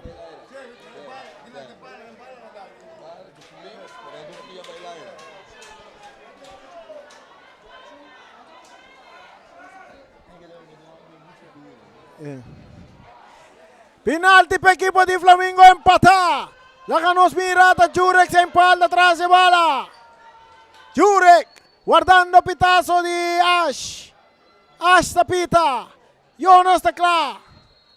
Penalti pa ekipo di Flamingo empatá. Laga nos mira ta Jurek se empalda tras e bala. Jurek guardando pitazo di Ash. Ash ta pita. Jonas ta kla.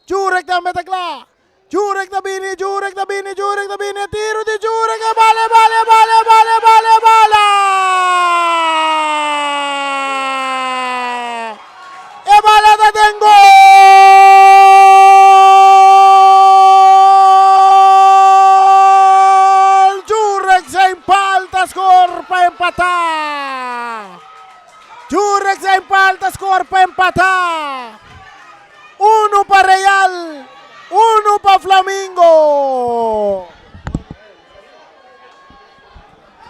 Jurek tambe ta kla. Jurek ta bini, Jurek ta bini, Jurek ta bini. Tiro di Jurek. E bala, e bala, e bala, e bala, e bala, e bala. E bala ta den gol! Jurek Saint-Paul ta skor pa empatá! Jurek Saint-Paul ta skor pa empatá! Uno pa Real, uno pa Flamingo!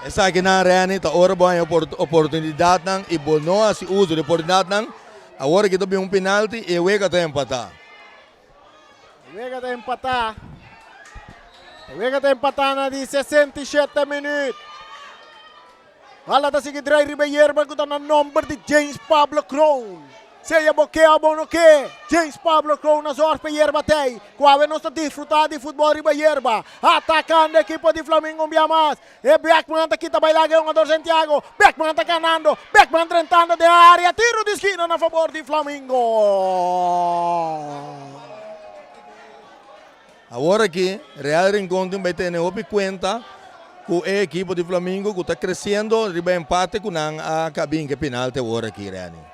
Esakinan Renny ta ora bo haña oportunidatnan i bo no hasi uso di oportunidatnan, awor aki ta bin un penalti i e wega ta empatá. E wega ta empatá. E wega ta empatá na di 67 minuut. Bala ta sigui drai riba e yerba ku ta na nomber di James Pablo Kroon. Sea bo ke o bo no ke, James Pablo Kroon a zorg pa e yerba tei. Ku awe nos ta disfrutá di futbòl riba yerba. Atakando ekipo di Flamingo un bia mas. E Beckman ta kita bai laga e hungador Santiago. Beckman ta ganando. Beckman drentando den area. Tiro di skina na fabor di Flamingo. Awor aki Real Rincon tin bai tene hopi cuenta cu e ekipo di Flamingo cu ta creciendo riba empate cu nan a cabin ke penalti awor aki Renny.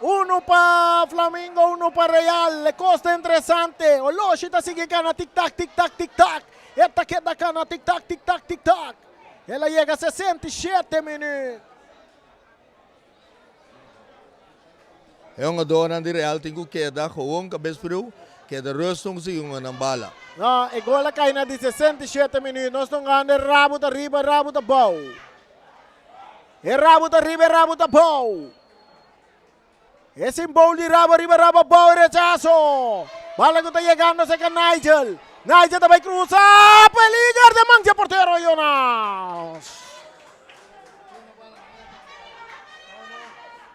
Uno pa Flamingo, uno pa Real. E cos ta interesante. Oloshi ta sigui gana tik tak, tik tak, tik tak. E ta keda gana tik tak, tik tak, tik tak. El a yega 67 minuut. E hungadornan di Real tin ku keda gewoon kabes friu, keda rustig ku sigui hunga nan bala. No, e gol a kai na di 67 minuut. Nos ta hungando e rabo ta riba, e rabo ta bou. E rabo ta riba, e rabo ta bou. E sin bou di rabo riba, rabo bou, e rechaso. Bala ku ta yegando serka Nigel. Nigel ta bai krusa, peliger den man di e portero Jonas.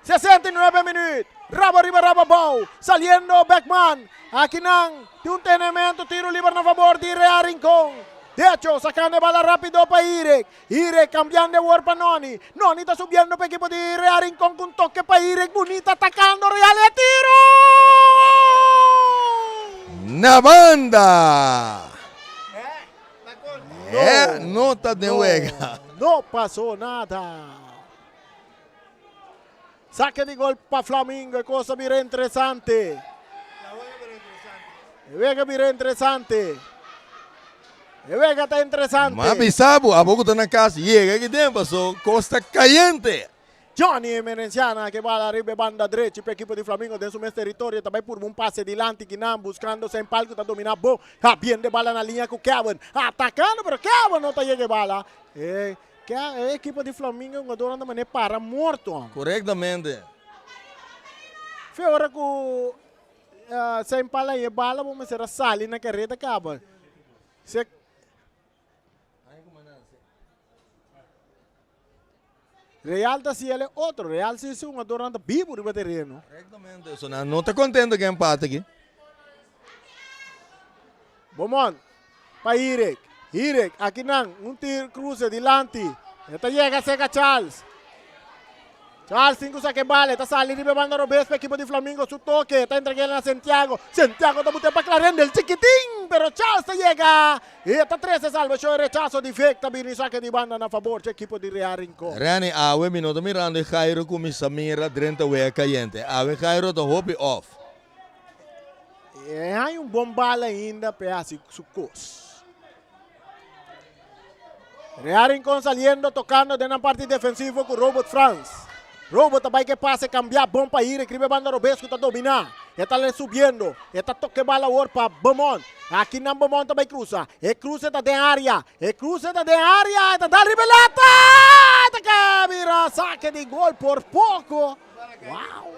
69 minuut. Rabo riba rabo abou. Saliendo Beckman. Akinan tin un tenemento. Tiro liber na fabor di Real Rincon. Decho sacando e bala rapido pa Irek. Irek cambiando e wor pa Noni. Noni ta subiendo pa ekipo di Real Rincon cu un toke pa Irek. Bunita atacando Real e tiro! Na banda! Eh, no ta den wega. No pasó nada. Saque di gol pa Flamingo, e cosa bira interesante. E wega bira interesante. E wega ta interesante. Ma bisa bo, abo ku ta na kas, yega aki den paso kos ta kayente. Johnny Emerenciana ke bala riba e banda drechi pa ekipo di Flamingo den su mes teritorio ta bai purba un pase dilanti kinan buscando Sempal ku ta domina bon habiendo e bala na liña ku Kevin atakando pero Kevin no ta yega e bala e e ekipo di Flamingo e hungadornan ta manera para morto. Korektamente. Fe ora ku Sempal a haña e bala bo mester a sali na kareda kaba. Se. Real ta hasi el e otro. Real si su hungadornan ta bibu riba tereno. Correctamente. So nan no ta contento cu e empate aki. Bomon pa Hirek. Hirek aki nan un tir cruce dilanti. E ta yega cerca Charles. Charles tin cu saca e bala. E ta sali riba e banda robes pa ekipo di Flamingo. Su toke ta entrega el na Santiago. Santiago ta bute pa Clarendel chikitin. Pero Charles ta yega. E ta trece salvacion. E rechazo di Vic ta bini saca di banda na fabor dje ekipo di Real Rincon. Renny, awe mi no ta mirando e Jairo cu mi sa mira drenta wea cayente. Awe Jairo ta hopi off. E haña un bon bala ainda pa e haci su cos. Real Rincon saliendo tocando den nan parti defensivo cu Robert Frans. Robert ta bay ke pase cambia bon pa Irek riba e banda robes cu ta domina. E ta le subiendo. E ta toca e bala awor pa Beaumont. Aki nan Beaumont ta bay cruza. E cruze ta den area. E cruze ta den area. E ta dal riba e lata! E ta cae bira saque di gol por poco. Wow!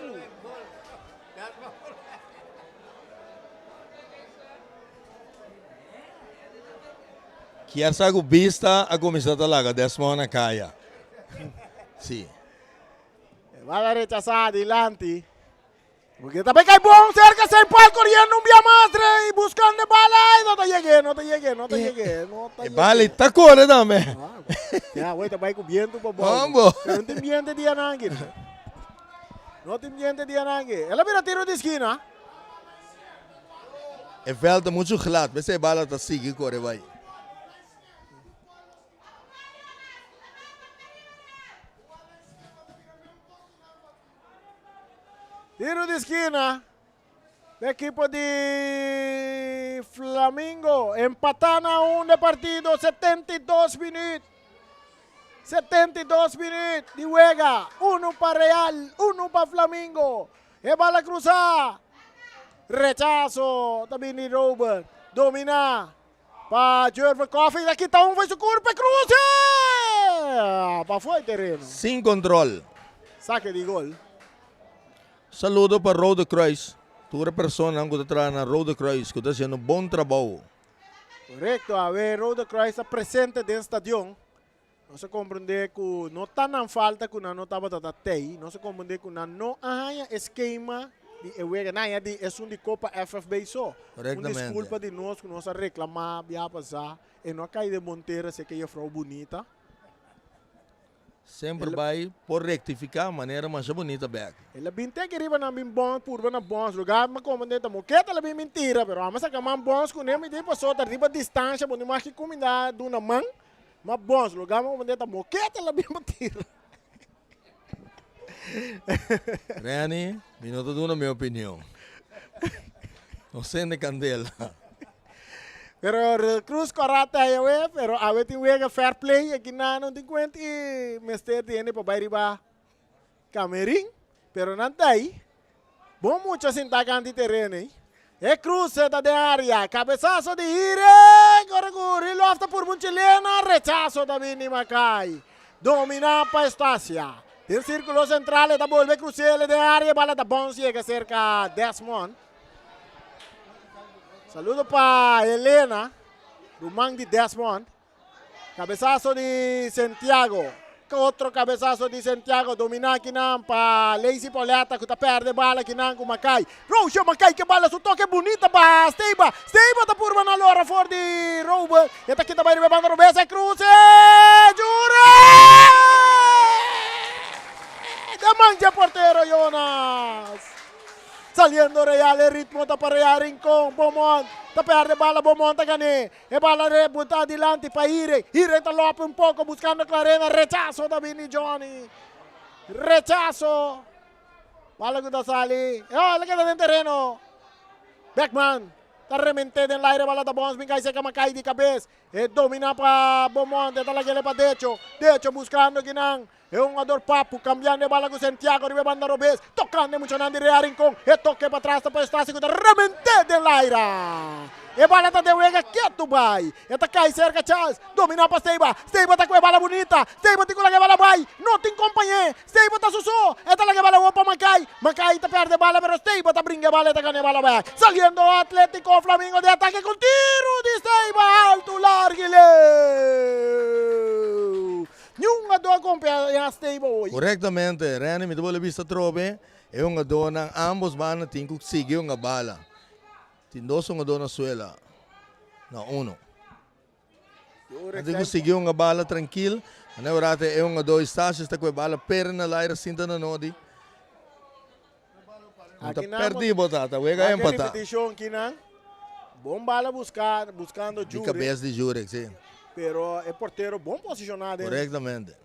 Kier sa ku bista a kuminsá ta laga Desmond na kaya. Sí. E bala rechasá dilanti. Porque ta kai bon cerca Saint Paul corriendo un bia mas y buscando e bala y no ta llegué, no ta llegué, no ta llegué, no ta E bala ta corre tambe. Ya, güey, ta bai ku viento pa bou. Mambo. Pero no tin viento dia nangi. No tin viento dia nangi. El a bira tiro di esquina. E veld ta muchu glad, p'esei e bala ta sigui kore bai. Tiro di skina. Ekipo di Flamingo empatá na un de partido 72 minuut. 72 minuut di wega. Uno pa Real, uno pa Flamingo. E bala cruza. Rechazo ta bini Robert. Domina pa Jervin Coffey. Ta kita un foi su curpa. Cruze! Pa foi terreno. Sin control. Saque di gol. Saludo pa Rode Kruis. Tur e personanan ku ta traha na Rode Kruis ku ta hasiendo bon trabou. Korekto, awe Rode Kruis ta presente den stadion. Nos a komprendé ku no ta nan falta ku nan no tabata ta tei. Nos a komprendé ku nan no a haña e skema di e wega. Nan haña di esun di Kopa FFB so. Un diskulpa di nos ku nos a reklamá bia pasá. E no a kai den bon tera si e ke jefrou bunita. Semper bai por rectifica manera masha bunita bek. El a bin te aki riba nan bin bons purba na bons lugar mi komende ta moketa el a bin bin tira pero amo saka man bons kune mi di paso ta riba distancia bo no mas ki kuminda duna man ma bons lugar mi komende ta moketa el a bin pa tira. Renny, mi no ta duna mi opinion. No sende candela. Pero Cruz Cora ta awe, pero awe tin wega fair play aki nan no tin cuenta y mester di hende pa bay riba Camerin, pero nan ta ahí. Bon mucha sinta canti tereno ey. E cruce ta den area, cabezazo di Hiring, ora cu Rilov ta purba un chilena, rechazo ta bini Mackay. Domina pa Estacia. Den circulo central e ta bolbe crucele den area, e bala ta bounce yega cerca Desmond. Saludo pa Helena, ruman di Desmond. Cabezazo di Santiago. Otro cabezazo di Santiago. Domina kinan pa Lacey Pauletta cu ta perde bala kinan cu Mackay. Roosje Mackay ke bala su toque bunita pa Steba. Steba ta purba na lora for di Robert. E ta kita bay riba e banda robes. E cruce! Jure! De mancha portero Jonas. Saliendo Real e ritmo ta pa Real Rincon. Beaumont ta perde bala. Beaumont ta gane. E bala rebuta dilanti pa Ire. Ire ta lope un poco buscando Clarena. Rechazo ta bini Johnny. Rechazo. Bala cu ta sali. Oh, el a keda den tereno. Beckman ta remente den laire. Bala ta bons. Bin cay seca Macay di cabes. E domina pa Beaumont. E ta lagele pa Decho. Decho buscando kinan. E hungador Papu cambiando e bala cu Santiago riba e banda robes, tocando e muchanan di Real Rincon. E toke pa tras ta pa Eustasio cu ta remente den laira. E bala ta den wega ketu bai. E ta cay cerca Charles, domina pa Steiba. Steiba ta cu e bala bunita. Steiba tin cu laga e bala bai. No tin compañe. Steiba ta su so. E ta laga e bala awor pa Mackay. Mackay ta perde e bala pero Steiba ta bringa e bala e ta gana e bala bek. Saliendo Atletico Flamingo di atake cu tiro di Steiba alto largo y leu. Ni un hungadó a kompia e Stable hoy. Korektamente, Renny, mi ta bolbe bisa atrobe, e hungadónan ambos banda tin ku sigui hunga bala. Tin dos hungadó na suela, na uno. Nan tin ku sigui hunga bala trankil. Manera ora ta e hungadó Eustatius ta ku e bala pere na laira sinta na nodi. No ta perdí bo tata, wega a empatá. Bon bala busca, buscando Jurek. Di cabeza di Jurek, si. Pero e portero bon posicionado. Correctamente.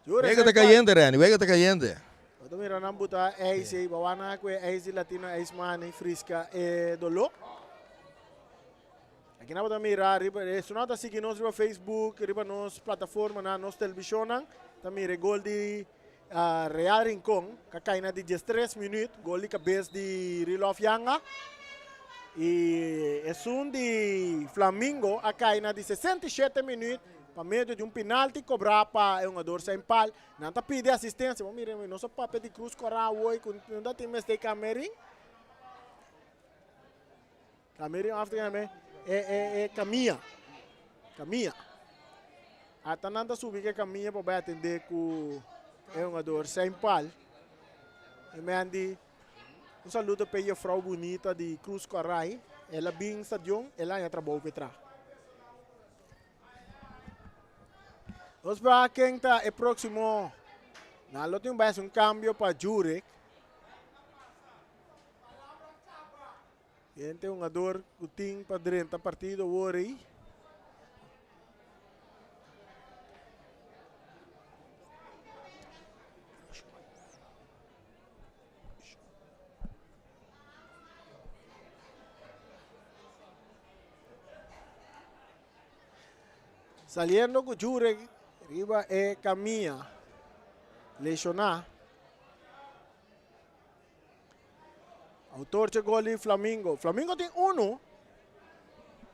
Jurek wega ta cayente, Renny, wega ta cayente. Bo mira nan buta ijs ei, bawana ku e ijs di Latino ijs mani frisca e doló. Aki nan bo ta mira riba, esunnan ta sigui nos riba Facebook, riba nos plataformanan, nos televishonnan, ta mira e gol di Real Rincon, ka kai na di diestres minuut, gol di kabes di Rilof Yanga. I esun di Flamingo a kai na di 67 minuut pa medio di un penalti kobrá pa e hungador Sainpal. Nan ta pidi asistensia, bo mira nos a papia di Cruz Cora awor ku no ta tin mester Camerin. Camerin of ta yama e e e camilla. Camilla. Ata nan ta subi ke camilla pa bai atende ku e hungador Saint Paul. E men di un saludo pa e juffrouw bunita di Cruz Coray. El a bin stadion, el a haña trabou pe tra. Nos wak ken ta e próximo. Nan lo tin bai hasi un cambio pa Jurek. Gente hungador cu tin pa drenta partido awor ey. Saliendo cu Jurek riba e camilla lesiona. Autor dje gol di Flamingo. Flamingo tin uno.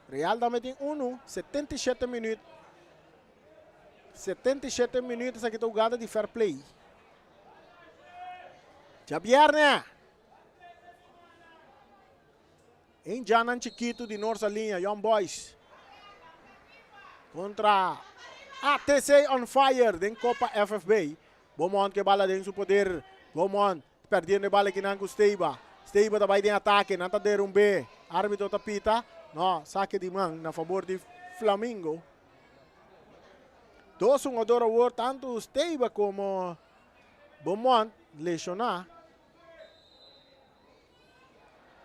Real tambe tin uno. 77 minuut. 77 minuut esaki ta hugada di fair play. Djabierne. Indiannan chikitu di Norsa Liña, Young Boys, kontra ATC On Fire den Kopa FFB. Beaumont ke bala den su poder. Beaumont perdiendo e bala kinan ku Steiba. Steiba ta bai den atake, nan ta derumbe. Arbitro ta pita. No, sake di man na fabor di Flamingo. Dos hungador awor, tantu Steiba komo Beaumont lesioná.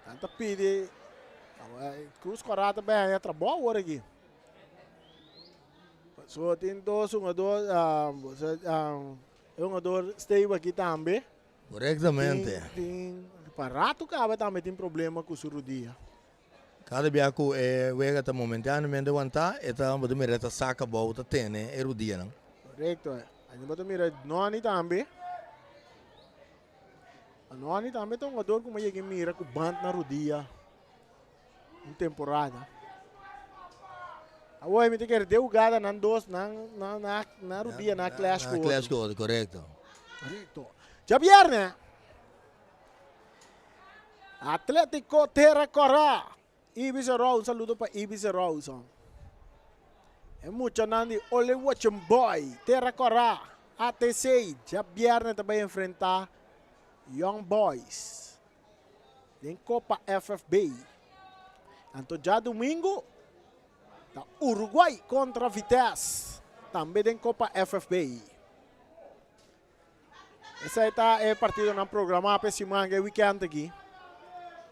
Nan ta pidi Cruz Kòrá ta bai haña trabou awor aki. So tin dos hungador, e hungador Steve aki tambe. Korektamente. Tin, tin pa rato kaba tambe tin problema ku su rudia. Kada bia ku e wega ta momentáneamente wantá, e ta bo ta mira e ta saka abou ta tene e rudianan. Korekto. Ahi bo ta mira Nonny tambe. Nonny tambe ta un hugador ku mi a yega mira ku band na rudia un temporada. Awor mi ta kere den hugada nan dos nan nan nan rudia nan a clash ku otro. Nan a clash ku otro, korekto. Korekto. Djabièrnè Atletico Tera Kòrá Ibis Row, un saludo pa Ibis Rawson. E muchanan di Ole Watching Boy, Terra Kòrá, ATC, djabièrnè ta bai enfrentá Young Boys den Kopa FFB. Anto djadumingu ta Uruguay kontra Vitesse, tambe den Kopa FFB. Esei ta e partidonan programá pa e siman, e wikènt aki.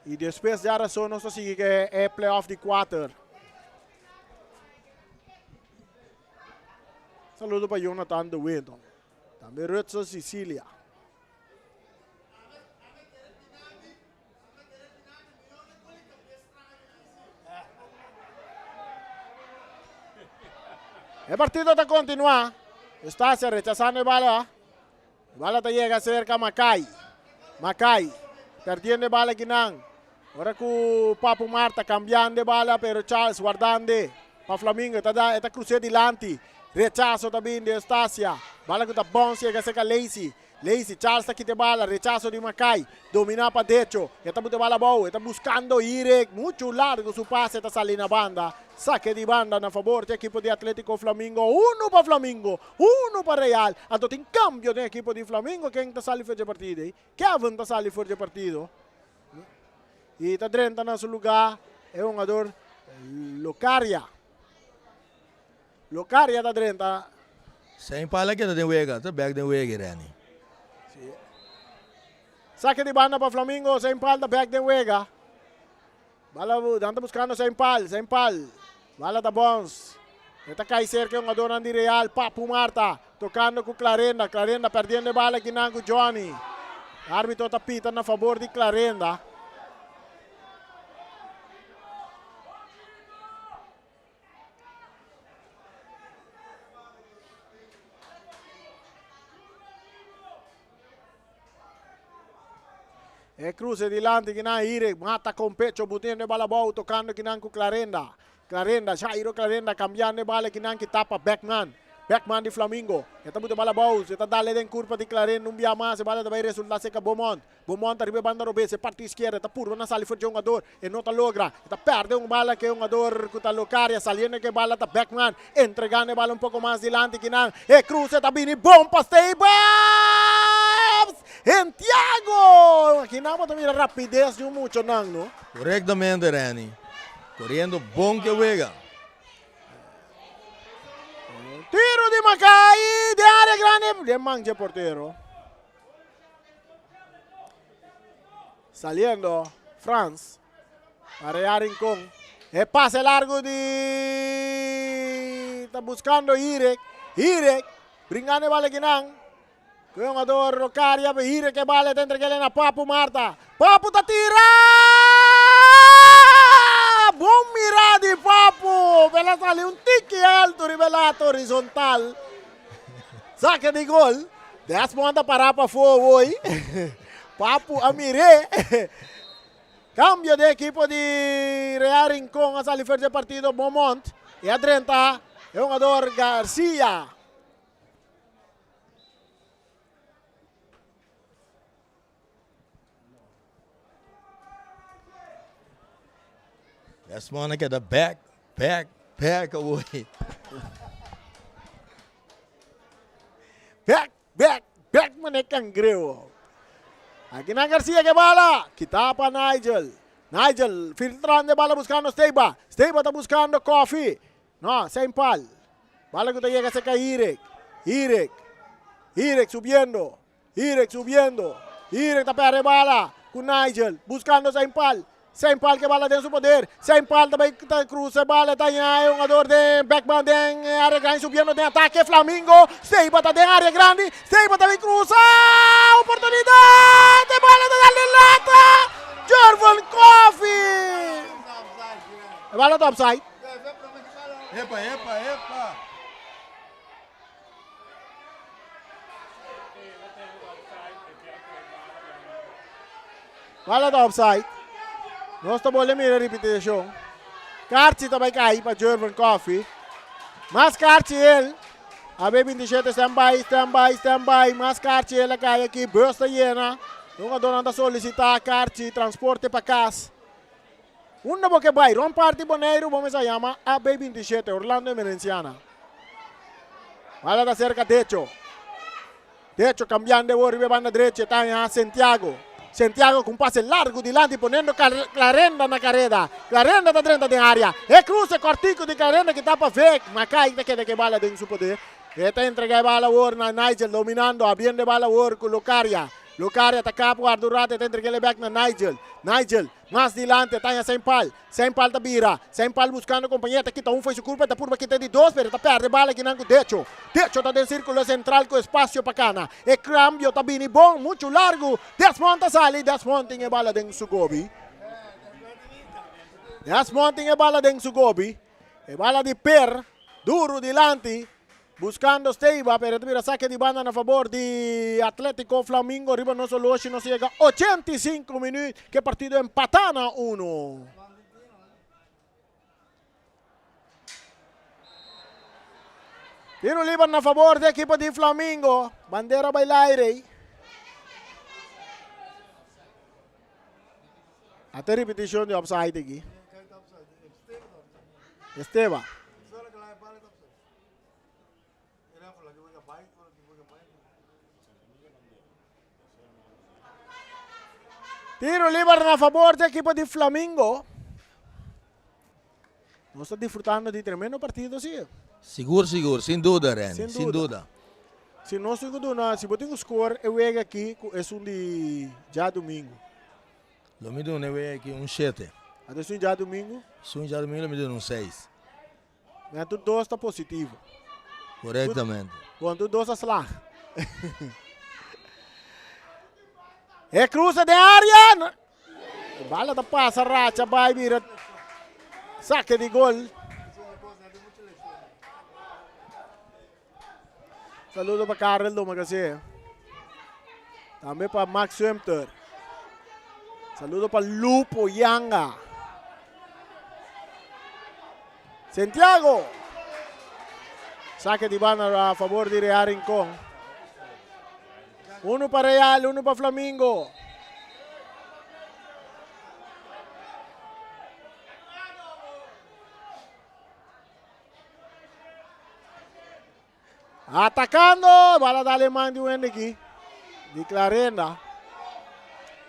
I despues djarason nos ta sigui ku e playoff di kuater. Saludo pa Jonathan de Winton. Tambe Rutser Sicilia. E partido ta continua. Eustacia rechazando e bala. E bala ta yega cerca Makai. Makai perdiendo e bala kinan. Ora cu Papu Marta cambiando e bala pero Charles guardando pa Flamingo. E ta da, e ta cruce dilanti. Rechazo ta bin di Eustacia. Bala cu ta bounce yega cerca Lacey. Lacey, Charles ta kita e bala, rechaso di Mackay, domina pa decho, e ta buta e bala abou, e ta buscando Irek, mucho largo su pase ta sali na banda, sake di banda na fabor di ekipo di Atletico Flamingo, uno pa Flamingo, uno pa Real, anto tin cambio den ekipo di Flamingo, ken ta sali for dje partido ey? Kevin ta sali for dje partido y ta drenta na su lugar e hungador Locaria. Locaria ta drenta. Zijn pala keda den wega, ta bek den wega Renny. Si. Sake di banda pa Flamingo, Zijn Pal ta bek den wega. Bala dan ta buscando Zijn Pal, Zijn Pal. Bala ta bons. E ta kai cerca e hungadornan di Real, Papu Marta tocando cu Clarenda, Clarenda perdiendo e bala kinan cu Johnny. Arbitro ta pita na fabor di Clarenda. E cruce dilanti kinan Irek mata con pecho butiendo e bala abou tocando kinan cu Clarenda. Clarenda, Jairo Clarenda cambiando e bala kinan ki tapa Beckman. Beckman di Flamingo. E ta buta e bala abou, e ta dale den curpa di Clarenda un bia mas e bala ta bay resulta cerca Beaumont. Beaumont ta riba e banda robes, e parti izquierda, e ta purba na sali for dje hungador, e no ta logra, e ta perde un bala ke hungador ku ta Locaria, saliendo ke bala ta Beckman, entregando e bala un poko mas dilanti kinan, e cruce ta bini bon pa Stevens! Entiago! Akinan bo ta mira rapides di un muchanan no. Korektamente Renny, koriendo bon ke wega. Tiro di Makai den area grandi, den man dje portero. Saliendo Frans pa Real Rincon. E pase largo di ta buscando Irek. Irek bringando e bala kinan. Ku e hungador Rocaria pe Irek e bala ta entreg'el na Papu Marta. Papu ta tira! Bon mira di Papu! Pero a sali un tiki alto riba e lata horizontal. Sake di gol. Desmond a para pafó hoy. Papu a mir'é. Cambio di ekipo di Real Rincon a sali for di e partido Beaumont y a drenta e hungador Garcia. Desmond a keda bek, bek, bek awor. Bek, bek, bek mane kangreu. Aki nan Garcia ke bala. Kita pa Nigel. Nigel filtrando e bala buscando Steba. Steba ta buscando Koffie. No, Saint Paul. Bala ku ta yega serka Irek. Irek. Irek subiendo. Irek subiendo. Irek ta perde bala ku Nigel. Buscando Saint Paul. Saint Paul ke bala den su poder. Saint Paul ta bai ta cruza e bala ta ña e hungador den Beckman den area grandi subiendo den atake Flamingo. Steba ta den area grandi. Steba ta bai cruza. Oportunidad. E bala ta dal den lata. Jervin Coffee. E bala ta offside. Epa, epa, epa. Bala ta offside. Nos ta bolbe mira repeticion. Karchi ta bai kai pa Jervin Coffee. Mas karchi el. AB 27 stand by, stand by, stand by. Mas karchi el a kai aki. Bus ta yena. Hungadornan ta solicita karchi transporte pa kas. Unda bo ke bai? Rond parti Boneiru bo mester yama AB 27, Orlando Emerenciana. Bala ta serka Decho. Decho cambiando e wor riba e banda drechi e ta haña Santiago. Santiago ku un pase largu dilanti poniendo Clarenda na kareda. Clarenda ta drenta den area. E cruce kortiku di Clarenda ki ta pa Vic. Makai ta keda ku e bala den su poder. E ta entrega e bala awor na Nigel dominando, abriendo e bala awor ku Lucaria. Lucaria ta kap warda un rato e ta entreg'el e bek na Nigel. Nigel Mas dilanti ta haña Saint Paul. Saint Paul ta bira. Saint Paul buskando kompañer ta kita un fo'i su kurpa e ta purba kita di dos pero e ta pèrdè bala kinan ku Decho. Decho ta den sirkulo sentral ku espasio pa kana. E kambio ta bini bon muchu largu. Desmond ta sali. Desmond tin e bala den su gobi. Desmond tin e bala den su gobi. E bala di Per duru dilanti. Buscando Steiba, pero ta bira saque di banda na favor di Atletico Flamingo. Riba nos oloshi nos yega 85 minuut ke partido empata na uno. Tiro liber na favor di ekipo di Flamingo. Bandera bai laire. Ate repeticion di offside aki. Esteba. Tiro liber na favor di ekipo di Flamingo. Nos ta disfrutando di tremendo partido si. Sigur sigur, sin duda Renny, sin, sin duda. Si nos tin ku duna, si bo tin ku score e wega aki ku esun di djadumingu. Lo mi duna e wega aki un shete. Anto esun djadumingu? Esun djadumingu lo mi duna un seis. Nan tur dos ta positivo. Korektamente. Bon, tur dos a slag. E cruza den área. E bala ta pasa racha bai bira saque di gol. Saludo pa Karel Domagase. Tambe pa Max Sumter. Saludo pa Lupo Yanga. Santiago. Saque di banda a favor di Real Rincon. Uno pa Real, uno pa Flamingo. Atacando, bala dale man di un hende aki. Di Clarenda.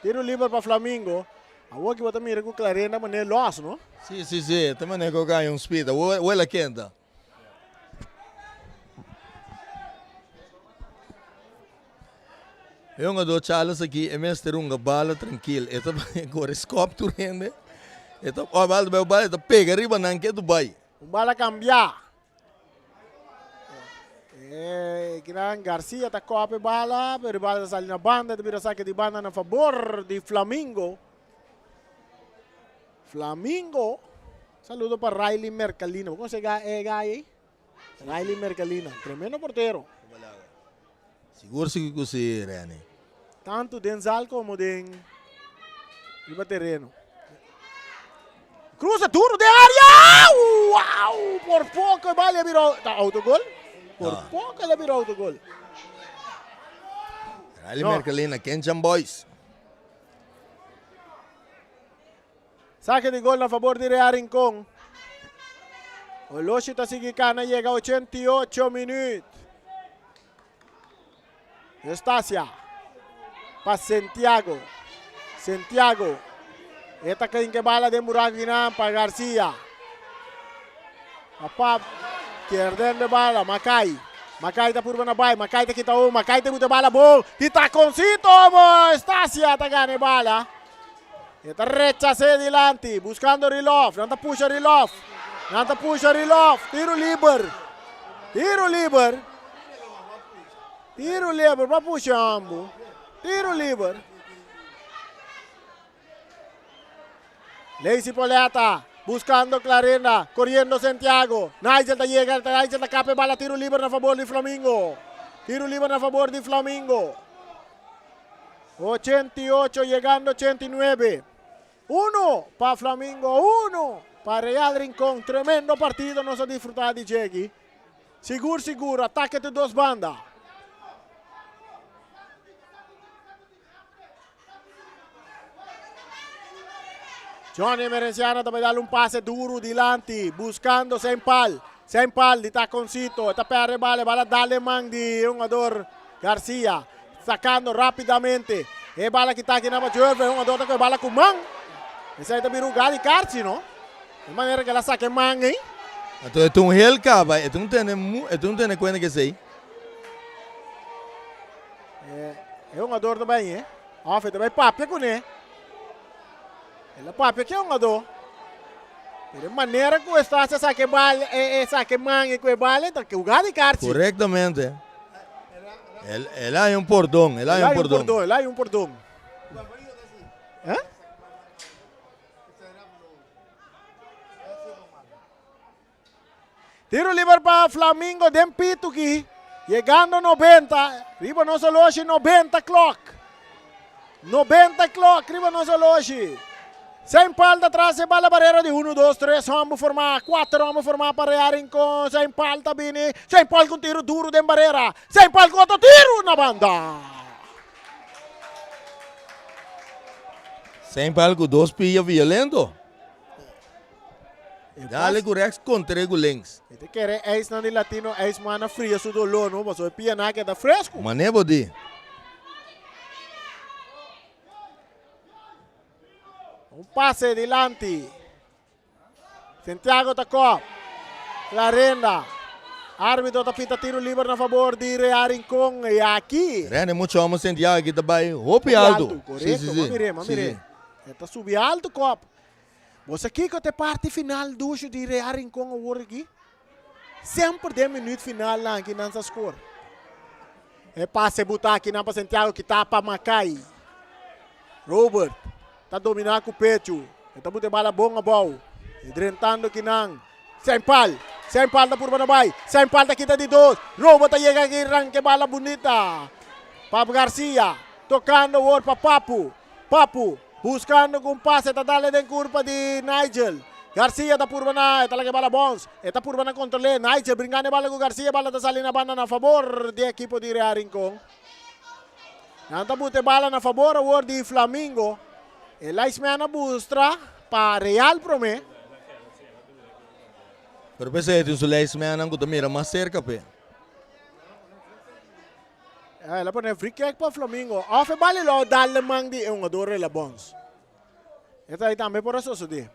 Tiro liber pa Flamingo. Awor ki bo ta mira ku Clarenda mané los, no? Si, si, si. Ta mané ku gaña un speed. Awor el a kenta. E hungador Charles aki e mester hunga bala trankil. E ta kore skòp tur hende. E ta ora bala ta bai bala e ta pega riba nan ke Dubai. Un bala kambiá. E gran Garcia ta kòp e bala, pero e bala ta sali na banda, e ta bira sake di banda na fabor di Flamingo. Flamingo. Saludo pa Riley Mercalino. Bo konoce e guy ei? Riley Mercalina, tremendo portero. Sigur si ku si Rene. Tantu den zal komo den riba tereno. Cruza duro den area! Wow! Por poco e bal a bira ta autogol. Por no. poco el a bira autogol. Riley no. Mercalina, Kenchan Boys. Sake di gol na fabor di Real Rincon. Oloshi ta sigui kana yega 88 minuut. Estacia pa Santiago. Santiago. E ta klinke bala den buraco kinan pa Garcia. Pa Pierden de bala Makai. Makai ta purba na bai. Makai ta kita un. Makai ta buta bala bon. Di taconcito mo. Estacia ta gana e bala. E ta rechas'é dilanti, buskando Rilov. Nan ta pusha Rilov. Nan ta pusha Rilov. Tiro liber. Tiro liber. Tiro liber pa pusha ambu. Tiro liber. Lacey Poleta buscando Clarenda, corriendo Santiago. Nigel ta yega, Nigel ta kapa e bala, tiro liber na fabor di Flamingo. Tiro liber na fabor di Flamingo. 88 yegando 89. Uno pa Flamingo, uno pa Real Rincon. Tremendo partido nos a disfruta di dje Sigur, sigur, atake te dos banda. Johnny Emerenciano ta bai dal un pase duro dilanti, buscando Sempal. Sempal di taconcito, ta perde bala, bala dal man di hungador Garcia. Sacando rapidamente. E bala ki ta aki na pa Jurven, hungador ta coge bala cu man. Esai ta bira un gadi karchi, no? E manera cu el a saca e man ei. Anto e ta un hel caba, e ta un tene mu, e ta un tene cuenta cu esei. E, e hungador ta bai, eh? Of e ta bai papia cune. El a papia cu e hungador. Pero e manera cu Estacio a saca e bal, e, e saca e man e cu e bal, e ta cu gadi karchi. Correctamente. El, el hay un pordon, el hay un pordon. El hay un pordon. Eh? Tiro liber pa Flamingo den Pituki. Yegando 90. Riba nos oloshi 90 klok. 90 klok riba nos oloshi. Saint Paul ta tras e bala barera di 1, 2, 3 homber formá, 4 homber formá pa Real Rincon. Saint Paul ta bini. Saint Paul ku un tiro duro den barera. Saint Paul ku otro tiro na banda. Saint Paul ku dos pia violento. Dale ku rechts kontr'é ku links. Mi ta kere ijsnan di Latino ijs mana fria su doló no, pasobra e pianan keda fresku. Mané bo di. Un pase dilanti. Santiago ta kop. Clarenda. Arbitro ta pita tiro liber na fabor di Real Rincon. Y aki. Rende mucho homo Santiago aki ta bay hopi alto. Correcto. Si, si, si. Mire, mire. E ta subi alto kop. Bo sa kiko ta e parti final dushu di Real Rincon awor aki? Semper den minuut final nan aki nan sa score. E pase buta aki nan pa Santiago ki ta pa Makai. Robert ta domina ku pechu. E ta buta e bala bon abou. E drentando ki nan. Sempal. Sempal ta purba na bai. Sempal ta kita di dos. Robert ta yega aki ranka e bala bunita. Pap Garcia tokando awor pa Papu. Papu buscando cu un pase ta dale den curpa di Nigel. Garcia ta purba na, e ta laga e bala bons. E ta purba na controle. Nigel brincando e bala cu Garcia, e bala ta sali na banda na fabor di ekipo di Real Rincon. Nan ta buta e bala na fabor awor di Flamingo. E linesman a bustra pa Real prome. Pero p'esei tin su linesmannan cu ta mira mas cerca p'e. El a pone free kick pa Flamingo. Of e bali lo dal den man di e hungador Rela Bons. Esaki tambe por a sosode.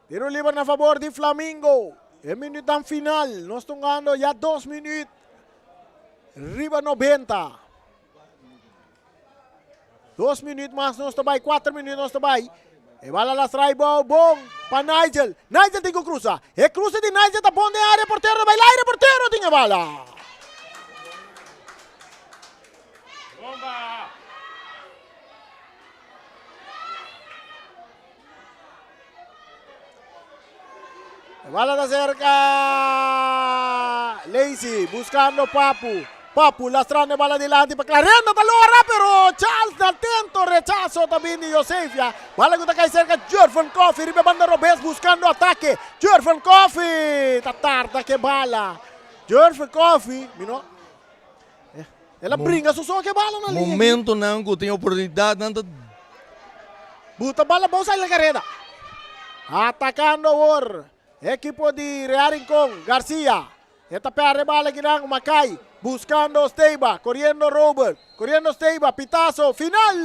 Tiro liber na favor di Flamingo. E minutan final. Nos ta hungando ya dos minuut riba 90. Dos minuut mas nos ta bai, cuatro minuut nos ta bai. E bala lastra y bou bon pa Nigel. Nigel tin cu cruza. E cruza di Nigel ta bon den area, portero ta bai laire, portero tin e bala. E bala ta cerca Lacey buscando Papu. Papu lastrando e bala dilanti pa Clarenda ta lora pero Charles na atento rechazo ta bin di Josefia. Bala cu ta cay cerca Jurven Coffee riba e banda robes buscando atake. Jurven Coffee ta tarda ke bala. Jurven Coffee mi no el a bringa su so ke bala na liña. Momentonan cu tin oportunidad nan ta. Buta bala bon sali na kareda. Atakando awor ekipo di Real Rincon. Garcia. E ta perde bala kinan. Makai buskando Steiba. Koriendo Robert. Koriendo Steiba. Pitaso final!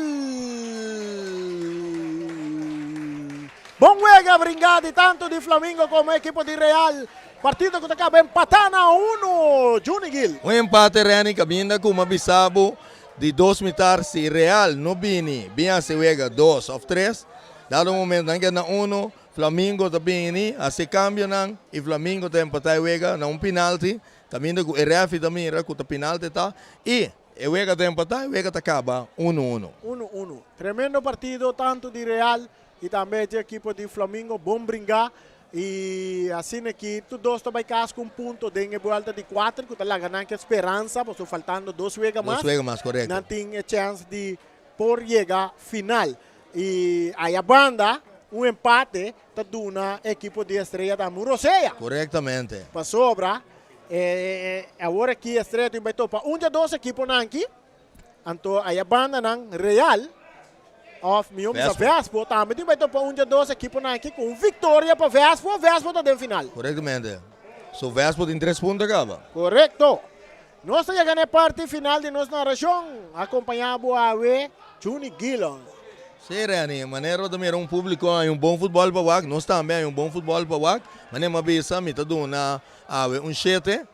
Bon wega bringa di tanto di Flamingo komo ekipo di Real. Partido ku ta kaba empatá na uno. Juni Gil. Un empate Renny kaminda ku mi a bisa bo Di dos mitar si Real no bini bin hasi wega dos of tres, dado momento nan keda na uno, Flamingo ta bini hasi cambionan y Flamingo ta empata e wega na un pinalti, caminda cu e refi ta mira cu ta pinalti ta y e wega ta empata, e wega ta caba uno uno. Uno uno. Tremendo partido tanto di Real y tambe di ekipo di Flamingo bon bringa y asina aki tur dos ta bay cas cu un punto den e buelta di cuater cu ta laga nan cu e speransa pasobra faltando dos wega mas Dos wega mas, corecto. nan tin e chance di por yega final y aya banda un empate ta duna e ekipo di Estrella tambe un rosea. Corectamente. Pasobra e awor aki Estrella tin bay topa un di e dos ekiponan aki. Anto aya bandanan Real of mihó bisa Vespo tambe tin bai topa un dje dos ekiponan aki ku un viktoria pa Vespo, Vespo ta den final. Korektamente. So Vespo tin tres punto kaba. Korekto. Nos ta yega na e parti final di nos narashon. Akompañá bo awe Juni Gillon. Sí Renny, manera bo ta mira un públiko haña un bon futbòl pa wak, nos tambe haña un bon futbòl pa wak. Manera mi a bisa mi ta duna awe un shete.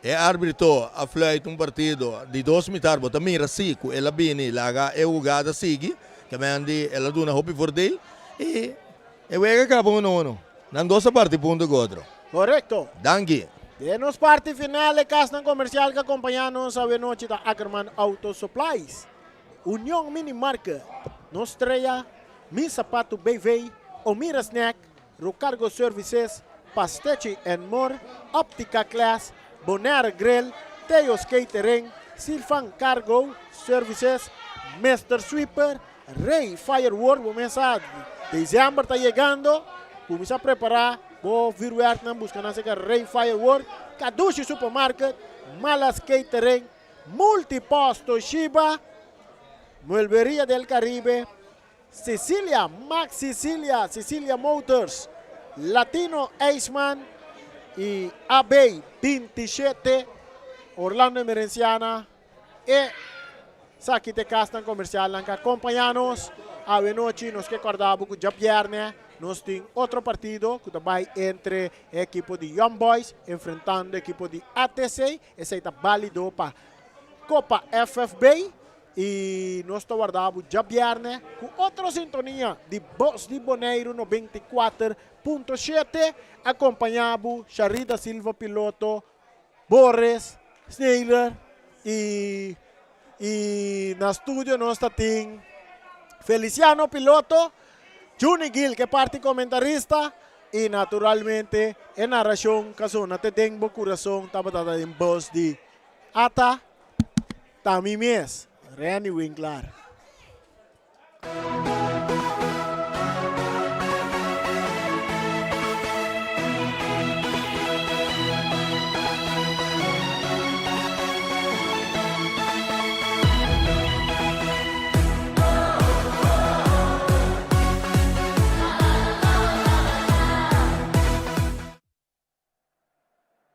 E árbitro a fluit un partido di dos mitar, bo ta mira si ku el a bini laga e hugada sigui, kamendi el a duna hopi voordeel i e wega a kaba uno uno. Nan dos a parti punto ku otro. Korekto. Danki. Den nos parti final e kasnan komersial ku a kompañá nos awenochi ta Ackerman Auto Supplies, Union Mini Market, Nos Strea, Mi Sapatu BV, Omira Snack, Rocargo Services, Pastechi and More, Optica Class, Bonaire Grill, Theo's Catering, Silvan Cargo Services, Mister Sweeper, Rey Firework, bo mes sa december ta yegando, cuminsa prepara bo vuurwerknan, busca nan cerca Rey Firework, Kadushi Supermarket, Malas Catering, Multipost Toshiba, Muelberia del Caribe, Cecilia, Max Cecilia, Cecilia Motors, Latino Ijsman y AB 27, Orlando Emerenciana e saki te kasnan komersialnan ku akompañá nos awe nochi. Nos ke kòrda bo ku djabièrnè nos tin otro partido ku ta bai entre e ekipo di Young Boys enfrentando ekipo di ATC. Esei ta bálido pa Kopa FFB. I nos ta warda bo djabièrnè ku otro sintonia di Bos di Boneiru 94.7. Akompañá bo Sharida Silva Piloto, Boris Sneider i i na studio nos ta tin Feliciano Piloto, Juni Gil ke parti komentarista i naturalmente e narashon ka sona te den bo kurason tabata ta den bos di Ata. Ta mi mes, Renny Winklaar.